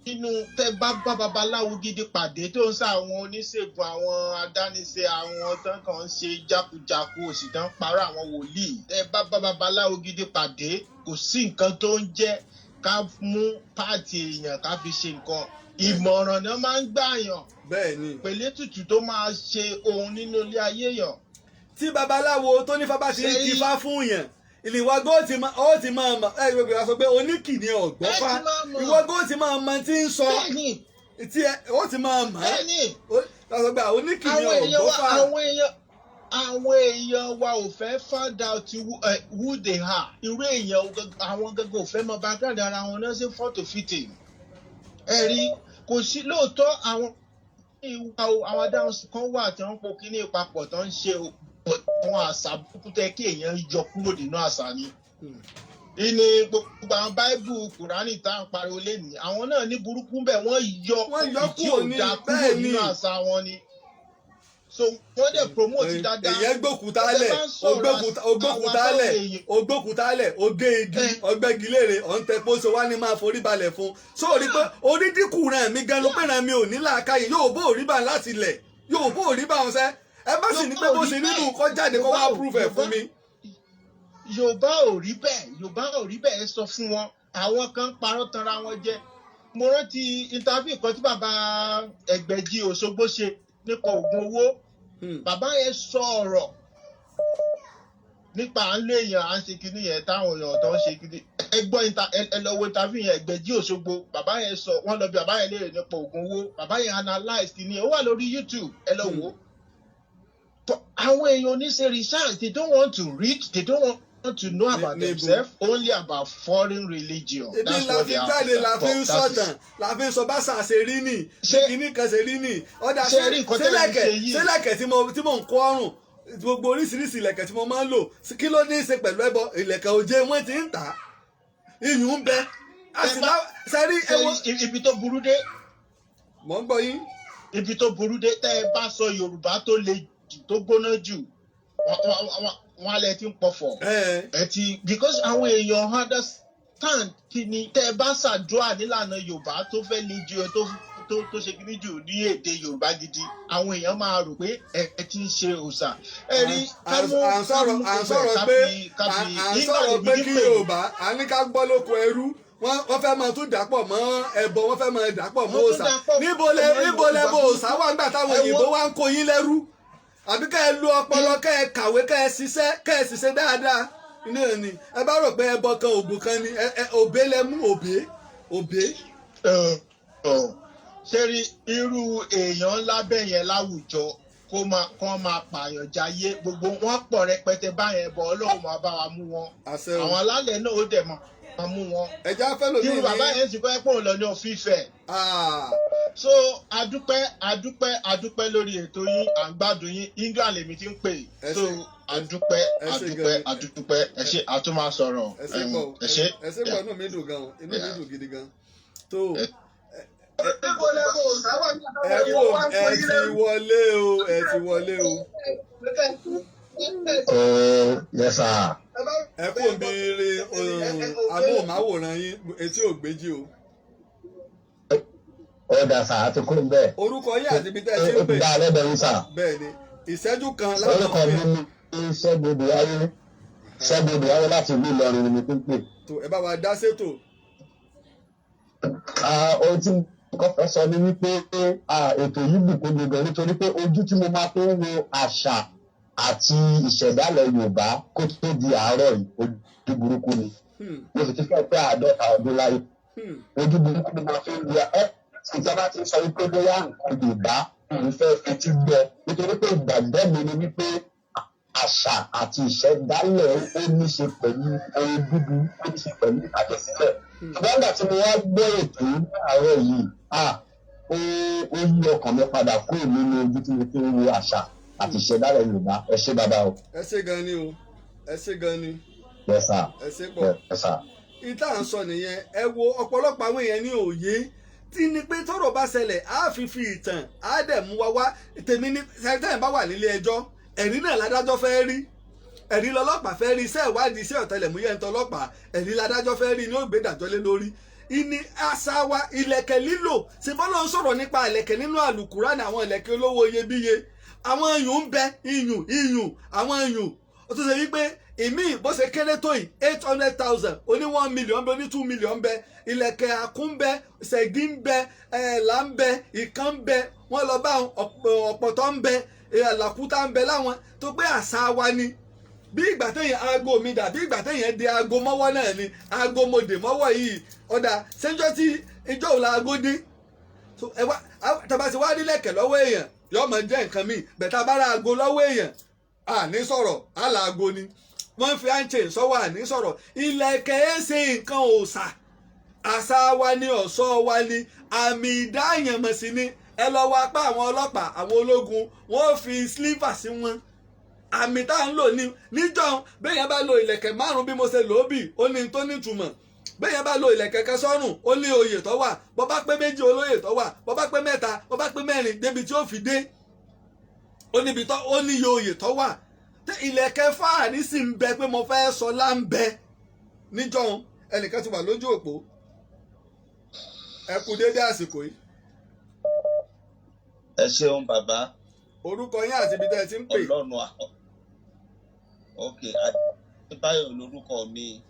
nínú, tẹ́ bá bá babaláwo gidi pàdé tó ń sá àwọn oníṣègùn, àwọn adániṣe, àwọn tó kàn ń ṣe jákujàku òsì tó ń parọ́, àwọn wòlíì, tẹ́ bá bá babaláwo gidi pàdé, kò sí nǹkan tó ń jẹ́ ká mú part èèyàn ká fi ṣe nǹkan. Ìmọ̀ràn náà máa ń gbàyàn bẹ́ẹ̀ ni pẹ̀lú ètùtù tó máa ṣe ohun nínú ilé ayé yàn. Tí babaláwo tó ní fábá ti ń kífá fún yàn, ìwọ gó ti máa ó ti máa mọ̀. Ẹ ìwé wa sọ pé oníkìní ọ̀gbọ́fá. Ẹ ti máa mọ̀. Ìwọ gó ti máa mọ tí ń sọ tí ẹ ó ti máa mọ̀. Ó sọ pé oníkìní Àwọn èèyàn wa ọ̀gbọ́fá. Àwọn èèyàn wa ò fẹ́ find out who they are. Irú èèyàn àwọn gangan ò fẹ́ mọ background ara wọn náà ṣe fọ́tò fitting. Ẹ rí, kò sí lóòótọ́ àwọn ìwà o, àwọn adáhùn kan wà tí wọ́n ń po kíní papọ̀ tó ń ṣe o, but àwọn àṣà burúkú tẹ́ kí èèyàn yọ kúrò nínú àṣà ni. Ìní gbogbo àwọn Báíbù, Kùránì tá à ń pariwo lénìí, àwọn náà ní burúkú bẹ́ẹ̀, wọ́n yọ Wọ́n yọ ìdí kúrò ní ò dáa kúrò bẹ́ẹ̀ ni. nínú àṣà wọn ni. So wọ́n dẹ̀ promote dáadáa. Èyàn gbókúta Ẹ lẹ̀ bá ń sọ̀rọ̀ ògbókúta àwọn lẹ̀ èèyàn. Ògbókúta lẹ̀, ògé igi, ọgbẹ́gi léèrè, ọ̀ǹtẹ̀ pósò wá ní máa forí balẹ̀ fún sóòrí pé orí dínkù rẹ̀ mi gan ló pé rẹ̀ mi ò ní làákàyè. Yóò bó òrí bá láti lẹ̀, yóò bó òrí bá wọn sẹ́. Ẹ bá sì ní pé bó ṣe nínú kọ́ jáde kó wá proof ẹ̀ fún mi. Yorùbá ò rí bẹ́ẹ̀, Yorùbá ò rí bẹ́ẹ̀. Ẹ sọ fún wọn, àwọn kan ń parọ́ tanra wọn jẹ. Mo rántí interview kan tí bàbá Ẹgbẹ̀jì Òṣogbo ṣe nípa oògùn owó. Bàbá yẹn sọ ọ̀rọ̀ nípa à ń lé èèyàn, à ń ṣe kinní yẹn, táwọn èèyàn tó ń ṣe kinní. Ẹ gbọ́, ẹ lọ wo interview yẹn, Ẹgbẹ̀jì Òṣogbo. Bàbá yẹn sọ, wọ́n lọ bí bàbá yẹn léèrè nípa oògùn owó, bàbá yẹn analyse kinní yẹn. Ó wà lórí YouTube, ẹ lọ wò ó. But àwọn èèyàn ò ní ṣe research. They don't want to read, they don't want to know about Níbo? themselves, only about foreign religion. Ebi That's la what fi they are. jáde, la fi ń That is- sọ̀tàn, la fi ń sọ bá ṣà ṣe rí nì, kíní kan ṣe rí nì. Ọ̀dà Ṣé rí nǹkan tẹ́lẹ̀ ń sílẹ̀kẹ̀ ṣe yìí? Sílẹ̀kẹ̀ tí mo ń kó ọrùn, gbogbo oríṣiríṣi ìlẹ̀kẹ̀ tí mo máa ń lò, kí ló ní í ṣe pẹ̀lú ẹbọ? Ìlẹ̀kẹ̀ òjé wọ́n ti ń tà á, iyùn ń bẹ, a sì sẹ́rí Ṣé ẹwọ́. ibi tó burú dé, Mò ń gbọ́ yín. ibi tó burú dé, tẹ́ ẹ bá sọ Yorùbá tó le jù, tó gbóná jù, wọ́n á lẹ ti ń pọ̀fọ̀. Ẹ ti, because àwọn èèyàn understand kí ni tẹ́ ẹ bá ṣàdúrà nílànà Yorùbá tó fẹ́ le jù, ẹ tó ṣe kíní jù ní èdè Yorùbá gidi, àwọn èèyàn máa rò pé ẹ ti ń ṣe òòṣà. Ẹ rí À ń sọ̀rọ̀, à ń sọ̀rọ̀ pé à ń sọ̀rọ̀ pé kí Yorùbá à ní ká gbọ́ lóko ẹrú, wọ́n fẹ́ máa tún dàpọ̀ mọ́ ẹbọ, wọ́n fẹ́ máa dàpọ̀ mọ́ Wọ́n tún òòṣà. dàpọ̀ Níbo lẹ mọ́ bo Yorùbá. Òòṣà wà nígbà táwọn Ẹ òyìnbó wá ń kó yín lẹ́rú? Àbí ká ẹ lu ọpọlọ, ká ẹ kàwé, ká ẹ ṣiṣẹ́, ká ẹ ṣiṣẹ́ dáadáa ní òní. Ẹ bá rò pé ẹbọ kan, ògùn kan ni, ẹ òbé lẹ mú, òbé òbé. Ṣé rí irú èèyàn ńlá bẹ́ẹ̀ yẹn láwùjọ, kó máa pààyàn jayé, gbogbo wọn pọ̀ rẹpẹtẹ báyẹn bọ̀. Ọlọ́run máa bá wa mú wọn. Àṣẹ o. Àwọn alálẹ̀ náà ó dẹ̀ máa mú wọn. Ẹja fẹ́ lómi Irú ní. bàbá yẹn sì fẹ́ pọ̀ lọ ní ọ̀fífẹ́. Ah, So adúpẹ́, adúpẹ́, adúpẹ́ lórí ètò yín, à ń gbádùn yín. England lèmi ti ń pè. Ẹ So ṣé. adúpẹ́, Ẹ ṣé adúpẹ́, gan-an. adúpẹ́. Ẹ ṣé, a tún máa sọ̀rọ̀. Ẹ ṣé pọ̀. Ẹ ṣé. Ẹ ṣé pọ̀, inú mi dùn gan, inú mi dùn gidi gan tó. Níbo lẹ kó sáwà ní Ẹ kú, ẹ ti wọlé o, ẹ ti wọlé o. Oh, yes, sir. Ẹ kú òbí rí amóhùnmáwòrán yín, etí ò gbéjì o. Ó dà sà, àti kúrò bẹ́ẹ̀. Orúkọ yín àti ibi tẹ́ ẹ ti Ó ń ti pè. dá alẹ́ bẹ̀rù sà. Bẹ́ẹ̀ ni, ìṣẹ́jú kan láti Orúkọ mi ní Ṣẹ́gun Buhari. Ṣẹ́gun Buhari láti ìlú Ìlọrin ni mo ti ń pè. Tó ẹ bá wa dá sétò. Ah, ohun tí mo kọ́ fẹ́ sọ ni wípé ètò yìí bùkún mi gan, nítorí pé ojú tí mo máa tó ń wo àṣà àti ìṣẹ̀dálẹ̀ Yorùbá kó tó di àárọ̀ yìí, ojú burúkú ni. Mo sì ti fẹ́ pé 50 ọdún láyé. Ojú burúkú ni mo fi ń wo ẹ́. Ìjọba ti sọ wípé bóyá nǹkan Yorùbá òun fẹ́ fetí gbọ́, nítorí pé ìgbàgbọ́ mi ni wípé àṣà àti ìṣẹ̀dálẹ̀ ó ní ṣe pẹ̀lú ohun búburú, ó ní ṣe pẹ̀lú ìtàjẹ̀sílẹ̀. Ṣùgbọ́n nígbà tí mo wá gbọ́ ètò yìí ní àárọ̀ yìí, ó yí ọkàn mi padà kúrò nínú ojú tí mo fi ń wo àṣà àti ìṣẹ̀dálẹ̀ Yorùbá. Ẹ ṣé bàbá o. Ẹ ṣé gan ni o, ẹ ṣé gan ni. Yes sir. Ẹ ṣé pọ̀. Yes sir. Ìta à ń sọ nìyẹn. Ẹ wo ọ̀pọ̀lọpọ̀ àwọn èèyàn ní òye tí ni pé tọ́rọ̀ bá ṣẹlẹ̀, á fi ìtàn, á dẹ̀ mú wa wá. Tèmi ní sẹ́ńtẹ̀ bá wà nílé ẹjọ́, ẹ̀rí náà ládájọ́ fẹ́ rí, ẹ̀rí lọ́lọ́pàá fẹ́ rí, iṣẹ́ ìwádìí, iṣẹ́ ọ̀tẹlẹ̀múyẹ́ ń tọlọ́pàá, ẹ̀rí ládájọ́ fẹ́ rí ni ó gbé ìdájọ́ lé lórí. Ìní àṣà wa, ìlẹ̀kẹ̀ lílò, ṣe bọ́lá ń sọ̀rọ̀ nípa ìlẹ̀kẹ̀ nínú àlùkùránì, àwọn ìlẹ̀kẹ̀ olówó iyebíye, àwọn iyùn ń bẹ, iyùn iyùn, àwọn iyùn ó tún ṣe wípé ìmí bó ṣe kéré tó yìí, 800,000, oní 1 million bẹ, oní 2 million bẹ, ìlẹ̀kẹ̀ àkún bẹ, ṣẹ̀gí ń bẹ, ẹ̀ẹ̀là ń bẹ, ìkan ń bẹ, wọ́n lọ bá ọ̀pọ̀tọ́ ń bẹ, làkútà ń bẹ, láwọn tó pé àṣà wa ni. Bí ìgbà téèyàn aago mi dà, bí ìgbà téèyàn de aago mọ́wọ́ náà ni aago mo dè mọ́wọ́ yìí. Ọ̀dà ṣéjọ́ tí ìjọ́ òun la aago dé. So ẹ wá, tàbá ti wá nílẹ̀kẹ̀ lọ́wọ́ èèyàn, yóò máa jẹ́ nǹkan míì bẹ̀tà bá ra aago lọ́wọ́ èèyàn, àní sọ̀rọ̀ àlà aago ni wọ́n fi handchain sọ́wọ́, àní sọ̀rọ̀. Ìlẹ̀kẹ̀ ẹ̀ ṣe nǹkan òòṣà, àṣà wa ni, ọ̀ṣọ́ wa ni, àmì ìdáyànmọ̀ sí ni. Ẹ lọ wọ apá àwọn ọlọ́pàá, àwọn ológun, wọ́n fi sliver sí wọn, àmì tá à ń lò ní níjọ́. Béèyàn bá lo ìlẹ̀kẹ̀ márùn bí mo ṣe lò ó bì, ó ní tó nítumọ̀. Béèyàn bá lo ìlẹ̀kẹ̀ kan sọ́rùn, ó ní oyè tó wà. Bó bá pé méjì, olóyè tó wà. Bó bá pé mẹ́ta, bó bá pé mẹ́rin, débi tí ó fi dé, ó níbi tó ó ní iye oyè tó wà. Tí ìlẹ̀kẹ̀ fáàrí sì ń bẹ pé mo fẹ́ sọ lá ń bẹ níjọ́. Ẹnìkan ti wà lójú òpó. Ẹ kú déédé àsìkò yìí. Ẹ ṣeun bàbá. Orúkọ yín àti ibi tẹ́ ẹ ti ń pè. Ọlọ́run ok. Adébáyọ̀ lórúkọ mi.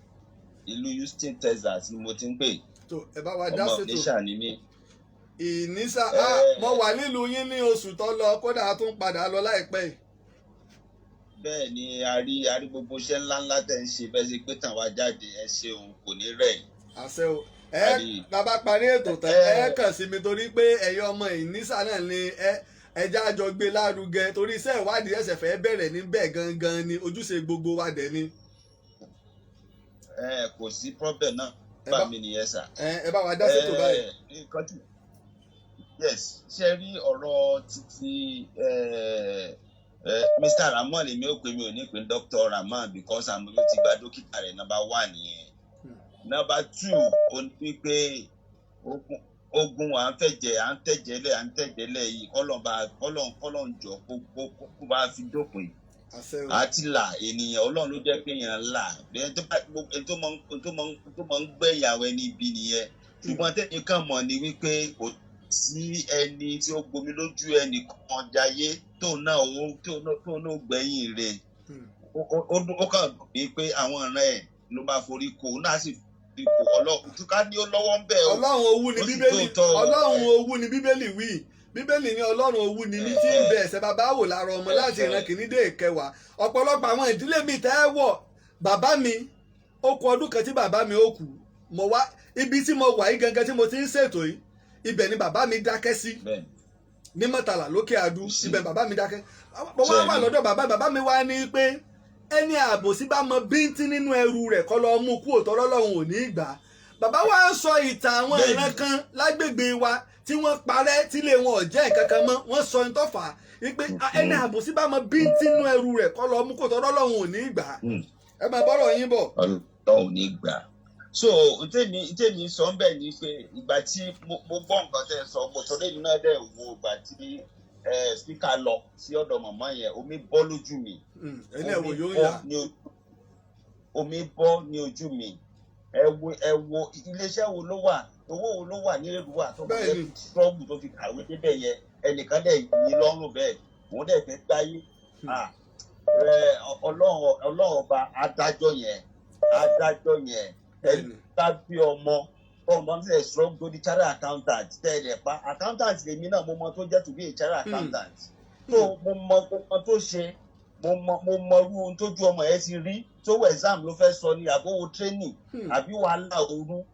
Ìlú Houston, Texas ni mo ti ń pè. Tó ẹ bá wa dá Ọmọ sétò. Ìníṣà ni mí. Ìnísà. Ẹ. Ah, mo wà nílùú yín ní oṣù tó lọ, kódà a tún padà lọ láìpẹ́ yìí. Bẹ́ẹ̀ ni, a rí gbogbo iṣẹ́ ńláńlá tẹ̀ ń ṣe, bẹ́ẹ̀ ṣe pé tàn wá jáde. Ẹ ṣeun, kò ní rẹ̀ yín. Àṣẹ o. Ẹ Àrí. bàbá parí ètò tán, Ẹ. ẹ kàn sí mi, torí pé ẹ̀yin ọmọ Ìnísà náà ni ẹ ẹjá àjọ gbé lárugẹ, torí iṣẹ́ ìwádìí ẹsẹ̀ fẹ́ bẹ̀rẹ̀ níbẹ̀ gangan ni ojúṣe gbogbo wa dẹ̀ ni. Ẹ kò sí problem náà. Ẹ bá bá mi nìyẹn sà. Ẹ bá wa dá sétò báyìí. Ẹ, nǹkan tí, yes, ṣe rí ọ̀rọ̀ títí ẹ, ẹ, Mr. Rahman, èmi ò pè, mi ò ní pè Dr. Rahman because àmọ́ ló ti gba dókítà rẹ̀. Number one nìyẹn. Number two, ó ní wípé ogun à ń fẹ̀jẹ̀, à ń tẹ̀jẹ̀lẹ̀, à ń tẹ̀jẹ̀lẹ̀ yìí, kọ́lọ̀ bá kọ́lọ̀ kọ́lọ̀ ń jọ kó bá fi dópin. Àṣẹ o. Àti là ènìyàn, Ọlọ́run ló jẹ́ pé èèyàn là bẹ́ẹ̀ tó bá ẹni tó mọ̀ ń gbẹ̀yìn àwọn ẹni ibi nìyẹn. Ṣùgbọ́n tẹ́mi kàn mọ̀ ni wípé kò sí ẹni tí ó gbomi lójú ẹnì kan jayé tóun náà ó gbẹ̀yìn rẹ̀. Ó kàn dùn mí pé àwọn ọ̀rẹ́ ẹ̀ ló máa forí kó, òun náà sì forí kó. Ọlọ́run tó ká ní ó lọ́wọ́ ń bẹ̀ o. Ọlọ́run owú ni Ó sì Bíbélì. tóótọ́ o. Ọlọ́run owú ni Bíbélì wí. Bíbélì ní Ọlọ́run owú ni ní tí ń bẹ ẹ̀ṣẹ̀ bàbá wò lára ọmọ láti ìran kìíní dé ìkẹwàá. Ọ̀pọ̀lọpọ̀ àwọn ìdílé mi tẹ́ ẹ wọ̀, bàbá mi, ó kù ọdún kan tí bàbá mi ó kú. Mo wá ibi tí mo wà yìí gangan tí mo ti ń ṣètò yìí, ibẹ̀ ni bàbá mi dákẹ́ sí ní Mọ́tàlá lókè Àdú. Ibẹ̀ bàbá mi dákẹ́. Mo wá wà lọ́dọ̀ bàbá. Bàbá mi wá ní pé ẹni àbòsí bá mọ bíntín nínú ẹrù rẹ̀, kọ́ lọ mú kú òtọ́, lọ́lọ́run ò ní í gbà á. Bàbá wa ń sọ ìtàn àwọn ìran kan lágbègbè wa tí wọ́n parẹ́, tílé wọn ò jẹ́ nǹkan kan mọ́. Wọ́n sọ ní tọ́fà wípé ẹni àbòsí bá mọ bíntín nínú ẹrù rẹ̀, kọ́ lọ mú kú òtọ́, lọ́lọ́run ò ní í gbà á. Ẹ máa bọ́rọ̀ yín bọ̀. Ọlọ́run ò ní gbà. So ntèmi sọ ń bẹ̀ ni pé ìgbà tí mo gbọ́ nǹkan tẹ́ ẹ sọ, mo torí èmi náà dẹ̀ wo ìgbà tí speaker lọ sí ọ̀dọ̀ màmá yẹn, omi bọ́ lójú mi. Ẹni ẹ̀ wò Omi yóò bọ́ yà. Omi bọ́ ní ojú mi. Ẹ wo iléeṣẹ́ wo ló wà, owó wo ló wà ní Èrúwà tó fi struggle tó fi kàwé débẹ̀ yẹn? Ẹnìkan dẹ̀ yí lọ́rùn bẹ́ẹ̀, òun dẹ̀ fẹ́ gbáyé. Ah, ẹ, Ọlọ́run ọba adájọ́ yẹn, adájọ́ yẹn, ẹni bá bí ọmọ ọmọ tí ẹ struggle tó di chartered accountant tẹ́lẹ̀ pa accountant, lèmi náà mo mọ tó jẹ́ to be a chartered accountant, tó mo mọ tó ṣe, mo mọ irú ohun tójú ọmọ yẹn ti rí, tó wọ exam ló fẹ́ sọ ni, àbówó training, àbí wàhálà òru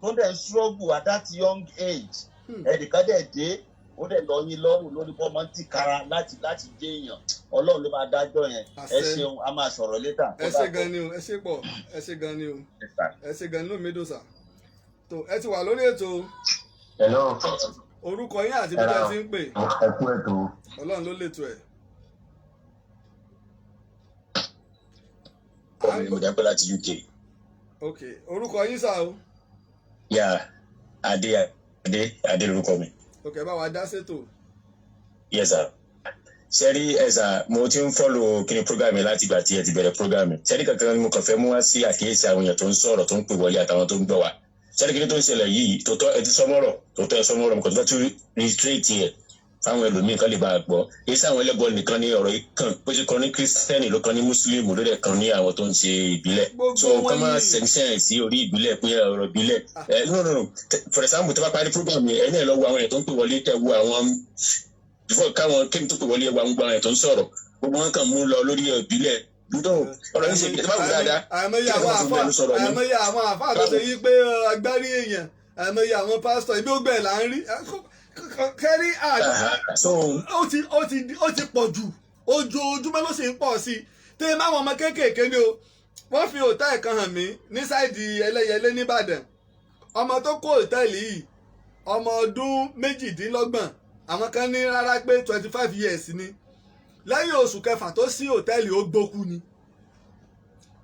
tó dẹ̀ ń struggle at that young age. Ẹnìkan dẹ̀ dé, ó dẹ̀ lọ yín lọ́rùn lórí bọ́mọ ń tìkára láti dé èèyàn. Ọlọ́run ló máa dájọ́ yẹn. Ẹ Àṣẹ. ṣeun, a máa sọ̀rọ̀ later. Ẹ ṣé gan ni o, ẹ ṣé pọ̀, ẹ ṣé gan ni o, ẹ ṣé gan ni. Inú mi dùn sà. Tó ẹ ti wà lórí ètò. Hello. Orúkọ yín àti ibi tí ẹ ti ń pè? Ẹ kú ètò. Ọlọ́run ló lètò ẹ̀. Ọmọ mi, mo dẹ́ pẹ́ láti UK. Ok, orúkọ yín sà o? Yà, Adé, Adé, Adé lórúkọ mi. Ok, ẹ bá wa dá sétò. Yes sir. Sẹ́rí ẹ̀sà, mo ti ń follow kíni program yìí láti ìgbà tí ẹ ti bẹ̀rẹ̀ program yìí. Sẹ́rí kankan ni mo kàn fẹ́ mú wá sí àkíyèsí àwọn èèyàn tó ń sọ̀rọ̀, tó ń pè wọlé, àtàwọn tó ń gbọ́ wa. Sẹ́rí kíni tó ń ṣẹlẹ̀ yìí, tòótọ́ ẹ ti sọmọ́rọ̀, tòótọ́ ẹ sọmọ́rọ̀, mo kàn tó fẹ́ tún reiterate ẹ̀ fáwọn ẹlòmíín kan lè bá a gbọ́. Èyí sáwọn ẹlẹ́bọ nìkan ní ọ̀rọ̀ yìí kàn, bó ṣe kan ní Kírísítẹ́nì ló kan ní Mùsùlùmí, ló dẹ̀ kan ní àwọn tó ń ṣe ìbílẹ̀. Gbogbo So wọn kọ́ máa ni. sẹ́ńsẹ́n sí orí ìbílẹ̀ pé ọ̀rọ̀ ìbílẹ̀ ẹ, no, no, no. For example, tó bá parí program yẹn, ẹni ẹ lọ wo àwọn èèyàn tó ń pè wọlé, tẹ wo àwọn before káwọn kémi tó pè wọlé, wo àwọn gbogbo àwọn èèyàn tó ń sọ̀rọ̀, gbogbo wọn kàn mú lọ lórí ìbílẹ̀. No, ọ̀rọ̀ yìí ṣe ìbílẹ̀. Tó bá wù dáadáa Àìmọye kí àwọn ẹ̀ka àfa fún ẹnu sọ̀rọ̀ ni. Àìmọye àwọn àfa tó ṣe yí pé agbárí èèyàn, àìmọye àwọn pásítọ̀, ibi ó gbẹ̀ là ń rí kẹ́rí. So Ó ti pọ̀ jù, ojoojúmọ́ ló sì ń pọ̀ sí i. Tẹ́ máwọn ọmọ kéékèèké ni o. Wọ́n fi hòtẹ́ẹ̀lì kan hàn mí ní side Ẹlẹ́yẹlé nìbàdàn. Ọmọ tó kó hòtẹ́ẹ̀lì yìí, ọmọ ọdún 28, àwọn kan ní rárá pé 25 years ni. Lẹ́yìn oṣù 6 tó sí hòtẹ́ẹ̀lì, ó gbókú ni.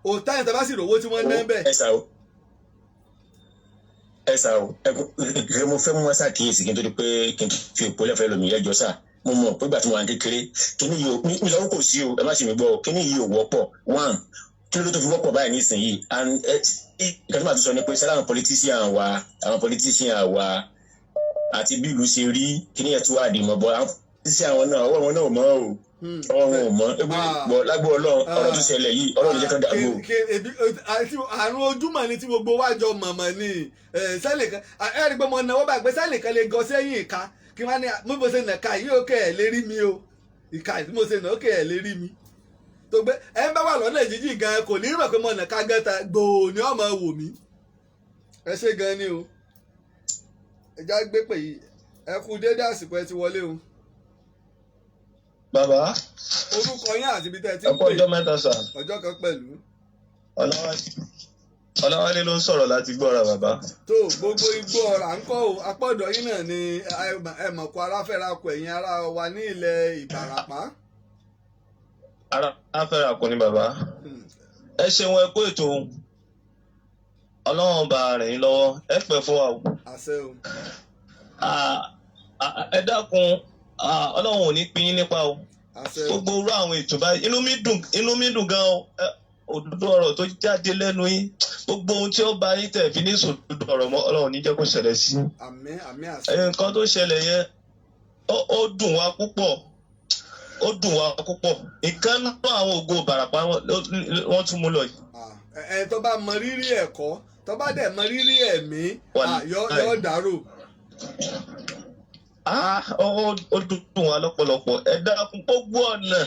Hòtẹ́ẹ̀lì tó bá sì rówó tí wọ́n ná bẹ́ẹ̀. Ẹ sà o, ẹ sà o, ẹ mo fẹ́ mú wá ṣàkíyèsí kí n tó di pé kí n fi òpó lẹ́fẹ̀ẹ́ lómi. Ẹjọ́ sà, mo mọ̀ pé ìgbà tí mo wà ní kékeré, kíní yìí ò mi sọ pé kò sí o, ẹ má ṣe mi gbọ́ o, kíní yìí ò wọ́pọ̀. One, kí ló tó fi wọ́pọ̀ báyìí nísìnyìí? And ẹ ìkan tí màá tún sọ ni pé sẹ́lá àwọn politician wa àti bí ìlú ṣe rí, kíní yẹn tún wà dì mọ́ bọ́ àwọn politician wọn náà, ọwọ́ wọn náà ò mọ́ o. Ọwọ́ wọn ò mọ́. Bọ̀ lágbo Ọlọ́run, ọ̀rọ̀ tó ṣẹlẹ̀ yìí, Ọlọ́run jẹ́ kán dàgbò. Àrùn ojúmọ̀ ni tí gbogbo wa jọ mọ̀mọ̀ ni sẹ́lẹ̀ kan. Ẹ rí i pé mo náwó báyìí pé sẹ́lẹ̀ kan lè gọ sẹ́yìn ìka kí wọ́n á ní mo ṣe nà ká yìí, ó kẹ́ ẹ̀ lè rí mi o. Ìka tí mo ṣe nà ó kẹ́ ẹ̀ lè rí mi tó gbé ẹ ń bá wà lọ́nà jíjìn gan kò ní mọ̀ pé mo nà ká gan ta gbòò ni ọmọ wò mí. Ẹ ṣe gan ni o. Ẹ já gbé pè yìí. Ẹ kú déédé àsìkò, ẹ ti wọlé o. Bàbá. Orúkọ yín àti ibi tẹ́ ẹ ti Ẹ ń kú pè. ọjọ́ mẹ́ta, sà. Ọjọ́ kan pẹ̀lú. Ọláwálé ló ń sọ̀rọ̀ láti gbọ́ra, bàbá. Tó gbogbo igbó ọ̀rà ń kọ́ o. Apọ́dọ̀ yín náà ni ẹ mọ̀ kó aráfẹ́ra kọ ẹ̀yin ará wa ní ilẹ̀ Ìbàràpá. Ara fẹ́ra kù ni, bàbá. Ẹ ṣeun, ẹ kú ètò. Ọlọ́run bá rìn yín lọ́wọ́, ẹ pẹ́ fún wa o. Àṣẹ o. Ah, ah, ẹ dákun, Ọlọ́run ò ní pín yín nípa o. Àṣẹ o. Gbogbo irú àwọn ètò báyìí, inú mi dùn, inú mi dùn gan o. Òdodo ọ̀rọ̀ tó jáde lẹ́nu yín, gbogbo ohun tí ó bá yín tẹ̀ fi ní sòdodo ọ̀rọ̀ mọ́, Ọlọ́run ní jẹ́ kó ṣẹlẹ̀ sí i. Àmín, àmín, àṣẹ. Nǹkan tó ṣẹlẹ̀ yẹn, ó dùn wá púpọ̀, ó dùn wá púpọ̀. Ìkan nínú àwọn ògo Ìbàràpá wọ́n tún mú lọ yìí. Ah, ẹ tó bá mọ rírì ẹ̀kọ́, tó bá dẹ̀ mọ rírì ẹ̀mí, yọ dàrú. Ah, ó dùn wá lọ́pọ̀lọpọ̀. Ẹ dákun, gbogbo ọ̀nà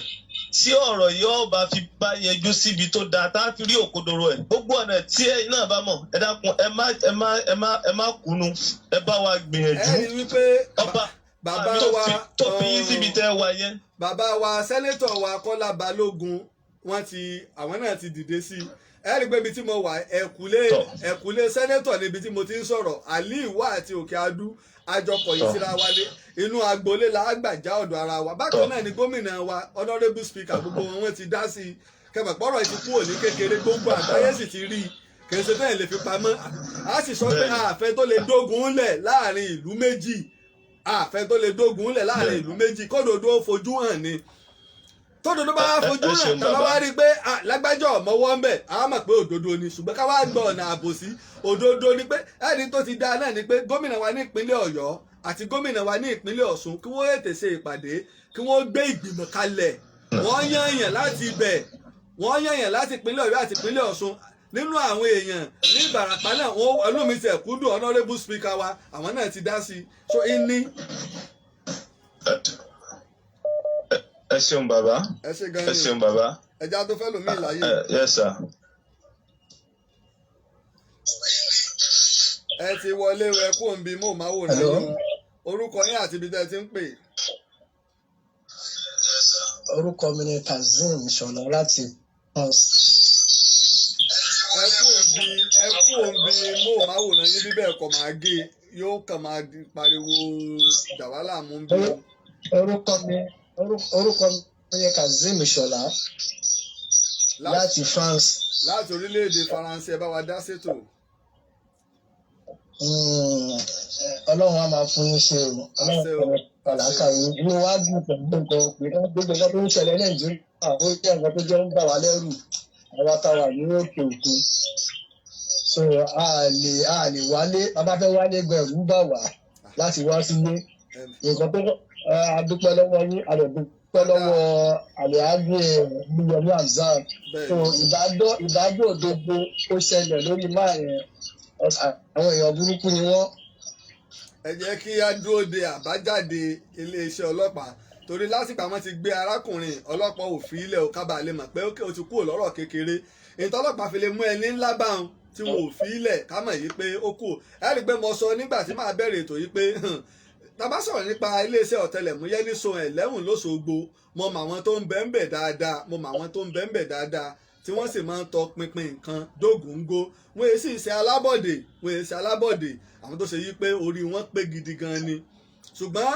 tí ọ̀rọ̀ yóò bá fi bá yẹjú síbi tó dáa, tá a fi rí òkodoro ẹ̀, gbogbo ọ̀nà tí ẹ̀yin náà bá mọ̀, ẹ dákun, ẹ má ẹ má ẹ má ẹ má kùnú, ẹ bá wa Ẹ gbìyànjú. rí wípé Ọba bàbá tó wa tó fi yín síbi tẹ́ wà yẹn. Bàbá wa, senator wa Kọ́lá Balógun, wọ́n ti àwọn náà ti dìde sí i. Ẹ rí i pé ibi tí mo wà, ẹ̀kúlé ẹ̀kúlé senator níbi tí mo ti ń sọ̀rọ̀. Ali Ìwá àti Òkè Adú àjọpọ̀ yìí síra wa lé inú agboolé la gbàjá ọ̀dọ̀ ara wa. Bákan náà ni gómìnà wa, honourable speaker, gbogbo wọn, wọ́n ti dá sí i. Kẹmọ̀pọ̀rọ̀ ti kúrò ní kékeré, gbogbo àgbáyé sì ti rí i, kì í ṣe bẹ́ẹ̀ lè fi pamọ́. A sì sọ pé àfẹ́ tó lè dógun lẹ̀ láàrin ìlú méjì, àfẹ́ tó lè dógun lẹ̀ láàrin ìlú méjì, kódòdó fojú hàn ni. Tódodo bá wá fojú hàn, tàbá wá rí i pé lágbájọ́ ọ̀mọ́wọ́ ń bẹ̀, á mọ̀ pé òdodo ni. Ṣùgbọ́n ká wá gbọ́ ọ̀nà àbòsí, òdodo ni pé ẹni tó ti dáa náà ni pé gómìnà wa ní ìpínlẹ̀ Ọ̀yọ́ àti gómìnà wa ní ìpínlẹ̀ Ọ̀ṣun, kí wọ́n ètè ṣe ìpàdé, kí wọ́n gbé ìgbìmọ̀ kalẹ̀. Wọ́n yànyàn láti ibẹ̀, wọ́n yànyàn láti ìpínlẹ̀ Ọ̀yọ́ àti ìpínlẹ̀ Ọ̀ṣun. Nínú àwọn èèyàn ní Ìbàràpá náà, wọ́n ẹlòmíì ti ẹ̀kúndùn honourable speaker wa, àwọn náà ti dá sí i so ìní. Ẹ ṣeun, bàbá. Ẹ ṣe gan Ẹ ni. ṣeun, bàbá. Ẹja tó fẹ́ lòmíì láyé. Yes, sir. Ẹ ti wọlé, ẹ kú òǹbí mò máwòrán Hello. yín o. Orúkọ yín àti ibi tẹ́ ẹ ti ń pè. Orúkọ mi ni Kazeem Ṣọlá láti France. Ẹ kú òǹbí, ẹ kú òǹbí mò máwòrán yín, bíbẹ̀ kọ̀ máa gé, yóò kàn máa pariwo dàwálà mú bí o. Orúkọ mi ni Kazeem Ṣọlá láti France. Láti orílẹ̀-èdè Faransé, ẹ bá wa dá sétò. Ọlọ́run á máa fún yín ṣe o. Ọlọ́run Àṣẹ o. fún kàlákà yín. Inú wa dùn pẹ̀lú nǹkan pé gbogbo nǹkan tó ń ṣẹlẹ̀ Nàìjíríà, ó jẹ́ nǹkan tó jẹ́ ń bà wá lẹ́rù, àwa tá a wà ní òkè òkun. So a lè wálé, bàbá fẹ́ wálé gan, ẹ̀rù ń bà wá láti wá sílé. Nǹkan tó a dúpẹ́ lọ́wọ́ yín, a lè dúpẹ́ lọ́wọ́ Alhaji Yomi Hamzat. So ìdájọ́ òdodo ó ṣẹlẹ̀ lórí máa yẹn, àwọn èèyàn burúkú ni wọ́n. Ẹ jẹ́ kí á dúró de àbájáde iléeṣẹ́ ọlọ́pàá, torí lásìkò àwọn ti gbé arákùnrin, ọlọ́pàá ò fi ilẹ̀ ò kábàá lè mọ̀ pé ó ti kúrò lọ́rọ̀ kékeré. Ìtọ́ ọlọ́pàá fi lè mú ẹni ńlá báwọn tí wọn ò fi ilẹ̀ ká mọ̀ yìí pé ó kù. Ẹ rí i pé mo sọ nígbà tí màá bẹ̀rẹ̀ ètò yìí pé tá bá sọ̀rọ̀ nípa iléeṣẹ́ ọ̀tẹlẹ̀múyẹ́ ní Zone 11 lÓṣogbo, mo mọ àwọn tó ń bẹ ń bẹ̀ dáadáa, mo mọ àwọn tó ń bẹ ń bẹ̀ dáadáa tí wọ́n sì máa ń tọ pinpin nǹkan dógóńgó. Wọ́n èsì ṣe alábọ̀dé, wọ́n èsì alábọ̀dé, àwọn tó ṣe yí pé orí wọn pé gidi gan ni. Ṣùgbọ́n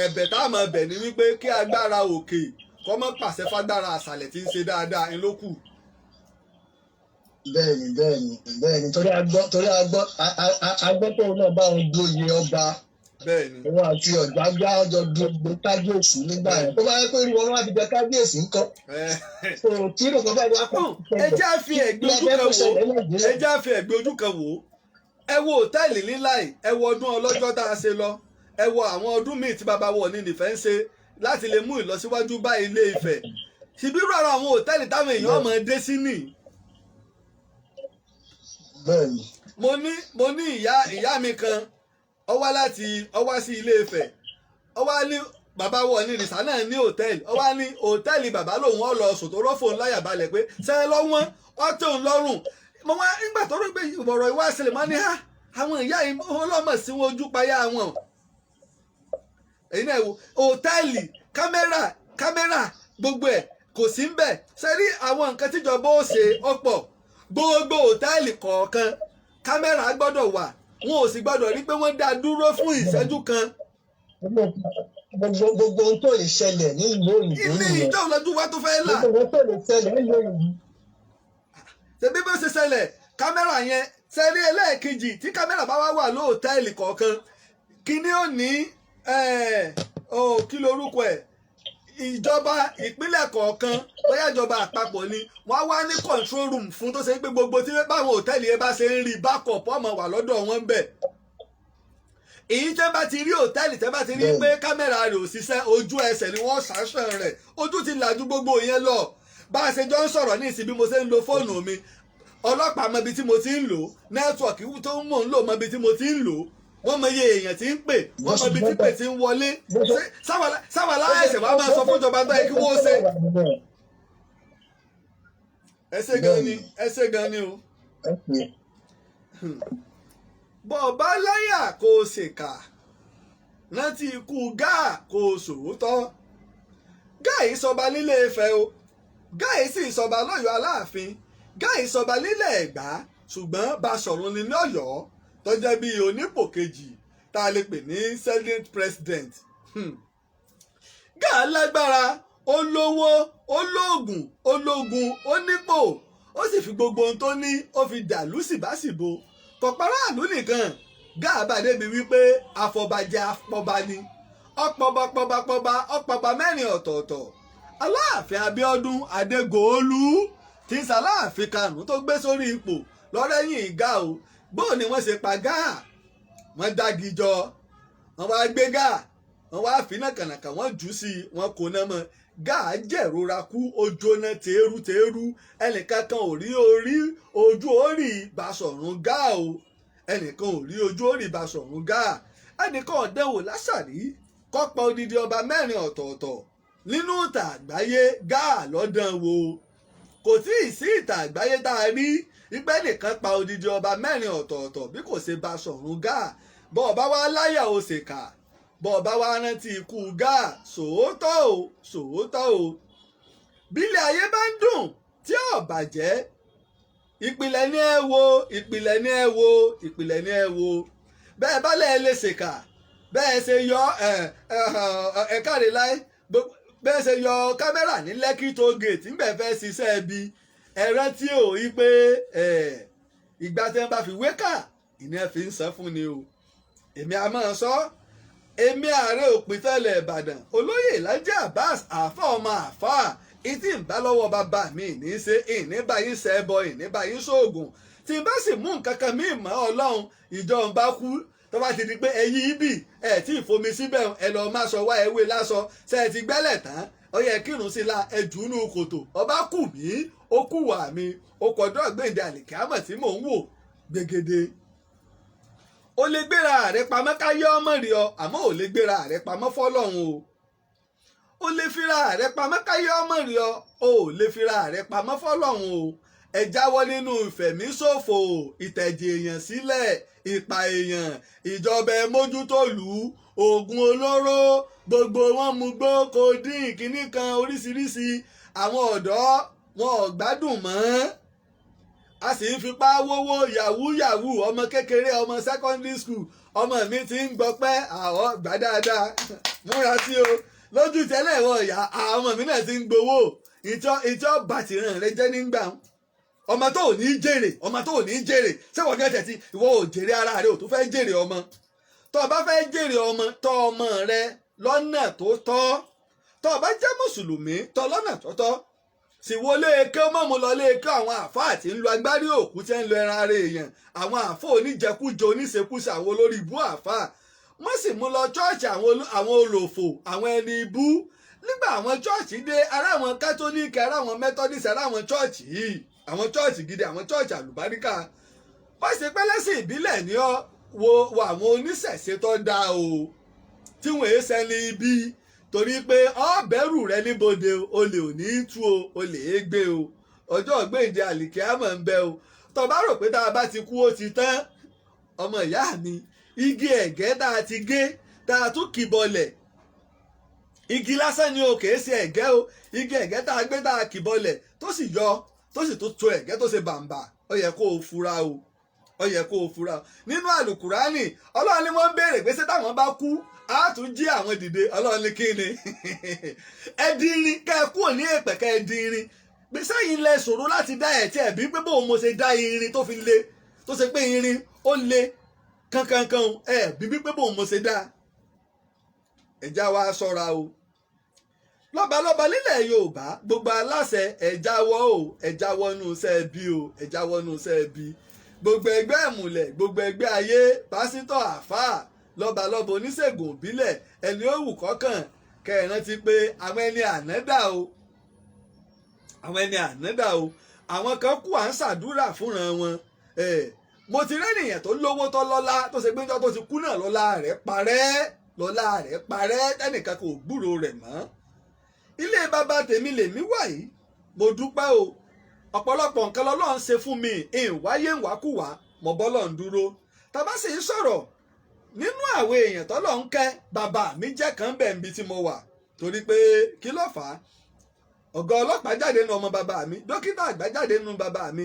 ẹ̀bẹ̀ tá a máa bẹ̀ ni wípé kí agbára òkè kó má pàṣẹ fágbára àṣàlẹ̀ tí ń ṣe dáadáa ń lókù. Bẹ́ẹ̀ni, torí a gbọ́ a gbọ́ tóun náà bá òun joyè ọba. Òun àti Ọ̀jájá ọjọ́ dúró kábíyèsí nígbà yẹn. Tó bá yẹ pé irú wọn wá fi jẹ kábíyèsí ńkọ́? So kí ló kọ́ báyìí wá kọ́? Ẹ jẹ́ á fi ẹ̀gbẹ́ ojú kan wò ó, ẹ jẹ́ á fi ẹ̀gbẹ́ ojú kan wò ó. Ẹ wo hòtẹ́ẹ̀lì líláì, ẹ wo ọdún ọlọ́jọ́ tá a ṣe lọ, ẹ wo àwọn ọdún míì tí bàbá wọ̀ ní nìfẹ́ ń ṣe. Láti lè mú ìlọsíwájú bá Ilé Ifẹ̀, ṣìbírú ara àwọn hòtẹ́ẹ̀lì táwọn èèyàn máa dé sí nìyí. Bẹ́ẹ̀ni. Mo ní ìyá mi kan, ó wá láti, ó wá sí Ilé Ifẹ̀, ó wá ní bàbá wọ ní ìrìsà náà ní hòtẹ́ẹ̀lì. Ó wá ní hòtẹ́ẹ̀lì bàbá lòun ó lọ sùn tó rọ́fò láyà balẹ̀ pé ṣẹ́ lọ́wọ́n ó tó ń lọ́rùn. Mo wá nígbà tó rí pé ọ̀rọ̀ ìwá ṣẹlẹ̀, mọ́ ní ha, àwọn ìyá yìí ọlọ́mọ sí wọn ojú payá wọn. Èyí náà, wo hòtẹ́ẹ̀lì, kámẹ́rà gbogbo ẹ̀ kò sí ń bẹ̀. Ṣe rí àwọn nǹkan tíjọba ó ṣe ọ̀pọ̀. Gbogbo hòtẹ́ẹ̀lì kọ̀ọ̀kan, kámẹ́rà gbọ́dọ̀ wà. Wọn ò sì gbọ́dọ̀ rí pé wọ́n dá dúró fún ìṣẹ́jú kan. Gbogbo ohun tó lè ṣẹlẹ̀ nílùú òyìnbó Ilé nìyẹn. ìjọ lójú wa tó fẹ́ là. Gbogbo ohun tó lè ṣẹlẹ̀ nílùú òyìnbó. Ṣebí bó ṣe ṣẹlẹ̀, kámẹ́rà yẹn ṣe rí. Ẹlẹ́ẹ̀kejì, tí kámẹ́rà bá wá wà lóòtẹ́ẹ̀lì kọ̀ọ̀kan, kíní ò ní kí lorúkọ ẹ̀, ìjọba ìpínlẹ̀ kọ̀ọ̀kan, bóyá ìjọba àpapọ̀ ni, wọ́n á wá ní control room fún tó ṣe pé gbogbo tí báwọn hòtẹ́ẹ̀lì yẹn bá ṣe ń rí, backup ọmọ wà lọ́dọ̀ wọn bẹ̀. Èyí tẹ́ bá ti rí hòtẹ́ẹ̀lì, tẹ́ bá ti rí pé kámẹ́rà rẹ̀ ò ṣiṣẹ́, ojú ẹsẹ̀ ni wọ́n ṣàṣàn rẹ̀. Ojú ti làjú gbogbo yẹn lọ. Bá a ṣe jọ ń sọ̀rọ̀ ní ìsìn, bí mo ṣe ń lo fóònù mi, ọlọ́pàá mọ ibi tí mo ti ń lò, network tó ń mò ń lò mọ ibi tí mo ti ń lò, wọ́n mọ iye èèyàn tí ń pè, wọ́n mọ ibi tí pè tí ń wọlé. Sáwàlá ẹ̀sẹ̀ wàá máa sọ fún ìjọba tó yẹ kí wọ́n ṣe. Ẹ ṣé gan ni, ẹ ṣé gan ni o. Bọ́ ọ bá láyà kó o ṣèkà, rántí ikú Gáà, kó o sòótọ́. Gáà yìí sọba nílé Ifẹ̀ o, Gáà yìí sì sọba lọ́yọ̀ọ́ Aláàfin, Gáà yìí sọba nílẹ̀ Ẹ̀gbá, ṣùgbọ́n Baṣọ̀run ni lọ́yọ̀ọ́, tó jẹ́ bíi onípò kejì tá a lè pè ní senate president. Gáà lágbára, ó lówó, ó lóògùn, ó lógun, ó nípò, ó sì fi gbogbo ohun tó ní, ó fi dàlú síbáṣìbo. Kọ̀páráàlú nìkan, Gáà bá débi wípé àfọ̀bàjẹ́ àpọ̀ba ni, ọ̀pọ̀ba pọba pọba, ọ̀pọ̀ba mẹ́rin ọ̀tọ̀ọ̀tọ̀. Aláàfin Abíọ́dún Adégòólú tí ń sàláàfin karùn-ún tó gbé sórí ipò lọ́rẹ́yìn Gáà o. Bóò ni wọ́n ṣe pa Gáà? Wọ́n dági jọ, wọ́n wá gbé Gáà, wọ́n wá fínà kànàkà, wọ́n jù ú sí i, wọ́n kò ná mọ́. Gáà jẹ̀rora kú, ó jóná tẹ́rú-tẹ́rú. Ẹnìkankan ò rí orí ojú orí Basọ̀run Gáà o. Ẹnìkan ò rí ojú orí Basọ̀run Gáà. Ẹnìkan ọ̀dẹ́wò lásàrí kọ́pọ̀ odidi ọba mẹ́rin ọ̀tọ̀ọ̀tọ̀ nínú ìtàn àgbáyé. Gáà lọ́dàn wo, kò tí ì sí ìtàn àgbáyé tá a rí ìpẹ́ nìkan pa odidi ọba mẹ́rin ọ̀tọ̀ọ̀tọ̀ bí kò ṣe Basọ̀run Gáà. Bọ́ ọba wa láyà ó ṣèkà, bọ́ ọba wa rántí ikú Gáà, sòótọ́ o, sòótọ́ o. Bílẹ̀ ayé bá ń dùn tí ò bàjẹ́, ìpìlẹ̀ ní ẹ wo, ìpìlẹ̀ ní ẹ wo, ìpìlẹ̀ ní ẹ wo. Bẹ́ẹ̀ bá lẹ́ẹ̀ lè ṣèkà, bẹ́ẹ̀ ṣe yọ ẹ káre láé, bẹ́ẹ̀ ṣe yọ kámẹ́rà ní Lẹ́kì toll gate ńgbẹ̀ fẹ́ ṣiṣẹ́ ẹbí, ẹ rántí ò yí pé ìgbà tí wọ́n bá fi wékà ìní ẹ fi ń san fún ni o. Èmi a máa sọ, èmi ààrẹ òpìtẹ́lẹ̀ Ìbàdàn, olóyè Laji Abbas, àáfà ọmọ àáfà, ìtì ń bá lọ́wọ́ bàbá mi ní í ṣe, ìní báyìí ṣe ẹbọ, ìní báyìí ṣoògùn. Tí n bá sì mú nǹkan kan mí mọ́ Ọlọ́run, ìjọ ń bá kú, tó bá ti di pé ẹyin ibì ẹ tí ì fomi síbẹ̀, ẹ lọ má sọ wá ewé lásọ ṣe é ti gbẹ́lẹ̀ tán, ó yẹ kírun sí la, ẹ jù ú nù kòtò. Ọba kù mí, ó kù wà mí, ó kọjọ́ gbèǹde àlìkámọ̀ tí mò ń wò gbègede. O lè gbéra rẹ pamọ́ káyé ọmọ rí ọ, àmọ́ ò lè gbéra rẹ pamọ́ fọ́lọ́run o. O lè fira rẹ pamọ́ káyé ọmọ rí ọ, o ò lè fira rẹ pamọ́ fọ́lọ́run o. Ẹ jáwọ́ nínú ìfẹ̀míṣòfò, ìtẹ̀jẹ̀ èèyàn sílẹ̀, ìpa èèyàn. Ìjọba, ẹ mójútó lù ú. Oògùn olóró, gbogbo wọn mú gbó, codeine, kínní kan oríṣiríṣi. Àwọn ọ̀dọ́ wọn ò gbádùn mọ́, a sì ń fipá wówó yahoo yahoo. Ọmọ kékeré, ọmọ secondary school, ọmọ mi ti ń gbọpẹ́ àwọn gbà dáadáa, múra sí o lójú tẹ́lẹ̀. Ìwọ ìyá, àwọn ọmọ mi náà ti ń gbowó. Ìjọ bàtìrán rẹ jẹ́ nígbà ọmọ tó ò ní jèrè, ọmọ tó ò ní jèrè. Ṣé wọ́n gẹ́tẹ̀ tí ìwọ ò jèrè ara rẹ, ò tó fẹ́ jèrè ọmọ? Tó o bá fẹ́ jèrè ọmọ, tọ́ ọmọ rẹ lọ́nà tó tọ́. Tó o bá jẹ́ mùsùlùmí, tọ́ lọ́nà tó tọ́, sì wọlé eke ó mọ̀mú lọ lé eke. Àwọn àáfàá tí ń lo agbárí òkú, tí ń lo ẹran ara èèyàn, àwọn àáfàá oníjẹkújẹ, oníṣekúṣe, àwọn olórí ibú àáfàá. Wọ́n sì mú lọ chọ́ọ̀chì àwọn olòfò, àwọn ẹni ibú. Nígbà àwọn chọ́ọ̀chì dé, ará àwọn Kátólíìkì, ará àwọn Methodist, ará àwọn chọ́ọ̀chì yìí, àwọn chọ́ọ̀chì gidi, àwọn chọ́ọ̀chì àlùbáríkà. Wọ́n ṣe pẹ́lẹ́sìn ìbílẹ̀ ní ọ wo wo àwọn oníṣẹ̀ṣe tó dáa o, tí wọ́n èé sẹ́ni ibi, torí pé ọ̀bẹ̀rù rẹ níbodè o, olè ò ní í tú o, olè é gbé o, ọjọ́ ọ̀gbẹ́ǹde àlìkíámọ̀ ń bẹ o. Tó bá rò pé tá a bá ti kú ó ti tán, ọmọ ìyá mi, igi ẹ̀gẹ́ tá a ti gé, tá a tún kì bọlẹ̀, igi lásán ni o, kìí ṣe ẹ̀gẹ́ o. Igi ẹ̀gẹ́ tá a gbé, tá a kì bọlẹ̀, tó sì yọ, tó sì tún to ẹ̀gẹ́ tó ṣe bàǹbà, ó yẹ kó o fura o, ó yẹ kó o fura o. Nínú àlùkùránì, Ọlọ́run ni wọ́n ń béèrè pé ṣé táwọn bá kú á tún jí àwọn dìde? Ọlọ́run ní kí ni? Ẹ di irin, kẹ́ ẹ kúrò ní èpẹ̀, kẹ́ ẹ di irin. Pé sẹ́yìn lẹ ṣòro láti dá ẹ̀ tí ẹ̀ bí pé bóun mo ṣe dá irin tó fi le, tó ṣe pé irin ó le kankankan, ẹ̀ bí pé bóun mo ṣe dá. Ẹ̀já wa ṣọ́ra o, lọ́balọ́ba nílẹ̀ Yorùbá, gbogbo aláṣẹ, ẹ jáwọ́ o, ẹ jáwọ́ nù iṣẹ́ bí o, ẹ jáwọ́ nù iṣẹ́ bí. Gbogbo ẹgbẹ́ ìmùlẹ̀, gbogbo ẹgbẹ́ ayé, pásítọ̀, àfáà, lọ́balọ́ba, oníṣègùn ìbílẹ̀, ẹni ó wù kọ́kàn, kẹ́ ẹ rántí pé àwọn ẹni àná dà o, àwọn ẹni àná dà o. Àwọn kan kú, à ń ṣàdúrà fúnra wọn. Mo ti rẹ́nìyàn tó lówó, tó lọ́lá, tó ṣe gbẹ́jọ́ tó ti kú náà, lọ́lá rẹ̀ parẹ́, lọ́lá rẹ̀ parẹ́, tẹ́nìkan kò gbúròó rẹ̀ mọ́. Ilé bàbá tèmi lèmi wà yìí, mo dúpẹ́ o. Ọ̀pọ̀lọpọ̀ nǹkan lọ́lọ́run ṣe fún mi, ìwáyé ìwákùwà mọ̀ bọ́lọ̀ ń dúró. Tàbá sì ń sọ̀rọ̀ nínú àwọn èèyàn tọ́lọ̀ ń kẹ́, bàbá mi jẹ́ kan bẹ̀ níbi tí mo wà. Torí pé kí ló fà á? Ọ̀gá ọlọ́pàá jáde nínú ọmọ bàbá mi, dókítà àgbà jáde nínú bàbá mi,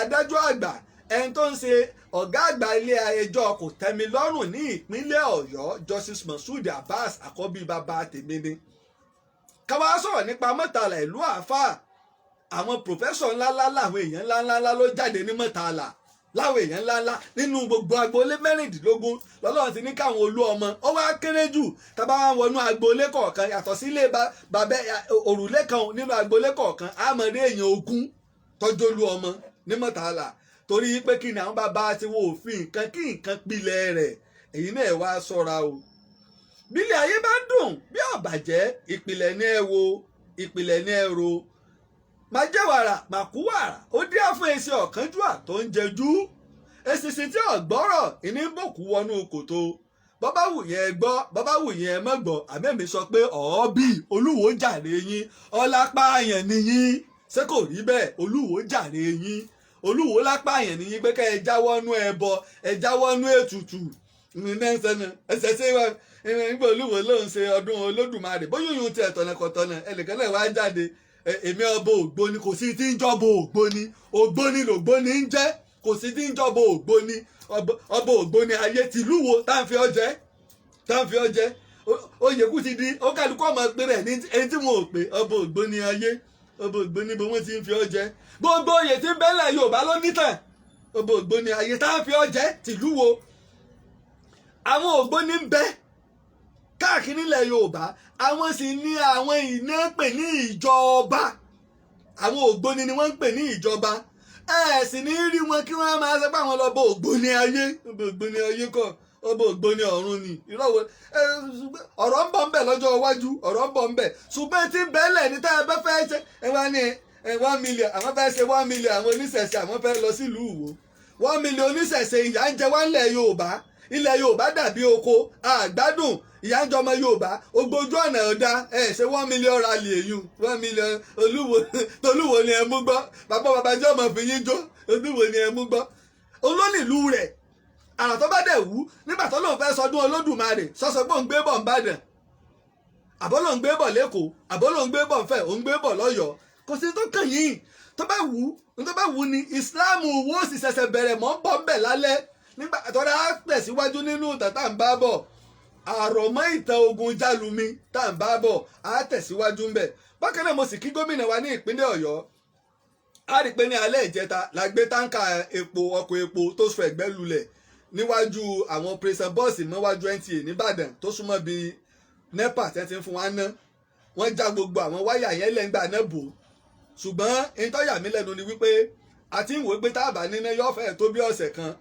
adájọ́ àgbà, ẹni tó ń ṣe ọ̀gá àgbà ilé ẹjọ́ kò tẹ́mi lọ́rùn ní ìpínlẹ̀ Ọ̀yọ́, Justice Moshood Abbas, àkọ́bí bàbá tèmi ni. Káwá sọ̀rọ̀ nípa Mọ́tàlá, ìlú àáfàá, àwọn professor ńláńlá, làwọn èèyàn ńláńlá ló jáde ní Mọ́tàlá, láwọn èèyàn ńláńlá nínú gbogbo agboolé 16 lọ́lọ́run ti ní káwọn olú ọmọ ó wá kéré jù. Tábà wá wọnú agboolé kọ̀ọ̀kan, yàtọ̀ sí ilé bàbá, òrùlé kan nínú agboolé kọ̀ọ̀kan, á mọ̀ rí èèyàn 20 tọ́jú olú ọmọ ní Mọ́tàlá. Torí pé kí ni? Àwọn bàbá ti wo òfin nǹkan kí nǹkan pilẹ̀ rẹ̀. Èyí náà wá ṣọ́ra o. Bílẹ̀ ayé bá dùn bí ọ̀bàjẹ́, ìpìlẹ̀ ní ẹ wo, ìpìlẹ̀ ní ẹ ro. Máa jẹ́ wàrà màkú wàrà, ó dí àfún èsì ọ̀kánjúà tó ń jẹjú, èsìsì tí ọ̀gbọ́rọ̀ ìní ń bòkú wọnú kòtò. Bọ́bá wù yẹn gbọ́, bọ́bá wù yẹn mọ́ gbọ́, àmẹ́mi sọ pé ọ̀ọ́bì Olúwo jàre yín, ọlápáyàn ni yín. Ṣé kò rí bẹ́ẹ̀? Olúwo jàre yín, Olúwo lápáyàn ni yín, pé kẹ́ ẹ jáwọ́nú ẹbọ, ẹ jáwọ́nú ètùtù. Ẹsẹ̀ ṣé nígbà Olúwo ló ń ṣe ọdún Olódùmarè, bóyá òun ti ẹ̀tọ̀nàkọ̀tọ̀nà, ẹnìkan náà wá jáde, èmi ọba ògbóni, kò sí tí ń jọba ògbóni, ògbóni lògbóni ń jẹ́, kò sí tí ń jọba ògbóni, ọba ògbóni ayé tìlú wo tá ń fi ọjẹ́, tá ń fi ọjẹ́ oyèkú ti di ó kálukú ọmọ pé rẹ̀ ní ẹni tí wọn ò pè ọba ògbóni ayé, ọba ògbóni bó wọ́n ti ń fi ọjẹ́. Gbogbo oyè tí ń bẹ́lẹ̀ Yorùbá ló nítàn. Ọba ògbóni ayé tá ń fi ọjẹ́ tìlú wo? Àwọn ògbóni ń bẹ káàkiri ilẹ̀ Yorùbá, àwọn sì ní àwọn ìná pè ní ìjọba. Àwọn ògbóni ni wọ́n ń pè ní ìjọba. Ẹ sì ní rí wọn kí wọ́n máa sọ pé àwọn lọ́bọ̀ ògbóni ayé. Ọba ògbóni ayé kọ́, ọba ògbóni ọ̀run ni. Ìrọ̀wọ́ ọ̀rọ̀ ń bọ̀ ń bẹ̀ lọ́jọ́ iwájú, ọ̀rọ̀ ń bọ̀ ń bẹ̀. Ṣùgbọ́n tí ń bẹ́lẹ̀ ní tá a bá fẹ́ ṣe ẹ wá ní 1 million, àwọn fẹ́ ṣe 1 million, àwọn oníṣẹ̀ṣe, àwọn fẹ́ lọ sílùú Ìwó. 1 million oníṣẹ̀ṣe, ìyà ń jẹ wá ńlẹ̀ Yorùbá. Ilẹ̀ Yorùbá dàbí oko àgbádùn, ìyà ń jọmọ Yorùbá, ogójú ọ̀nà ọ̀dà. Ẹ̀ ṣe 1 million rally èyún 1 million. Olúwo tolúwo ni ẹ mú gbọ́, bàbá bàbá jẹ́ ọmọ fi yín jó. Olúwo ni ẹ mú gbọ́, olónìlú rẹ̀ àrà tó bá dẹ̀ wú. Nígbà tó lóun fẹ́ sọdún Olódùmarè, sọ́sọ́ pé òun gbé bọ̀ nìbàdàn, àbọ̀ lóun gbé bọ̀ lẹ́kọ̀ọ́, àbọ̀ lóun gbé bọ̀ nfẹ̀, òun gbé bọ̀ lọ́yọ̀ọ́, kò sí tó kàn yín. Tó bá wù ú, tó bá wù ú ni ìsìláàmù wo sì ṣẹ̀ṣẹ̀ bẹ̀rẹ̀ mọ́ ń bọ̀ ń bẹ̀ lálẹ́. Nígbà tọ́ra á tẹ̀síwájú nínú ìtàn tá à ń bá bọ̀, àròmọ́ ìtàn ogun Jálumi tá à ń bá bọ̀, á tẹ̀síwájú ń bẹ̀. Bákan náà, mo sì kí gómìnà wa ní ìpínlẹ̀ Ọ̀yọ́. A rí i pé ní alẹ́ ìjẹta la gbé táǹkà epo, ọkọ̀ epo tó sọ ẹ̀gbẹ́ lulẹ̀ níwájú àwọn operation bọ́ọ̀sì mọ́wájú NTA nìbàdàn, tó súnmọ́ bíi NEPA tẹ́ ti ń fún wa ná. Wọ́n já gbogbo àwọn wáyà yẹn lẹ́ngbà náà bò. Ṣùgbọ́n ìtọ́yà mi lẹ́nu ni wípé a ti ń wò ó pé táàbà níná yóò fẹ́ẹ̀ tó bí ọ̀sẹ̀ kan.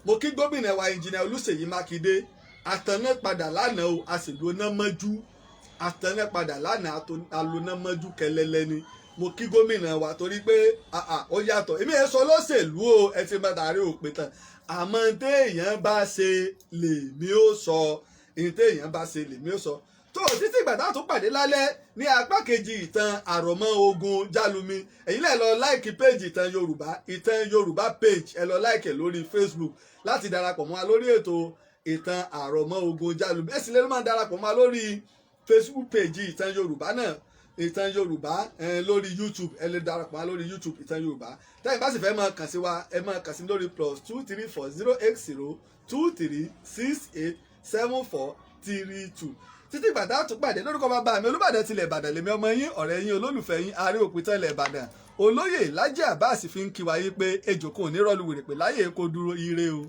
Mo kí gómìnà wa, Engineer Olúṣèyí Mákindé. Àtàná padà lánàá o, a sì lóná mọ́jú. Àtàná padà lánàá, alóná mọ́jú kẹlẹ́lẹ́ ni. Mo kí gómìnà wa torí pé ó yàtọ̀. Èmi ẹ̀ sọ lọ́sẹ̀lú o, ẹ ti máa tàrí òpin tán, àmọ́ téèyàn bá ṣe lèmi ó sọ, téèyàn bá ṣe lèmi ó sọ. Tó títí ìgbà tá a tún pàdé lálẹ́ ní apá kejì ìtàn àròmọ ogun Jálumi, ẹ̀yin lẹ lọ like page Ìtàn Yorùbá, Ìtàn Yorùbá page. Ẹ lọ like lórí Facebook láti darapọ̀ mọ́ wa lórí ètò ìtàn àròmọ ogun Jálumi. Ẹ sì lè máa darapọ̀ mọ́ wa lórí Facebook page Ìtàn Yorùbá náà, Ìtàn Yorùbá, lórí YouTube. Ẹ lè darapọ̀ mọ́ wa lórí YouTube, Ìtàn Yorùbá. Tẹ́yìn bá sì fẹ́ máa kàn sí wa, ẹ máa kàn sí lórí +234 080 23 68 74 32. Títí ìgbà tá a tún pàdé, lórúkọ bàbá mi Olúbàdàn tilẹ̀ Ìbàdàn, lèmi ọmọ yín, ọ̀rẹ́ yín, olólùfẹ́ yín, Ààrẹ Òpìtàn ilẹ̀ Ìbàdàn, Olóyè Lájí Abbas, fi ń kí wa yí pé ejò kò ní rọ́ọ̀lù wèrè pé láyé kó dúró. Ire o.